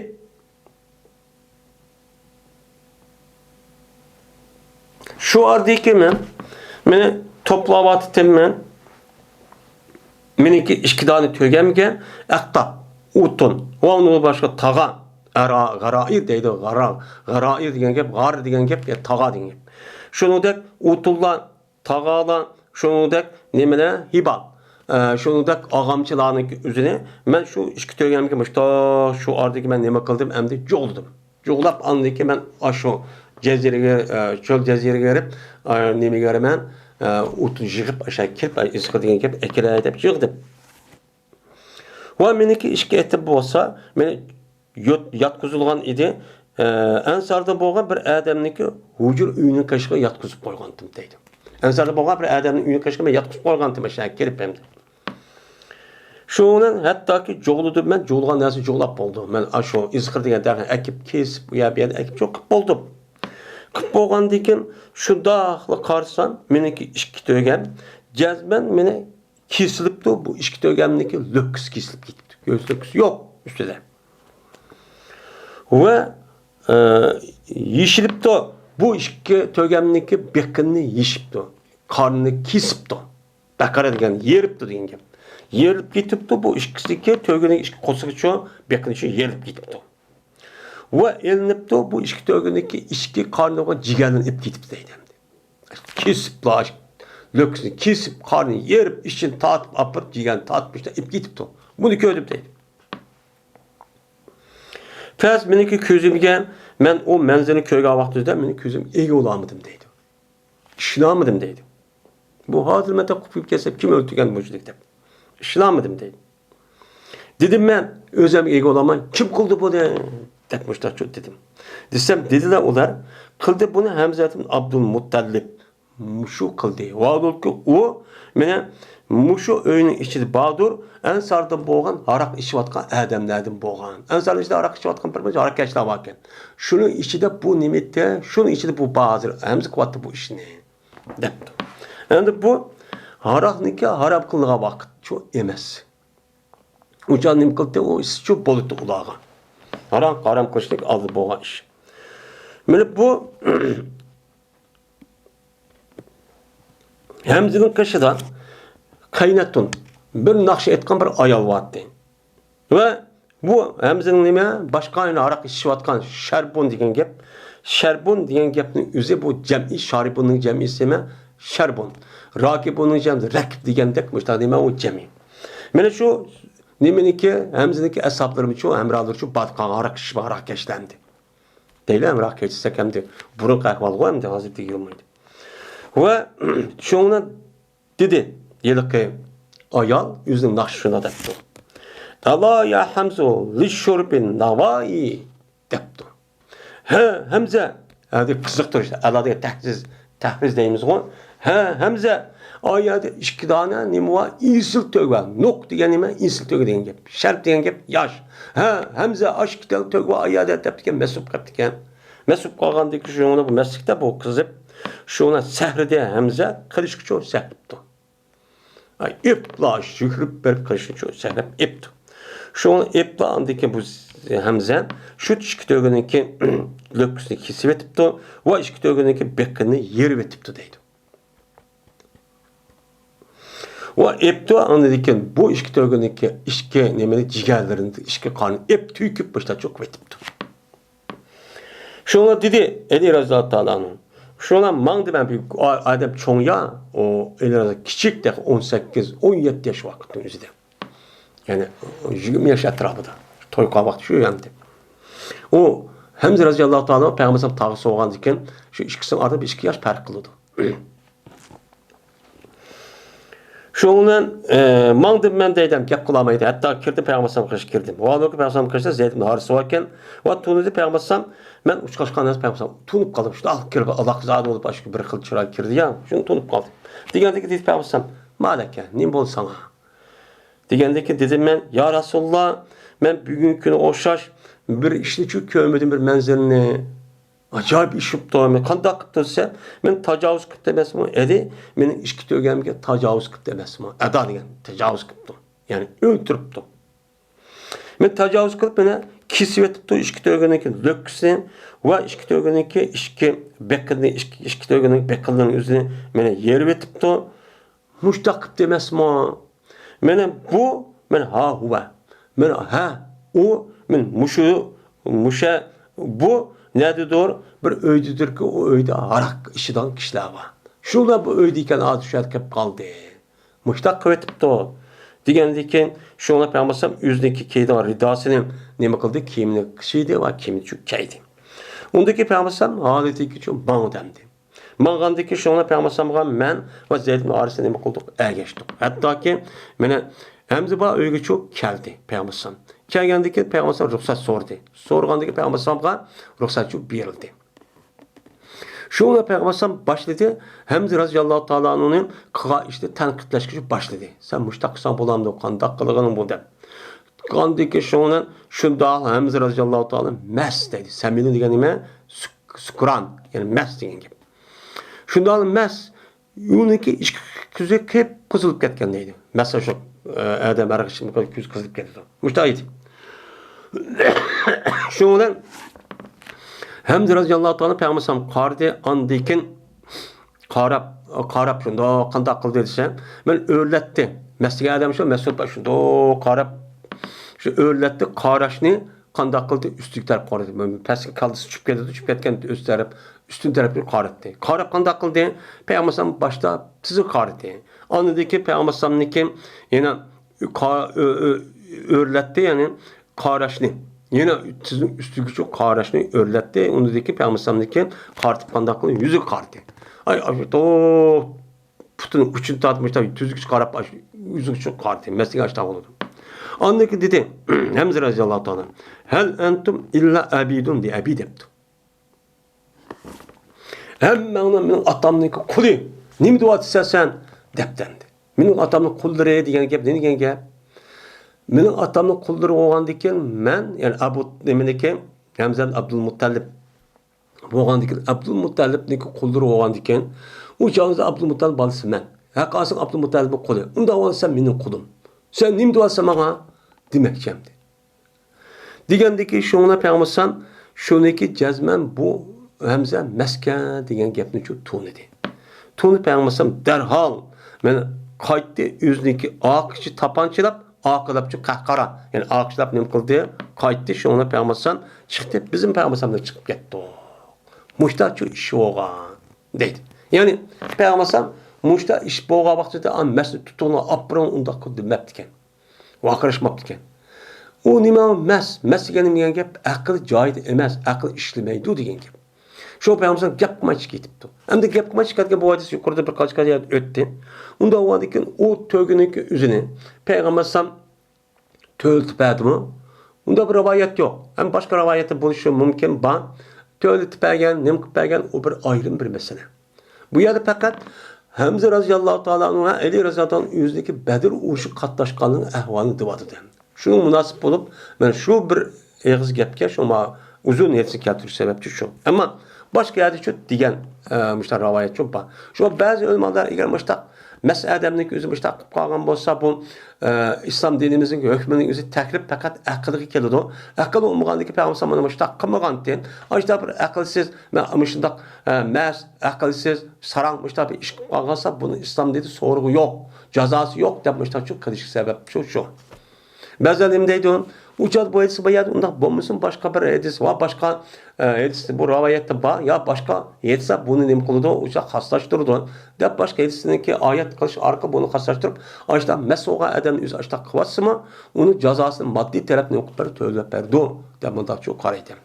شۇ ئارىدىكى مەن، مېنى توپلاۋاتىتىمەن. مېنىڭكى ئىككى دانە تۆگەمگە ئەقتاپ، ئوتۇن ۋە ئۇنىڭدىن باشقا تاغا، ئەرا، غارائىر دەيدۇ، غارا، غارائىر دېگەن گەپ، غار دېگەن گەپ، يا تاغا دېگەن گەپ. شۇنىڭدەك ئوتۇنلار، تاغالار، شۇنىڭدەك نېمىلەر، ھىبال، ئە، شۇنىڭدەك ئاغامچىلارنىڭكى ئۆزىنى مەن شۇ ئىككى تۆگەمگە مۇشتاق شۇ ئارىدىكى مەن نېمە قىلدىم، ئەمدى جۇغلىدىم. جۇغلاپ، ئاندىن كېيىن مەن ئاشۇ جەزىرىگە، ئە، چۆل جەزىرىگە بېرىپ، ئە، نېمىگە بېرىمەن، ئە، ئوتۇن يىغىپ، ئاشۇ كېلىپ، ئىزخىر دېگەن گەپ ئەكېلەي دەپ يىغدىم. ۋە مېنىڭكى ئىككى ئېتىم بولسا، مېنى يوت-، ياتقۇزۇلغان ئىدى. ئە، ئەنساردىن بولغان بىر ئادەمنىڭكى ھۇجرا ئۆيىنىڭ قېشىغا ياتقۇزۇپ قويغانتىم دەيدۇ. ئەنساردىن بولغان بىر ئادەمنىڭ ئۆيىنىڭ قېشىغا مەن ياتقۇزۇپ قويغانتىم، ئاشۇ كېلىپ ئەمدى. شۇنىڭ بىلەن ھەتتاكى جۇغلىدىم مەن، جۇغلىغان نەرسە جۇغلاپ بولدى. مەن ئاشۇ ئىزخىر دېگەن دەرەخنى ئەكىپ كېسىپ، ئۇ يەر بۇ يەردە ئەكىپ جۇغ قىلىپ بولدۇم. قىلىپ بولغاندىن كېيىن شۇنداقلا قارىسام، مېنىڭكى ئىككى تۆگەم جەزمەن مېنى كېسىلىپتۇ، بۇ ئىككى تۆگەمنىڭكى لۆككىسى كېسىلىپ كېتىپتۇ. كۆز لۆككىسى يوق ئۈستىدە. ۋە، ئە، يېشىلىپتۇ. بۇ ئىككى تۆگەمنىڭكى بېقىنىنى يېشىپتۇ. قارنىنى كېسىپتۇ. بەقەرە دېگەن يېرىپتۇ دېگەن گەپ. يېرىلىپ كېتىپتۇ، بۇ ئىككىسىنىڭكى تۆگىنىڭ ئىككى قورسىقى شۇ بېقىنى شۇ يېرىلىپ كېتىپتۇ. ۋە ئېلىنىپتۇ، بۇ ئىككى تۆگىنىڭكى ئىچكى قارنىغا جىگەرلىرىنى ئېلىپ كېتىپتۇ دەيدۇ ئەمدى. كېسىپلا، لۆككىسىنى كېسىپ، قارنىنى يېرىپ، ئىچىنى تارتىپ ئاپىرىپ، جىگەرنى تارتىپ، مۇشۇنداق ئېلىپ كېتىپتۇ. بۇنى كۆردۈم دەيدۇ. پەس مېنىڭكى كۆزۈمگە، مەن ئۇ مەنزىرىنى كۆرگەن ۋاقتىدا مېنىڭ كۆزۈم ئىگە بولالمىدىم دەيدۇ. ئىشىنالمىدىم دەيدۇ. بۇ ھازىر مەن تېخى قۇتۇلۇپ كەتسەم، كىم ئۆلتۈرگەن مۇشۇنداق دەپ. ئىشىنالمىدىم دەيدۇ. دېدىم مەن، ئۆزۈم ئىگە بولالماي، كىم قىلدى بۇنى؟ دەپ مۇشۇنداق دېدىم. دېسەم، دېدىلەر ئۇلار، قىلدى بۇنى ھەمزە ئىبن ئابدۇل مۇتتەلىپ. مۇشۇ قىلدى. ۋاھالۇكى ئۇ مېنى مۇشۇ ئۆينىڭ ئىچىدە باردۇر، ئەنساردىن بولغان ھاراق ئىچىۋاتقان ئادەملەردىن بولغان. ئەنسارنىڭ ئىچىدە ھاراق ئىچىۋاتقان بىر مۇنچە ھاراقكەشلەر باركەن. شۇنىڭ ئىچىدە بۇ نېمە ئىدى؟ شۇنىڭ ئىچىدە بۇ بار ھازىر. ھەمزە قىلىۋاتتى بۇ ئىشنى. دەپتۇ. ئەمدى بۇ ھاراقنىڭكى ھارام قىلىنغان ۋاقىتچۇ ئەمەس. ئۇ چاغ نېمە قىلدى؟ ئۇ ئىسچۇ بولدى ئۇلارغا. ھارام، ھارام قىلىشنىڭ ئالدى بولغان ئىش. مانا بۇ ھەمزىنىڭ قېشىدا قەينەتۇن، بىر ناخشا ئېيتقان بىر ئايال بارتتى. ۋە بۇ ھەمزىنىڭ نېمە، باشقا يەنە ھاراق ئىچىشىۋاتقان شەربۇن دېگەن گەپ. شەربۇن دېگەن گەپنىڭ ئۆزى بۇ جەمئىي، شارىبۇننىڭ جەمئىيسى نېمە؟ شەربۇن. راكىبۇننىڭ جەمئىسى رەكىب دېگەندەك، مۇشۇنداق نېمە ئۇ جەمئىي. مانا شۇ نېمىنىڭكى، ھەمزىنىڭكى ئەسھابلىرىمۇ شۇ، ھەمراھلىرى شۇ بارقان ھاراق ئىچىش، ھاراق كەشتەمدى. دەيلى، ھەمراھ كەچسەك ئەمدى بۇرۇنقى ئەھۋالغۇ ئەمدى ھازىر دېگىلىمايدۇ. ۋە شۇڭا دېدى، ھېلىقى ئايال ئۆزىنىڭ ناخشىسىدا دەپتۇ. ئەلا يا ھەمزۇ لىششۇربى ناۋايى دەپتۇ. ھە، ھەمزە، ھەدە قىزىقتۇرۇش، ئەلا دېگەن تەھرىز، تەھرىز دەيمىزغۇ. ھە، ھەمزە، ئا يەردە ئىككى دانە نېمە بار؟ ئېسىل تۆگە بار. نۇق دېگەن نېمە؟ ئېسىل تۆگە دېگەن گەپ. شەرپ دېگەن گەپ ياش. ھە، ھەمزە، ئاشۇ ئىككى دانە تۆگە بار ئا يەردە دەپتىكەن، مەس بولۇپ قاپتىكەن. مەس بولۇپ قالغاندىن كېيىن شۇنىڭ بۇ مەسلىكتە بۇ قىزىپ، شۇنى سەھرىدە ھەمزە قىلىشقىچۇ سەھرىپتۇ. ئاي، ئېپلا، يۈگۈرۈپ بېرىپ قىلىشقىچۇ سەھرەپ ئېپتۇ. شۇنى ئېپلا ئاندىن كېيىن بۇ ھەمزە شۇ ئىككى تۆگىنىڭكى لۆككىسىنى كېسىۋېتىپتۇ ۋە ئىككى تۆگىنىڭكى بېقىنى يېرىۋېتىپتۇ دەيدۇ. ۋە ئېپتۇ، ئاندىن كېيىن بۇ ئىككى تۆگىنىڭكى ئىچكى نېمىنى، جىگەرلىرىنى، ئىچكى قارنىنى ئېپ تۈگۈپ باشتا چوقۇۋېتىپتۇ. شۇڭا دېدى ئەلى رەزىياللاھۇ تائالا ئەنھۇ، شۇڭا ماڭدى مەن، ئادەم چوڭ يا، ئۇ ئەلى رەزىياللاھ كىچىك، تېخى ئون سەككىز، ئون يەتتە ياش ۋاقىتنىڭ ئۆزىدە. يەنى يىگىرمە ياش ئەتراپىدا. توي قىلغان ۋاقتى شۇ ئەمدى. ئۇ ھەمزە رەزىياللاھۇ تائالا پەيغەمبەر تاغا سوغاندىن كېيىن شۇ ئىككىسىنىڭ ئارىسىدا بىر ئىككى ياش پەرق قىلىدۇ. شۇنىڭ بىلەن، ئە، ماڭدىم مەن دەيدۇ، گەپ قىلالمايدۇ. ھەتتا كىردىم پەيغەمبەر ئەلەيھىسسالام قېشىغا كىردىم. ۋاھالەنكى پەيغەمبەر ئەلەيھىسسالام قېشىدا زەيد ئىبن ھارىسە بار ئىكەن. ۋە تونۇدى پەيغەمبەر ئەلەيھىسسالام، مەن ئۇچراشقان ئەمەس پەيغەمبەر ئەلەيھىسسالام. تونۇپ قالدىم. شۇنداق كىرىپ ئالاقىزادە بولۇپ، ئاشۇ بىر خىل چىراي كىردى يا. شۇنى تونۇپ قالدىم. دېگەندىكىن دېدى پەيغەمبەر ئەلەيھىسسالام، مالەكە، نېمە بولدى ساڭا؟ دېگەندىكىن دېدىم مەن، يا رەسۇلاللا، مەن بۈگۈنكى كۈنگە ئوخشاش بىر ئىشنىچۇ كۆرمىدىم، بىر مەنزىرىنى. ئاجايىپ ئىش بوپتۇ. مەن قانداق قىپتۇ دېسە، مەن تاجاۋۇز قىپتۇ ئەمەسمۇ؟ ئەدى، مېنىڭ ئىككى تۆگەمگە تاجاۋۇز قىپتۇ ئەمەسمۇ؟ ئەدا دېگەن تاجاۋۇز قىپتۇ. يەنى ئۆلتۈرۈپتۇ. مەن تاجاۋۇز قىلىپ، مانا كېسىۋېتىپتۇ ئىككى تۆگىنىڭكى لۆككىسىنى ۋە ئىككى تۆگىنىڭكى ئىچكى بېقىنى، ئىچكى، ئىچكى تۆگىنىڭ بېقىنىنىڭ ئۆزىنى مانا يېرىۋېتىپتۇ. مۇشتاق قىپتۇ ئەمەسمۇ؟ مانا بۇ، مانا ھا ھۇۋا. مانا ھە، ئۇ، مانا مۇشۇ، مۇشە، بۇ نەدىدۇر؟ بىر ئۆيدىدۇركى، ئۇ ئۆيدە ھاراق ئىچىدىغان كىشىلەر بار. شۇلار بۇ ئۆيدە ئىكەن، ھازىر شۇ يەرگە كېلىپ قالدى. مۇشتاق قىلىۋېتىپتۇ. دېگەندىن كېيىن شۇڭا پەيغەمبەر ئۆزىنىڭكى كىيىدىغان رىداسىنى نېمە قىلدى؟ كىيىمىنى قىشىدى ۋە كىيىمىنى چۈ-، كىيدى. ئۇندىكى پەيغەمبەر ھالىتىگە چۈ ماڭدى ئەمدى. ماڭغاندىكى شۇڭا پەيغەمبەر مەن ۋە زەيد ئىبن ھارىسە نېمە قىلدۇق؟ ئەگەشتۇق. ھەتتاكى مانا ھەمزە بار ئۆيگە چۈ كەلدى پەيغەمبەر. كەلگەندىكى پەيغەمبەر رۇخسەت سورىدى. سورىغاندىكى پەيغەمبەر رۇخسەت چۈ بېرىلدى. شۇڭا پەيغەمبەر باشلىدى، ھەمزە رەزىياللاھۇ تائالا ئەنھۇنى قىلغان ئىشنى تەنقىدلەشكە باشلىدى. سەن مۇشتاق قىلساڭ بولامدۇ، قانداق قىلغىنىڭ بۇ دەپ. ئاندىكى شۇڭا شۇنداق ھەمزە رەزىياللاھۇ تائالا مەست دەيدۇ. سەمىنە دېگەن نېمە؟ سۇك-، سۇكران، يەنى مەست دېگەن گەپ. شۇنداق مەست، ئۇنىڭكى ئىچكى كۆزى قىپقىزىلىپ كەتكەن دەيدۇ. مەسىلەن، شۇ، ئە، ئادەم ھەر قېتىم كۆزى قىزىپ كېتىدۇ. مۇشۇنداق ئىدى. شۇنىڭ بىلەن ھەمزە رەزىياللاھۇ تائالا پەيغەمبەر قارىدى، ئاندىن كېيىن قاراپ، قاراپ شۇنداق قانداق قىلدى دېسە، مەن ئۆرلەتتى. مەست دېگەن ئادەم شۇ، مەست بولۇپ شۇنداق قاراپ، شۇ ئۆرلەتتى، قاراشنى قانداق قىلدى؟ ئۈستىگە تەرەپ قارىدى. پەسكە كاللىسى چۈشۈپ كېتىدۇ، چۈشۈپ كەتكەن ئۆز تەرەپ، ئۈستۈن تەرەپكە قاراتتى. قاراپ قانداق قىلدى؟ پەيغەمبەر باشتا تىزىگە قارىدى. ئاندىن كېيىن پەيغەمبەرنىڭكى يەنە قا-، ئۆ-، ئۆ-، ئۆرلەتتى، يەنى قاراشنى. يەنە تىزنىڭ ئۈستىگىچە قاراشنى ئۆرلەتتى. ئۇندىن كېيىن پەيغەمبەرنىڭكى قارىتىپ قانداق قىلدى؟ يۈزىگە قارىدى. ئاي، ئاشۇ تو-، پۇتىنىڭ ئۇچىنى تارتىپ، مۇشۇنداق تۈزگۈچە قاراپ، ئاشۇ يۈزىگە چۈشۈپ قارىدى. مەسىلەن، ئاشۇنداق بولىدۇ. ئاندىن كېيىن دېدى، ھەمزە رەزىياللاھۇ تائالا، ھەل ئەنتۇم ئىللا ئەبىدۇن دە ئەبى دەپتۇ. ھەممەڭلار مېنىڭ ئاتامنىڭكى قۇلى. نېمە دەۋاتىسەن سەن؟ دەپتەندى. مېنىڭ ئاتامنىڭ قۇللىرى دېگەن گەپ نېمە دېگەن گەپ؟ مېنىڭ ئاتامنىڭ قۇللىرى بولغاندىكىن مەن، يەنى ئەبۇ، نېمىنىكى؟ ھەمزە ئابدۇلمۇتتەلىپ. بولغاندىكىن، ئابدۇلمۇتتەلىپنىڭكى قۇللىرى بولغاندىكىن، ئۇ چاغدا ئابدۇلمۇتتەلىپ بالىسى مەن. ھەققاسىڭ ئابدۇلمۇتتەلىپنىڭ قۇلى. ئۇنداق بولسا سەن مېنىڭ قۇلۇم. سەن نېمە دەۋاتسەن ماڭا؟ دېمەكچى ئەمدى. دېگەندىكى شۇڭا پەيغەمبەر شۇنىكى جەزمەن بۇ ھەمزە مەسكەن دېگەن گەپنى چۈ تونىدى. تونى پەيغەمبەر دەرھال مەن قايتتى ئۆزىنىڭكى ئاقىچى تاپانچىلاپ، ئاقىلاپچۇ قەھقارا. يەنى ئاقىچىلاپ نېمە قىلدى؟ قايتتى. شۇڭا پەيغەمبەر چىقتى، بىزمۇ پەيغەمبەر بىلەن چىقىپ كەتتۇق. مۇشتاچۇ ئىش بولغان دەيدۇ. يەنى پەيغەمبەر مۇشتا ئىش بولغان ۋاقتىدا، ئا، مەسىلە تۇتۇڭلار، ئاپىرىڭ ئۇنداق قىل دېمەپتىكەن. ۋارقىراشماپتىكەن. ئۇ نېمە مەس؟ مەس دېگەن نېمە دېگەن گەپ؟ ئەقىل جايىدا ئەمەس، ئەقىل ئىشلىمەيدۇ دېگەن گەپ. شۇ پەيغەمبەر گەپ قىلماي چىقىپ كېتىپتۇ. ئەمدى گەپ قىلماي چىقىپ كەتكەن بۇ ھەدىس يۇقىرىدا بىر قانچە يەردە ئۆتتى. ئۇنداق بولغاندىكىن ئۇ تۆگىنىڭكى ئۆزىنى پەيغەمبەر تۆلىتىپ بەردىمۇ؟ ئۇنداق بىر رىۋايەت يوق. ھەم باشقا رىۋايەتتە بولۇشى مۇمكىن، بار. تۆلىتىپ بەرگەن، نېمە قىلىپ بەرگەن، ئۇ بىر ئايرىم بىر مەسىلە. بۇ يەردە پەقەت ھەمزە رەزىياللاھۇ تائالا ئەنھۇ ۋە ئەلى رەزىياللاھۇ تائالا ئەنھۇ ئۆزىنىڭكى بەدر ئۇرۇشىغا قاتناشقانلىقىنىڭ ئەھۋالىنى دەۋاتىدۇ. شۇنىڭ مۇناسىپ بولۇپ، مەن شۇ بىر ئېغىز گەپكە شۇ ما-، ئۇزۇن ھەدىسنى كەلتۈرۈش سەۋەبچى شۇ. ئەمما باشقا يەردىچۇ دېگەن، ئە، مۇشۇنداق رىۋايەتچۇ بار. شۇ بەزى ئۆلىمالار ئەگەر مۇشۇنداق مەس ئادەمنىڭكى ئۆزى مۇشۇنداق قىلىپ قالغان بولسا، بۇ، ئە، ئىسلام دىنىمىزنىڭ ھۆكمىنىڭ ئۆزى تەكلىپ پەقەت ئەقىلگە كېلىدۇ. ئەقىل بولمىغاندىكى پەيغەمبەر مانا مۇشۇنداق قىلمىغانتى. ئاشۇنداق بىر ئەقىلسىز، مە-، مۇشۇنداق، ئە، مەس، ئەقىلسىز، ساراڭ مۇشۇنداق بىر ئىش قىلىپ قالغانسا، بۇنىڭ ئىسلام دىنىدا سورىقى يوق، جازاسى يوق دەپ مۇشۇنداق قىلىش سەۋەب شۇ، شۇ. بەزىلەر نېمە دەيدۇ؟ ئۇ چاغدا بۇ ھەدىس بۇ يەردە ئۇنداق بولمىسۇن، باشقا بىر ھەدىس ۋە باشقا، ئە، ھەدىس بۇ رىۋايەتتە بار، يا باشقا ھەدىسلەر بۇنى نېمە قىلىدۇ، ئۇ چاغ خاسلاشتۇرىدۇ، دەپ باشقا ھەدىسنىڭكى ئايەت قىلىش ئارقىلىق بۇنى خاسلاشتۇرۇپ، ئاشۇنداق مەس بولغان ئادەمنى ئۆزى ئاشۇنداق قىلىۋاتسىمۇ، ئۇنىڭ جازاسىنى ماددىي تەرەپنى ئوقۇپ بېرىپ تۆلەپ بەردۇ، دەپ مۇنداقچۇ قارايدۇ.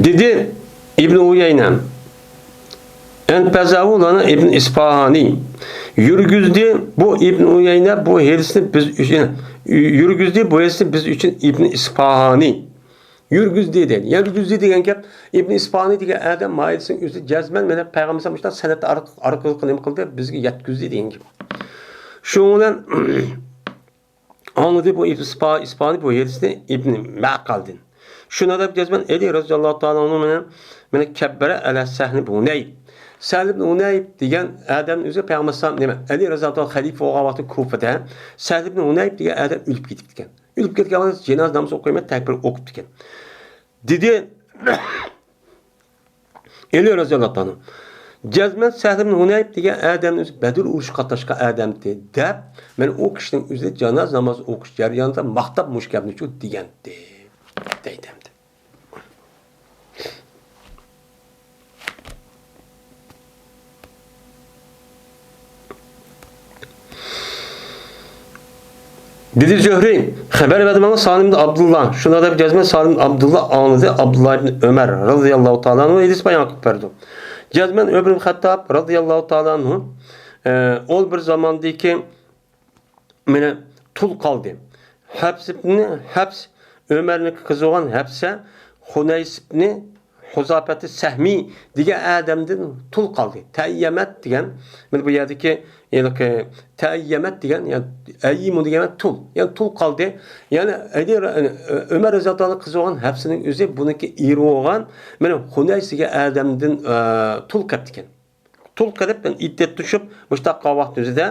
دېدى ئىبن ئۇيەينە، ئەنبەزەھۇ لەنا ئىبن ئىسپاھانى. يۈرگۈزدى بۇ ئىبن ئۇيەينە بۇ ھەدىسنى بىز ئۈچۈن، يۈرگۈزدى بۇ ھەدىسنى بىز ئۈچۈن ئىبن ئىسپاھانى. يۈرگۈزدى دەيدۇ. يۈرگۈزدى دېگەن گەپ ئىبن ئىسپاھانى دېگەن ئادەم ما ھەدىسنىڭ ئۆزى جەزمەن مېنى پەيغەمبەر ئىسلام مۇشۇنداق سەنەد ئارقىلىق نېمە قىلدى، بىزگە يەتكۈزدى دېگەن گەپ. شۇنىڭ بىلەن ئاڭلىدى بۇ ئىبن ئىسپا-، ئىسپانى بۇ ھەدىسنى ئىبن مەقەلدىن. شۇنىڭ دەپ جەزمەن ئەلى رەزىياللاھۇ تائالا ئەنھۇ مېنى، مېنى كەببەرە ئەلە سەھلى بۇ ھۇنەيب. سەھلى ئىبن ھۇنەيب دېگەن ئادەمنى ئۆزى پەيغەمبەر ئەلەيھىسسالام نېمە، ئەلى رەزىياللاھۇ تائالا خەلىپە بولغان ۋاقتى كۇفىدا سەھلى ئىبن ھۇنەيب دېگەن ئادەم ئۆلۈپ كېتىپتىكەن. ئۆلۈپ كەتكەن ۋاقتىدا جىنازا نامىزى ئوقۇيمەن، تەكبىر ئوقۇپتىكەن. دېدى، ئەلى رەزىياللاھۇ تائالا ئەنھۇ، جەزمەن سەھل ئىبن ھۇنەيب دېگەن ئادەمنى ئۆزى بەدر ئۇرۇشى قاتناشقان ئادەمتى دەپ، مەن ئۇ كىشىنىڭ ئۆزى جانازا نامازى ئوقۇش جەريانىدا ماختاپ مۇشۇ گەپنى شۇ دېگەنتى، دەيدۇ ئەمدى. دېدى زۆھرى، خەۋەر بەردى ماڭا سالىم ئىبن ئابدۇللا. شۇنداق دەپ جەزمەن سالىم ئىبن ئابدۇللا ئاڭلىدى، ئابدۇللا ئىبن ئۆمەر رەزىياللاھۇ تائالا ئەنھۇ ھەدىس بايان قىلىپ بەردى. جەزمەن ئۆمەر ئىبن خەتتاب رەزىياللاھۇ تائالا ئەنھۇ، ئە، ئۇ بىر زاماندىكى مانا تۇل قالدى. ھەپسىبنى، ھەپس، ئۆمەرنىڭ قىزى بولغان ھەپسە، خۇنەيسىبنى، خۇزاپەتى سەھمى دېگەن ئادەمدىن تۇل قالدى. تەييەمەت دېگەن، مانا بۇ يەردىكى ھېلىقى تەييەمەت دېگەن، يەنى ئەييىمۇ دېگەن تۇل. يەنى تۇل قالدى. يەنى ئەيدى، ئۆمەر رەزىياللاھۇ تائالا قىزى بولغان ھەپسىنىڭ ئۆزى بۇنىڭكى ئېرى بولغان، مانا خۇنەيس دېگەن ئادەمدىن، ئە، تۇل قېپتىكەن. تۇل قېلىپ، مەن ئىددەت تۇتۇشۇپ، مۇشۇنداق قالغان ۋاقتىمىزدا،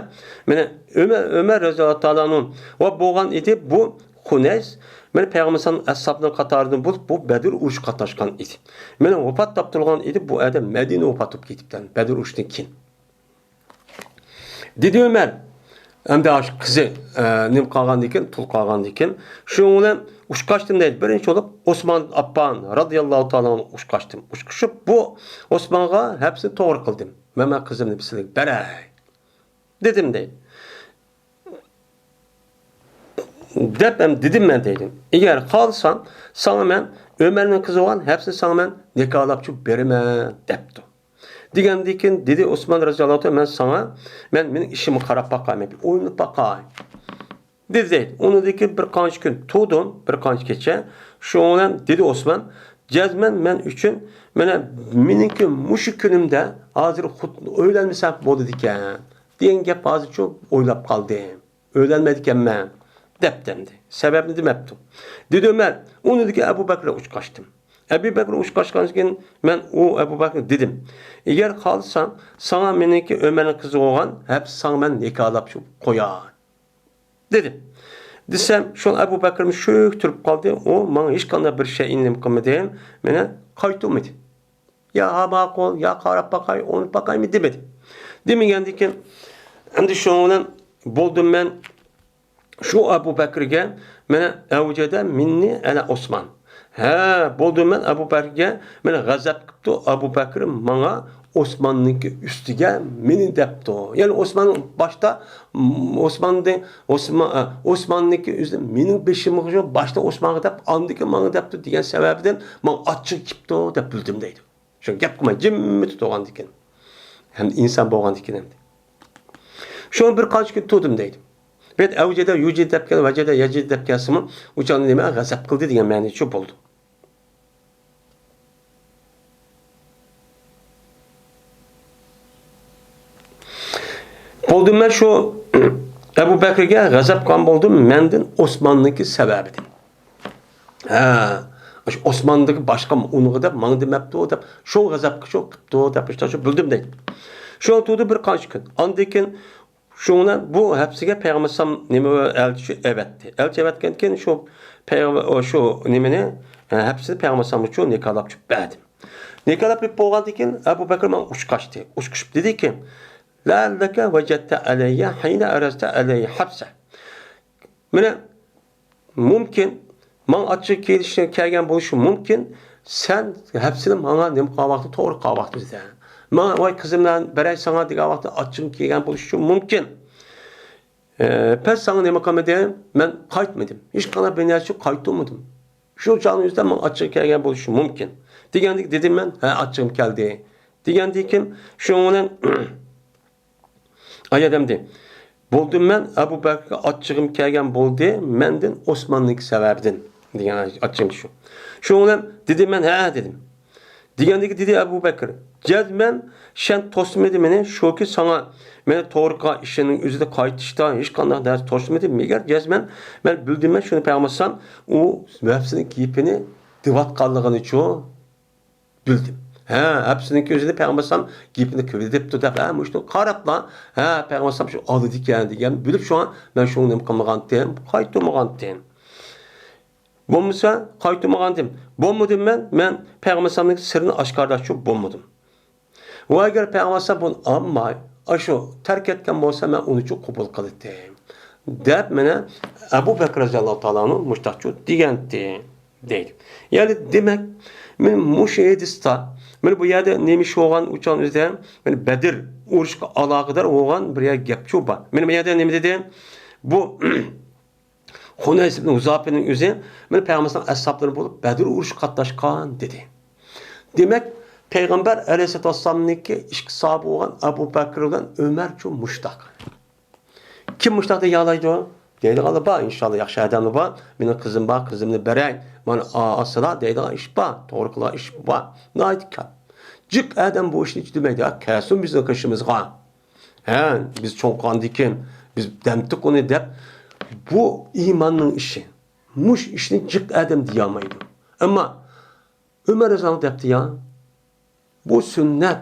مانا ئۆمەر، ئۆمەر رەزىياللاھۇ تائالا ئەنھۇ ۋە بولغان ئىدى بۇ خۇنەيس، مانا پەيغەمبەر ئەسھابىنىڭ قاتارىدىن بولۇپ، بۇ بەدر ئۇرۇشى قاتناشقان ئىدى. مانا ۋاپات تاپتۇرغان ئىدى، بۇ ئادەم مەدىنە ۋاپات بولۇپ كېتىپتى، بەدر ئۇرۇشىدىن كېيىن. دېدى ئۆمەر، ئەمدى ئاشۇ قىزى، ئە، نېمە قالغاندىكىن، تۇل قالغاندىكىن، شۇنىڭ بىلەن ئۇچقاچتىم دەيدۇ. بىرىنچى بولۇپ ئوسمان ئاپپان رەزىياللاھۇ تائالا ئەنھۇ ئۇچقاچتىم. ئۇچقۇچۇپ بۇ ئوسمانغا ھەپسىنى توغرا قىلدىم. مەن، مەن قىزىمنى بىر سىلىگە بېرەي دېدىم دەيدۇ. دەپ ھەم دېدىم مەن دەيدۇ. ئەگەر خالىساڭ، ساڭا مەن ئۆمەرنىڭ قىزى بولغان ھەپسىنى ساڭا مەن نىكاھلاپ چۈ بېرىمەن دەپتۇ. دېگەندىكىن دېدى ئوسمان رەزىياللاھۇ تائالا، مەن ساڭا، مەن مېنىڭ ئىشىمغا قاراپ باقاي، مەن بىر ئويلىنىپ باقاي دېدى دەيدۇ. ئۇنىڭدىن كېيىن بىر قانچە كۈن تۇردۇم، بىر قانچە كېچە. شۇنىڭ بىلەن دېدى ئوسمان، جەزمەن مەن ئۈچۈن، مانا مېنىڭكى مۇشۇ كۈنۈمدە ھازىر خۇد-، ئۆيلەنمىسەم بولىدىكەن دېگەن گەپ ھازىرچۇ ئويلاپ قالدىم. ئۆيلەنمەيدىكەنمەن دەپتۇ ئەمدى. سەۋەبنى دېمەپتۇ. دېدى ئۆمەر، ئۇنىڭدىكى ئەبۇ بەكرى ئۇچقاچتىم. ئەبۇ بەكرى ئۇچقاچقاندىن كېيىن مەن ئۇ ئەبۇ بەكرىگە دېدىم، ئەگەر خالىساڭ، ساڭا مېنىڭكى ئۆمەرنىڭ قىزى بولغان ھەپسە ساڭا مەن نىكاھلاپ شۇ قوياي دېدىم. دېسەم، شۇ ئەبۇ بەكرىمۇ شۈك تۇرۇپ قالدى. ئۇ ماڭا ھېچقانداق بىر شەيئىنى نېمە قىلمىدى، مېنى قايتۇرمىدى. يا ھا ماقۇل، يا قاراپ باقاي، ئويلىنىپ باقايمۇ دېمىدى. دېمىگەندىكىن، ئەمدى شۇنىڭ بىلەن بولدۇم مەن شۇ ئەبۇ بەكرىگە، مانا ئەۋجەدە مىننى ئەلە ئوسمان. ھە، بولدۇم مەن ئەبۇ بەكرىگە، مانا غەزەپ قىپتۇ ئەبۇ بەكرى ماڭا ئوسماننىڭكى ئۈستىگە مېنى دەپتۇ. يەنى ئوسمان باشتا، م، ئوسماندىن، ئوسما-، ئە، ئوسماننىڭكى ئۆزى مېنىڭ بېشىمغا شۇ باشتا ئوسمانغا دەپ، ئاندىكى ماڭا دەپتۇ دېگەن سەۋەبىدىن ماڭا ئاچچىقى كېپتۇ دەپ بىلدىم دەيدۇ. شۇ گەپ قىلماي جىممىدە تۇرغاندىكىن. ھەم ئىنسان بولغاندىكىن ئەمدى. شۇ بىر قانچە كۈن تۇردۇم دەيدۇ. بەت ئەۋجىدە يۇجىدە دەپ كەل، ۋەجىدە يەجىدە دەپ كەلسىمۇ، ئۇ چاغدا نېمە غەزەپ قىلدى دېگەن مەنىچۇ بولىدۇ. بولدۇم مەن شۇ ئەبۇ بەكرىگە غەزەپ قىلغان بولدۇم، مەندىن ئوسماننىڭكى سەۋەبىدىن. ھە، شۇ ئوسماندىكى باشقا ئۇنىغا دەپ، ماڭا دېمەپتۇ دەپ، شۇ غەزەپكە شۇ قىپتۇ دەپ، شۇ بىلدىم دەيدۇ. شۇ تۇردى بىر قانچە كۈن. ئاندىن كېيىن، شۇنىڭ بىلەن بۇ ھەپسىگە پەيغەمبەر ئەلەيھىسسالام نېمە، ئەلچى ئەۋەتتى. ئەلچى ئەۋەتكەندىن كېيىن شۇ پەيغەمبەر، شۇ نېمىنى، ھەپسىنى پەيغەمبەر ئەلەيھىسسالامغا شۇ نىكاھلاپ چۈشۈپ بەردى. نىكاھلاپ بولغاندىن كېيىن ئەبۇ بەكرى ماڭا ئۇچقاچتى. ئۇچقۇچۇپ دېدىكى، لەئەللەكە ۋەجەدتە ئەلەيھە ھىنە ئەرەزتە ئەلەيھە ھەپسە. مانا، مۇمكىن، ماڭا ئاچچىقى كېلىشى، كەلگەن بولۇشى مۇمكىن، سەن ھەپسىنى ماڭا نېمە قىلغان ۋاقتى، توغرا قىلغان ۋاقتى دېسە. ماڭا، ۋاي، قىزىم بىلەن بېرەي ساڭا دېگەن ۋاقتى ئاچچىقىم كەلگەن بولۇشى مۇمكىن. ئە، بەس ساڭا نېمە قىلمىدىم؟ مەن قايتمىدىم. ھېچقانداق بىر نەرسە قايتۇرمىدىم. شۇ چاغنىڭ ئۆزىدە ماڭا ئاچچىقى كەلگەن بولۇشى مۇمكىن. دېگەندىكى دېدىم مەن، ھە، ئاچچىقىم كەلدى. دېگەندىكىن شۇنىڭ بىلەن ئايا دەمدى. بولدۇم مەن، ئەبۇ بەكرىگە ئاچچىقىم كەلگەن بولدى، مەندىن ئوسماننىڭكى سەۋەبىدىن دېگەن ئاچچىقىم شۇ. شۇنىڭ بىلەن دېدىم مەن، ھە، دېدىم. دېگەندىكى دېدى ئەبۇ بەكرى، جەزمەن شەن توسمىدى مېنى، شۇكى ساڭا مېنى توغرا قىلغان ئىشىنىڭ ئۆزىدە قايتىشتا ھېچقانداق نەرسە توسمىدى. مەگەر جەزمەن مەن بىلدىمەن شۇنى پەيغەمبەر ئەلەيھىسسالام ئۇ ھەپسىنىڭ گېپىنى دېۋاتقانلىقىنىچۇ بىلدىم. ھە، ھەپسىنىڭكى ئۆزىنى پەيغەمبەر ئەلەيھىسسالام گېپىنى كۆردى دەپتۇ دەپ، ھە، مۇشۇنى قاراپلا، ھە، پەيغەمبەر ئەلەيھىسسالام شۇ ئالىدىكەن دېگەن بىلىپ شۇڭا مەن شۇنى نېمە قىلمىغانتىم، قايتۇرمىغانتىم. بولمىسا قايتۇرمىغانتىم. بولمىدىم مەن، مەن پەيغەمبەر ئەلەيھىسسالامنىڭ سىرىنى ئاشكارىلاشچۇ بولمىدىم. ۋە ئەگەر پەيغەمبەر ئەلەيھىسسالام بۇنى ئالماي، ئاشۇ تەرك ئەتكەن بولسا، مەن ئۇنىچۇ قوبۇل قىلاتتىم. دەپ مانا ئەبۇ بەكرى رەزىياللاھۇ تائالا ئەنھۇ مۇشتاقچۇ دېگەنتى دەيدۇ. يەنى دېمەك، مانا مۇشۇ ھەدىستە، مانا بۇ يەردە نېمە ئىش بولغان ئۇچان ئۆزىدە، مانا بەدر ئۇرۇشقا ئالاقىدار بولغان بىر يەر گەپچۇ بار. مانا بۇ يەردە نېمە دېدى؟ بۇ خۇنەيس ئىبن ھۇزاپىنىڭ ئۆزى مانا پەيغەمبەرنىڭ ئەسھابلىرى بولۇپ بەدر ئۇرۇشقا قاتناشقان دېدى. دېمەك، پەيغەمبەر ئەلەيھىسسالاتۇ ۋەسسالامنىڭكى ئىككى ساھابە بولغان ئەبۇ بەكرى بىلەن ئۆمەرچۇ مۇشتاق. كىم مۇشتاق دېيەلايدۇ؟ دەيدىغانلار بار، ئىنشاللا ياخشى ئادەملەر بار. مېنىڭ قىزىم بار، قىزىمنى بېرەي. مانا ئا-، ئاسىلا دەيدىغان ئىش بار، توغرا قىلغان ئىش بار. ناھايىتى كەم. جىق ئادەم بۇ ئىشنى چىدىمەيدۇ. يا، كەلسۇن بىزنىڭ قېشىمىزغا. ھە، بىز چوڭ قىلغاندىكىن، بىز دەمتۇق ئۇنى دەپ، بۇ ئىماننىڭ ئىشى. مۇشۇ ئىشنى جىق ئادەم دېيەلمەيدۇ. ئەمما ئۆمەر رەزىياللاھۇ ئەنھۇ دەپتۇ، يا، بۇ سۈننەت.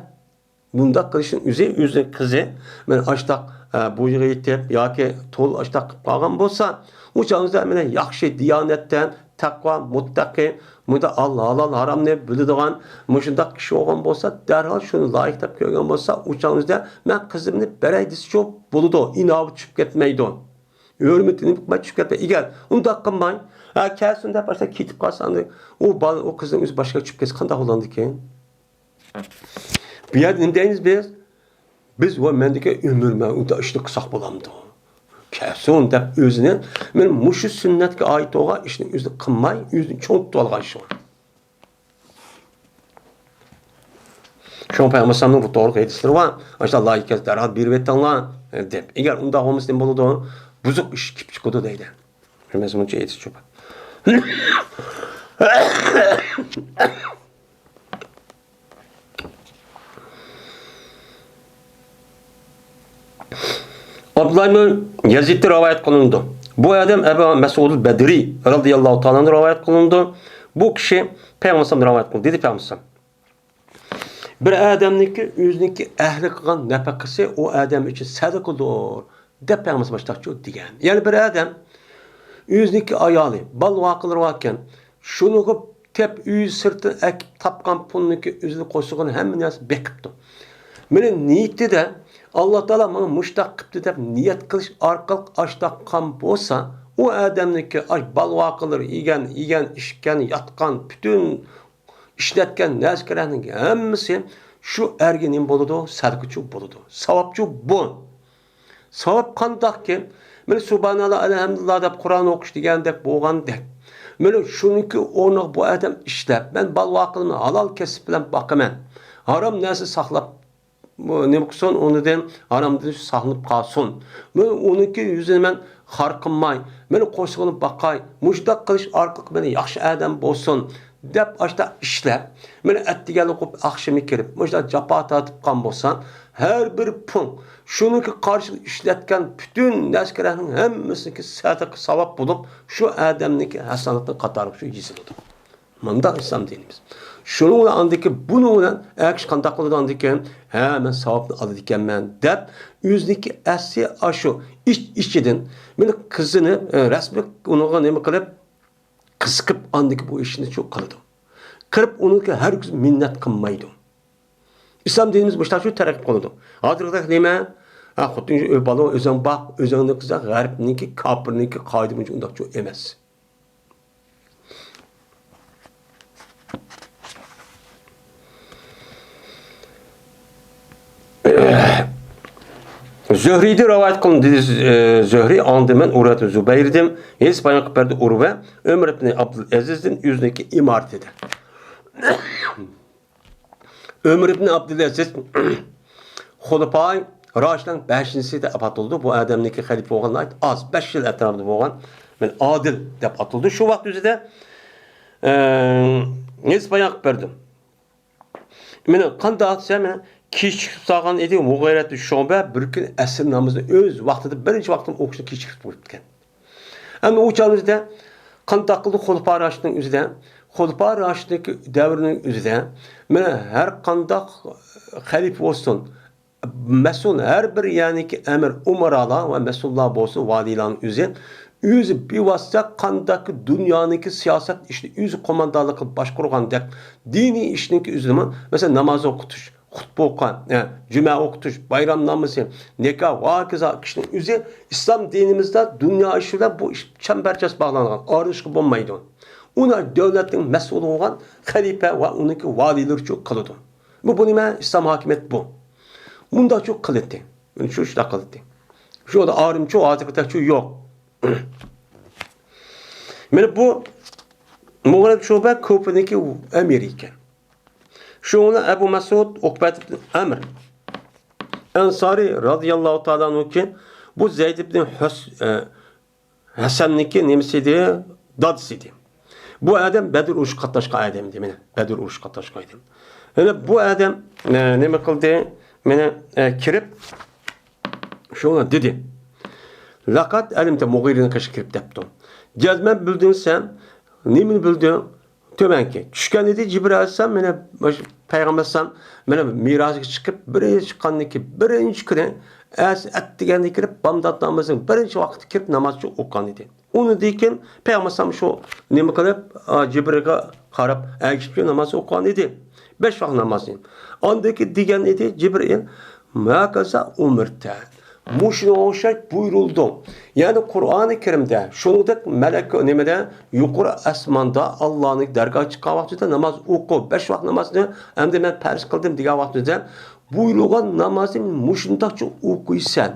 بۇنداق قىلىشنىڭ ئۆزى، ئۆزىنىڭ قىزى، مانا ئاشتاق، ئە، بويىغا يېتىپ ياكى تول ئاشتاق قىلىپ قالغان بولسا، ئۇ چاغىمىزدا مانا ياخشى، دىيانەتتە، تەقۋا، مۇتتەقى، مۇنداق ھالال، ھارامنى بىلىدىغان، مۇشۇنداق كىشى بولغان بولسا، دەرھال شۇنى لايىق دەپ كۆرگەن بولسا، ئۇ چاغىمىزدا مەن قىزىمنى بېرەي دېسىچۇ بولىدۇ، ئىناۋىتى چۈشۈپ كەتمەيدۇ. ھۆرمىتىنى قىلماي چۈشۈپ كەتمەيدۇ. ئەگەر ئۇنداق قىلماي، ھە، كەلسۇن دەپ باشلاپ كېتىپ قالسا، ئاندىن ئۇ بالا، ئۇ قىزنىڭ ئۆزى باشقىغا چۈشۈپ كەتسە قانداق بولامدىكىن؟ بۇ يەردە نېمە دەيمىز بىز؟ بىز ۋە مەندىكى ئۆمۈر مەن ئۇنداق ئىشنى قىلساق بولامدۇ؟ كەلسۇن دەپ ئۆزىنى، مەن مۇشۇ سۈننەتكە ئائىت بولغان ئىشنى ئۆزىنى قىلماي، ئۆزىنى چوڭ تۇتۇۋالغان شۇ. شۇڭا پەيغەمبەر ئەلەيھىسسالامنىڭ بۇ توغرا ھەدىسلىرى بار. ئاشۇنداق لايىھە كەلسە دەرھال بېرىۋېتىڭلار، دەپ. ئەگەر ئۇنداق بولمىسا نېمە بولىدۇ؟ بۇزۇق ئىش كېلىپ چىقىدۇ دەيدۇ. بىر مەزمۇنچە ھەدىس شۇ. ئابدۇللا ئىبن يەزىدتىن رىۋايەت قىلىنىدۇ. بۇ ئادەم ئەبۇ مەسئۇدۇل بەدرى رەزىياللاھۇ تائالا ئەنھۇ رىۋايەت قىلىنىدۇ. بۇ كىشى پەيغەمبەر ئەلەيھىسسالام رىۋايەت قىلدى، دېدى پەيغەمبەر ئەلەيھىسسالام. بىر ئادەمنىڭكى ئۆزىنىڭكى ئەھلى قىلغان نەپەقىسى ئۇ ئادەم ئۈچۈن سەدىقىدۇر، دەپ پەيغەمبەر مۇشتاقچۇ دېگەن. يەنى بىر ئادەم ئۆزىنىڭكى ئايالى، بالا ۋاقىلىرى باركەن، شۇنىڭغا تەپ ئۆي سىرتىدىن ئەكىپ تاپقان پۇلنىڭكى ئۆزىنى قوشىدىغان ھەممە نەرسە بېقىپتۇ. مېنىڭ نىيىتىدە، ئاللا تائالا ماڭا مۇشتاق قىپتۇ دەپ نىيەت قىلىش ئارقىلىق ئاش تاپقان بولسا، ئۇ ئادەمنىڭكى ئاش بالا ۋاقىلىرى يېگەن، يېگەن، ئىچكەن، ياتقان پۈتۈن ئىشلەتكەن نەرسە-كېرەكنىڭ ھەممىسى شۇ ئەرگە نېمە بولىدۇ؟ سەدىقىچۇ بولىدۇ. ساۋابچۇ بۇ. ساۋاب قانداقكىن؟ مانا سۇبھاناللا، ئەلھەمدۇلىللا دەپ قۇرئان ئوقۇش دېگەندەك بولغاندەك. مانا شۇنىڭكى ئورنىغا بۇ ئادەم ئىشلەپ، مەن بالا ۋاقىلىمنى ھالال كەسىپ بىلەن باقىمەن. ھارام نەرسە ساقلاپ، بۇ نېمە قىلسۇن، ئۇنىڭدىن ھارامدىن ساقلىنىپ قالسۇن. مانا ئۇنىڭكى يۈزىنى مەن خار قىلماي، مانا قوشىقىنى باقاي، مۇشۇنداق قىلىش ئارقىلىق مانا ياخشى ئادەم بولسۇن، دەپ ئاشتا ئىشلەپ، مانا ئەتىگەنلا قويۇپ ئاخشىمى كىرىپ، مۇشۇنداق جاپا تارتىپ قالغان بولسا، ھەر بىر پۇڭ، شۇنىڭكى قارشىلىق ئىشلەتكەن پۈتۈن نەرسە-كېرەكنىڭ ھەممىسىنىڭكى سەدىقە ساۋاب بولۇپ، شۇ ئادەمنىڭكى ھەسەناتىنىڭ قاتارىغا شۇ يېزىلىدۇ. مۇنداق ئىسلام دىنىمىز. شۇنىڭ بىلەن ئاندىكى بۇنىڭ بىلەن ئەكىش قانداق قىلىدۇ ئاندىكىن؟ ھە، مەن ساۋابنى ئالىدىكەنمەن دەپ، ئۆزىنىڭكى ئەسلى ئاشۇ ئىچ ئىچىدىن مېنى قىزىنى، ئە، رەسمىي ئۇنىڭغا نېمە قىلىپ، قىزىقىپ ئاندىكى بۇ ئىشنى شۇ قىلىدۇ. قىلىپ ئۇنىڭكى ھەرگىز مىننەت قىلمايدۇ. ئىسلام دىنىمىز مۇشۇنداق شۇ تەرەققىي قىلىدۇ. ھازىرقىدەك نېمە؟ ھە، خوتۇن بالا ئۆزۈڭ باق، ئۆزۈڭنى قىزا، غەربنىڭكى، كاپىرنىڭكى قائىدە بويىچە ئۇنداق شۇ ئەمەس. زۆھرىدىن رىۋايەت قىلىندى، دېدى، ئى، زۆھرى، ئاندىن مەن ئۇرۋەتۇ زۇبەيردىن، ھەدىس بايان قىلىپ بەردى، ئۇرۋە ئۆمەر ئىبنى ئابدۇلئەزىزدىن ئۆزىنىڭكى ئىمارىتىدە. ئۆمەر ئىبنى ئابدۇلئەزىز خۇلىپائى راشىدنىڭ بەشىنچىسى دەپ ئاتىلىدۇ. بۇ ئادەمنىڭكى خەلىپە بولغان ناھايىتى ئاز، بەش يىل ئەتراپىدا بولغان، مەن ئادىل دەپ ئاتىلىدۇ. شۇ ۋاقىت ئۆزىدە، ئە، ھەدىس بايان قىلىپ بەردى. مېنى قانداق دېسە، مېنى كېچىكتۈرۈپ سالغان ئىدى مۇغىرەتۇ شۇبە بىر كۈن ئەسىر نامىزىنى ئۆز ۋاقتىدا، بىرىنچى ۋاقتىدا ئوقۇشنى كېچىكتۈرۈپ قويۇپتىكەن. ئەمدى ئۇ چاغنىڭ ئۆزىدە قانداق قىلدى؟ خۇلىپا راشىدنىڭ ئۆزىدە، خۇلىپا راشىدنىڭ دەۋرىنىڭ ئۆزىدە، مانا، ھەر قانداق خەلىپە بولسۇن، مەسئۇل، ھەر بىر يەرنىڭكى ئەمىر ئۇمارالار ۋە مەسئۇللار بولسۇن، ۋالىيلارنىڭ ئۆزى، ئۆزى بىۋاسىتە قانداق دۇنيانىڭكى سىياسەت ئىشىنى ئۆزى قوماندانلىق قىلىپ باشقۇرغاندەك دىنىي ئىشنىڭكى ئۆزىدىمۇ، مەسىلەن، ناماز ئوقۇتۇش، خۇتبە ئوقۇغان، ھە، جۈمە ئوقۇتۇش، بايرام نامىزى، نىكاھ ۋە ھاكازا ئىشنىڭ ئۆزى ئىسلام دىنىمىزدا دۇنيا ئىشى بىلەن بۇ ئىش چەمبەرچاس باغلانغان، ئايرىلىشقا بولمايدۇ. ئۇنى دۆلەتنىڭ مەسئۇلى بولغان خەلىپە ۋە ئۇنىڭكى ۋالىيلىرىچۇ قىلىدۇ. بۇ، بۇ نېمە؟ ئىسلام ھاكىمىيەت بۇ. مۇنداقچۇ قىلىتتى. شۇ، شۇنداق قىلىتتى. شۇ ئارىمچۇ ھازىرقىدەكچۇ يوق. مانا بۇ مۇغىرەت شۇبە كۇفىنىڭكى ئەمىرى ئىكەن. شۇنىڭ بىلەن ئەبۇ مەسئۇد ئۇقبەت ئىبن ئەمر ئەنسارى رازىياللاھۇ تائالا ئەنھۇكى، بۇ زەيد ئىبن ھەس-، ئە، ھەسەننىڭكى نېمىسى ئىدى؟ دادىسى ئىدى. بۇ ئادەم بەدر ئۇرۇشىغا قاتناشقان ئادەم ئىدى، مانا، بەدر ئۇرۇشىغا قاتناشقان ئادەم. يەنە بۇ ئادەم، ئە، نېمە قىلدى؟ مانا، ئە، كىرىپ، شۇڭا دېدى. لەقەد ئەلىمتە، مۇغىرىنىڭ قېشىغا كىرىپ دەپتۇ. جەزمەن بىلدىڭ سەن، نېمىنى بىلدىڭ؟ تۆۋەنكى، چۈشكەن ئىدى جىبرىل ئەلەيھىسسالام، مانا، مۇشۇ پەيغەمبەر ئەلەيھىسسالام، مانا، مىراجغا چىقىپ، بىرىنچى چىققاندىن كېيىن، بىرىنچى كۈنى، ئەس-، ئەتىگەندە كىرىپ، بامدات نامىزىنىڭ بىرىنچى ۋاقتىدا كىرىپ، ناماز ئوقۇغان ئىدى. ئۇنىڭدىن كېيىن پەيغەمبەر ئەلەيھىسسالام شۇ نېمە قىلىپ، ئا، جىبرىلغا قاراپ ئەگىشىپ شۇ ناماز ئوقۇغان ئىدى. بەش ۋاق نامازنى. ئاندىن كېيىن دېگەن ئىدى جىبرىل، ھاكازا ئۇمىرتە. مۇشۇنىڭغا ئوخشاش بۇيرۇلدۇڭ. يەنى قۇرئانى كەرىمدە، شۇنىڭدەك مەلەك نېمىدە، يۇقىرى ئاسماندا ئاللانىڭ دەرگاھىغا چىققان ۋاقتىدا ناماز ئوقۇ، بەش ۋاق نامازنى ئەمدى مەن پەرز قىلدىم دېگەن ۋاقتىدا بۇيرۇلغان نامازنى مۇشۇنداقچە ئوقۇيسەن.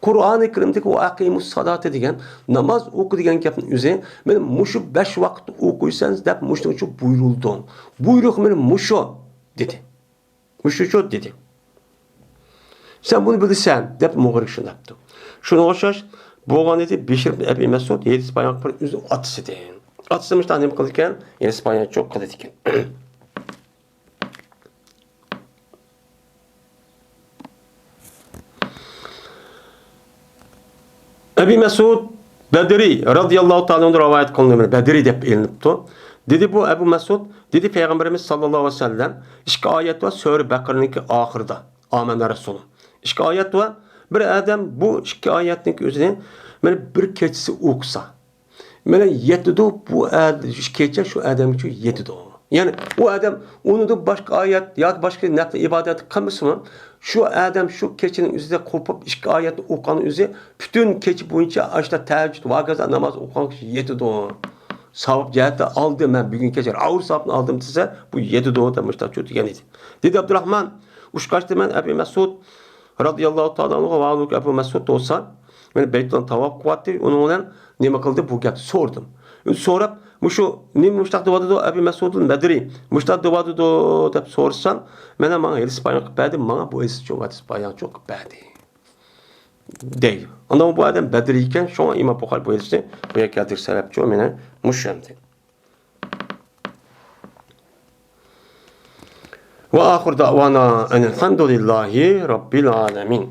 قۇرئانى كەرىمدىكى ۋە ئەقىمۇس سالاتا دېگەن ناماز ئوقۇ دېگەن گەپنىڭ ئۆزى، مانا مۇشۇ بەش ۋاقىت ئوقۇيسەن دەپ مۇشۇنىڭچە بۇيرۇلدۇڭ. بۇيرۇق مانا مۇشۇ، دېدى. مۇشۇچۇ دېدى. سەن بۇنى بىلىسەن دەپ مۇغىرىگە شۇنداق دەپتۇ. شۇنىڭغا ئوخشاش بولغان ئىدى بېشىر ئەبى مەسئۇد ھەدىس بايان قىلىپ ئۆزىنىڭ ئاتىسىدىن. ئاتىسى مۇشۇنداق نېمە قىلىدىكەن؟ ھەدىس بايانچۇ قىلىدىكەن. ئەبى مەسئۇد بەدرى رازىياللاھۇ تائالا ئەنھۇ رىۋايەت قىلىنىدۇ. بەدرى دەپ ئېلىنىپتۇ. دېدى بۇ ئەبۇ مەسئۇد، دېدى پەيغەمبىرىمىز ساللاللاھۇ ئەلەيھى ۋەسەللەم، ئىككى ئايەت بار سۈرە بەقەرىنىڭكى ئاخىرىدا، ئامەنە رەسۇلۇ. ئىككى ئايەت بار. بىر ئادەم بۇ ئىككى ئايەتنىڭ ئۆزىنى مانا بىر كېچىسى ئوقۇسا، مانا يېتىدۇ، بۇ ئاد-، كېچە شۇ ئادەمگە يېتىدۇ. يەنى ئۇ ئادەم ئۇنىڭدىن باشقا ئايەت ياكى باشقا نەپلى ئىبادەت قىلمىسىمۇ، شۇ ئادەم شۇ كېچىنىڭ ئۆزىدە قوپۇپ ئىككى ئايەتنى ئوقۇغان ئۆزى پۈتۈن كېچە بويىچە ئاشتا تەھەججۇد ۋە ھاكازا ناماز ئوقۇغان كىشى يېتىدۇ. ساۋاب جەھەتتە ئالدىم مەن بۈگۈن كېچە ئاۋۇر ساۋابنى ئالدىم دېسە، بۇ يېتىدۇ دەپ مۇشۇنداق دېگەن ئىدى. دېدى ئابدۇراخمان، ئۇچقاچتىمەن ئەبى مەسئۇد رازىياللاھۇ تائالا ئەنھۇ ۋە ئەبۇ مەسئۇد بولسا، مانا بەيتۇللانى تاۋاپ قىلىۋاتتى. ئۇنىڭ بىلەن نېمە قىلدى؟ بۇ گەپنى سورىدىم. سوراپ، مۇشۇ نېمە مۇشۇنداق دەۋاتىدۇ؟ ئەبى مەسئۇدۇل بەدرى مۇشۇنداق دەۋاتىدۇ دەپ سورىسام، مانا ماڭا ھەدىس بايان قىلىپ بەردى، ماڭا بۇ ھەدىسچۇ ھەدىس بايانچۇ قىلىپ بەردى، دەيدۇ. ئاندىن بۇ ئادەم بەدرى ئىكەن، شۇڭا ئىمام بۇخارى بۇ ھەدىسنى بۇ يەرگە كەلتۈرۈش سەۋەبچۇ مانا مۇشۇ ئەمدى. ۋە ئاخىر دەۋانا ئەنىلھەمدۇلىللاھى رەببىل ئالەمىن.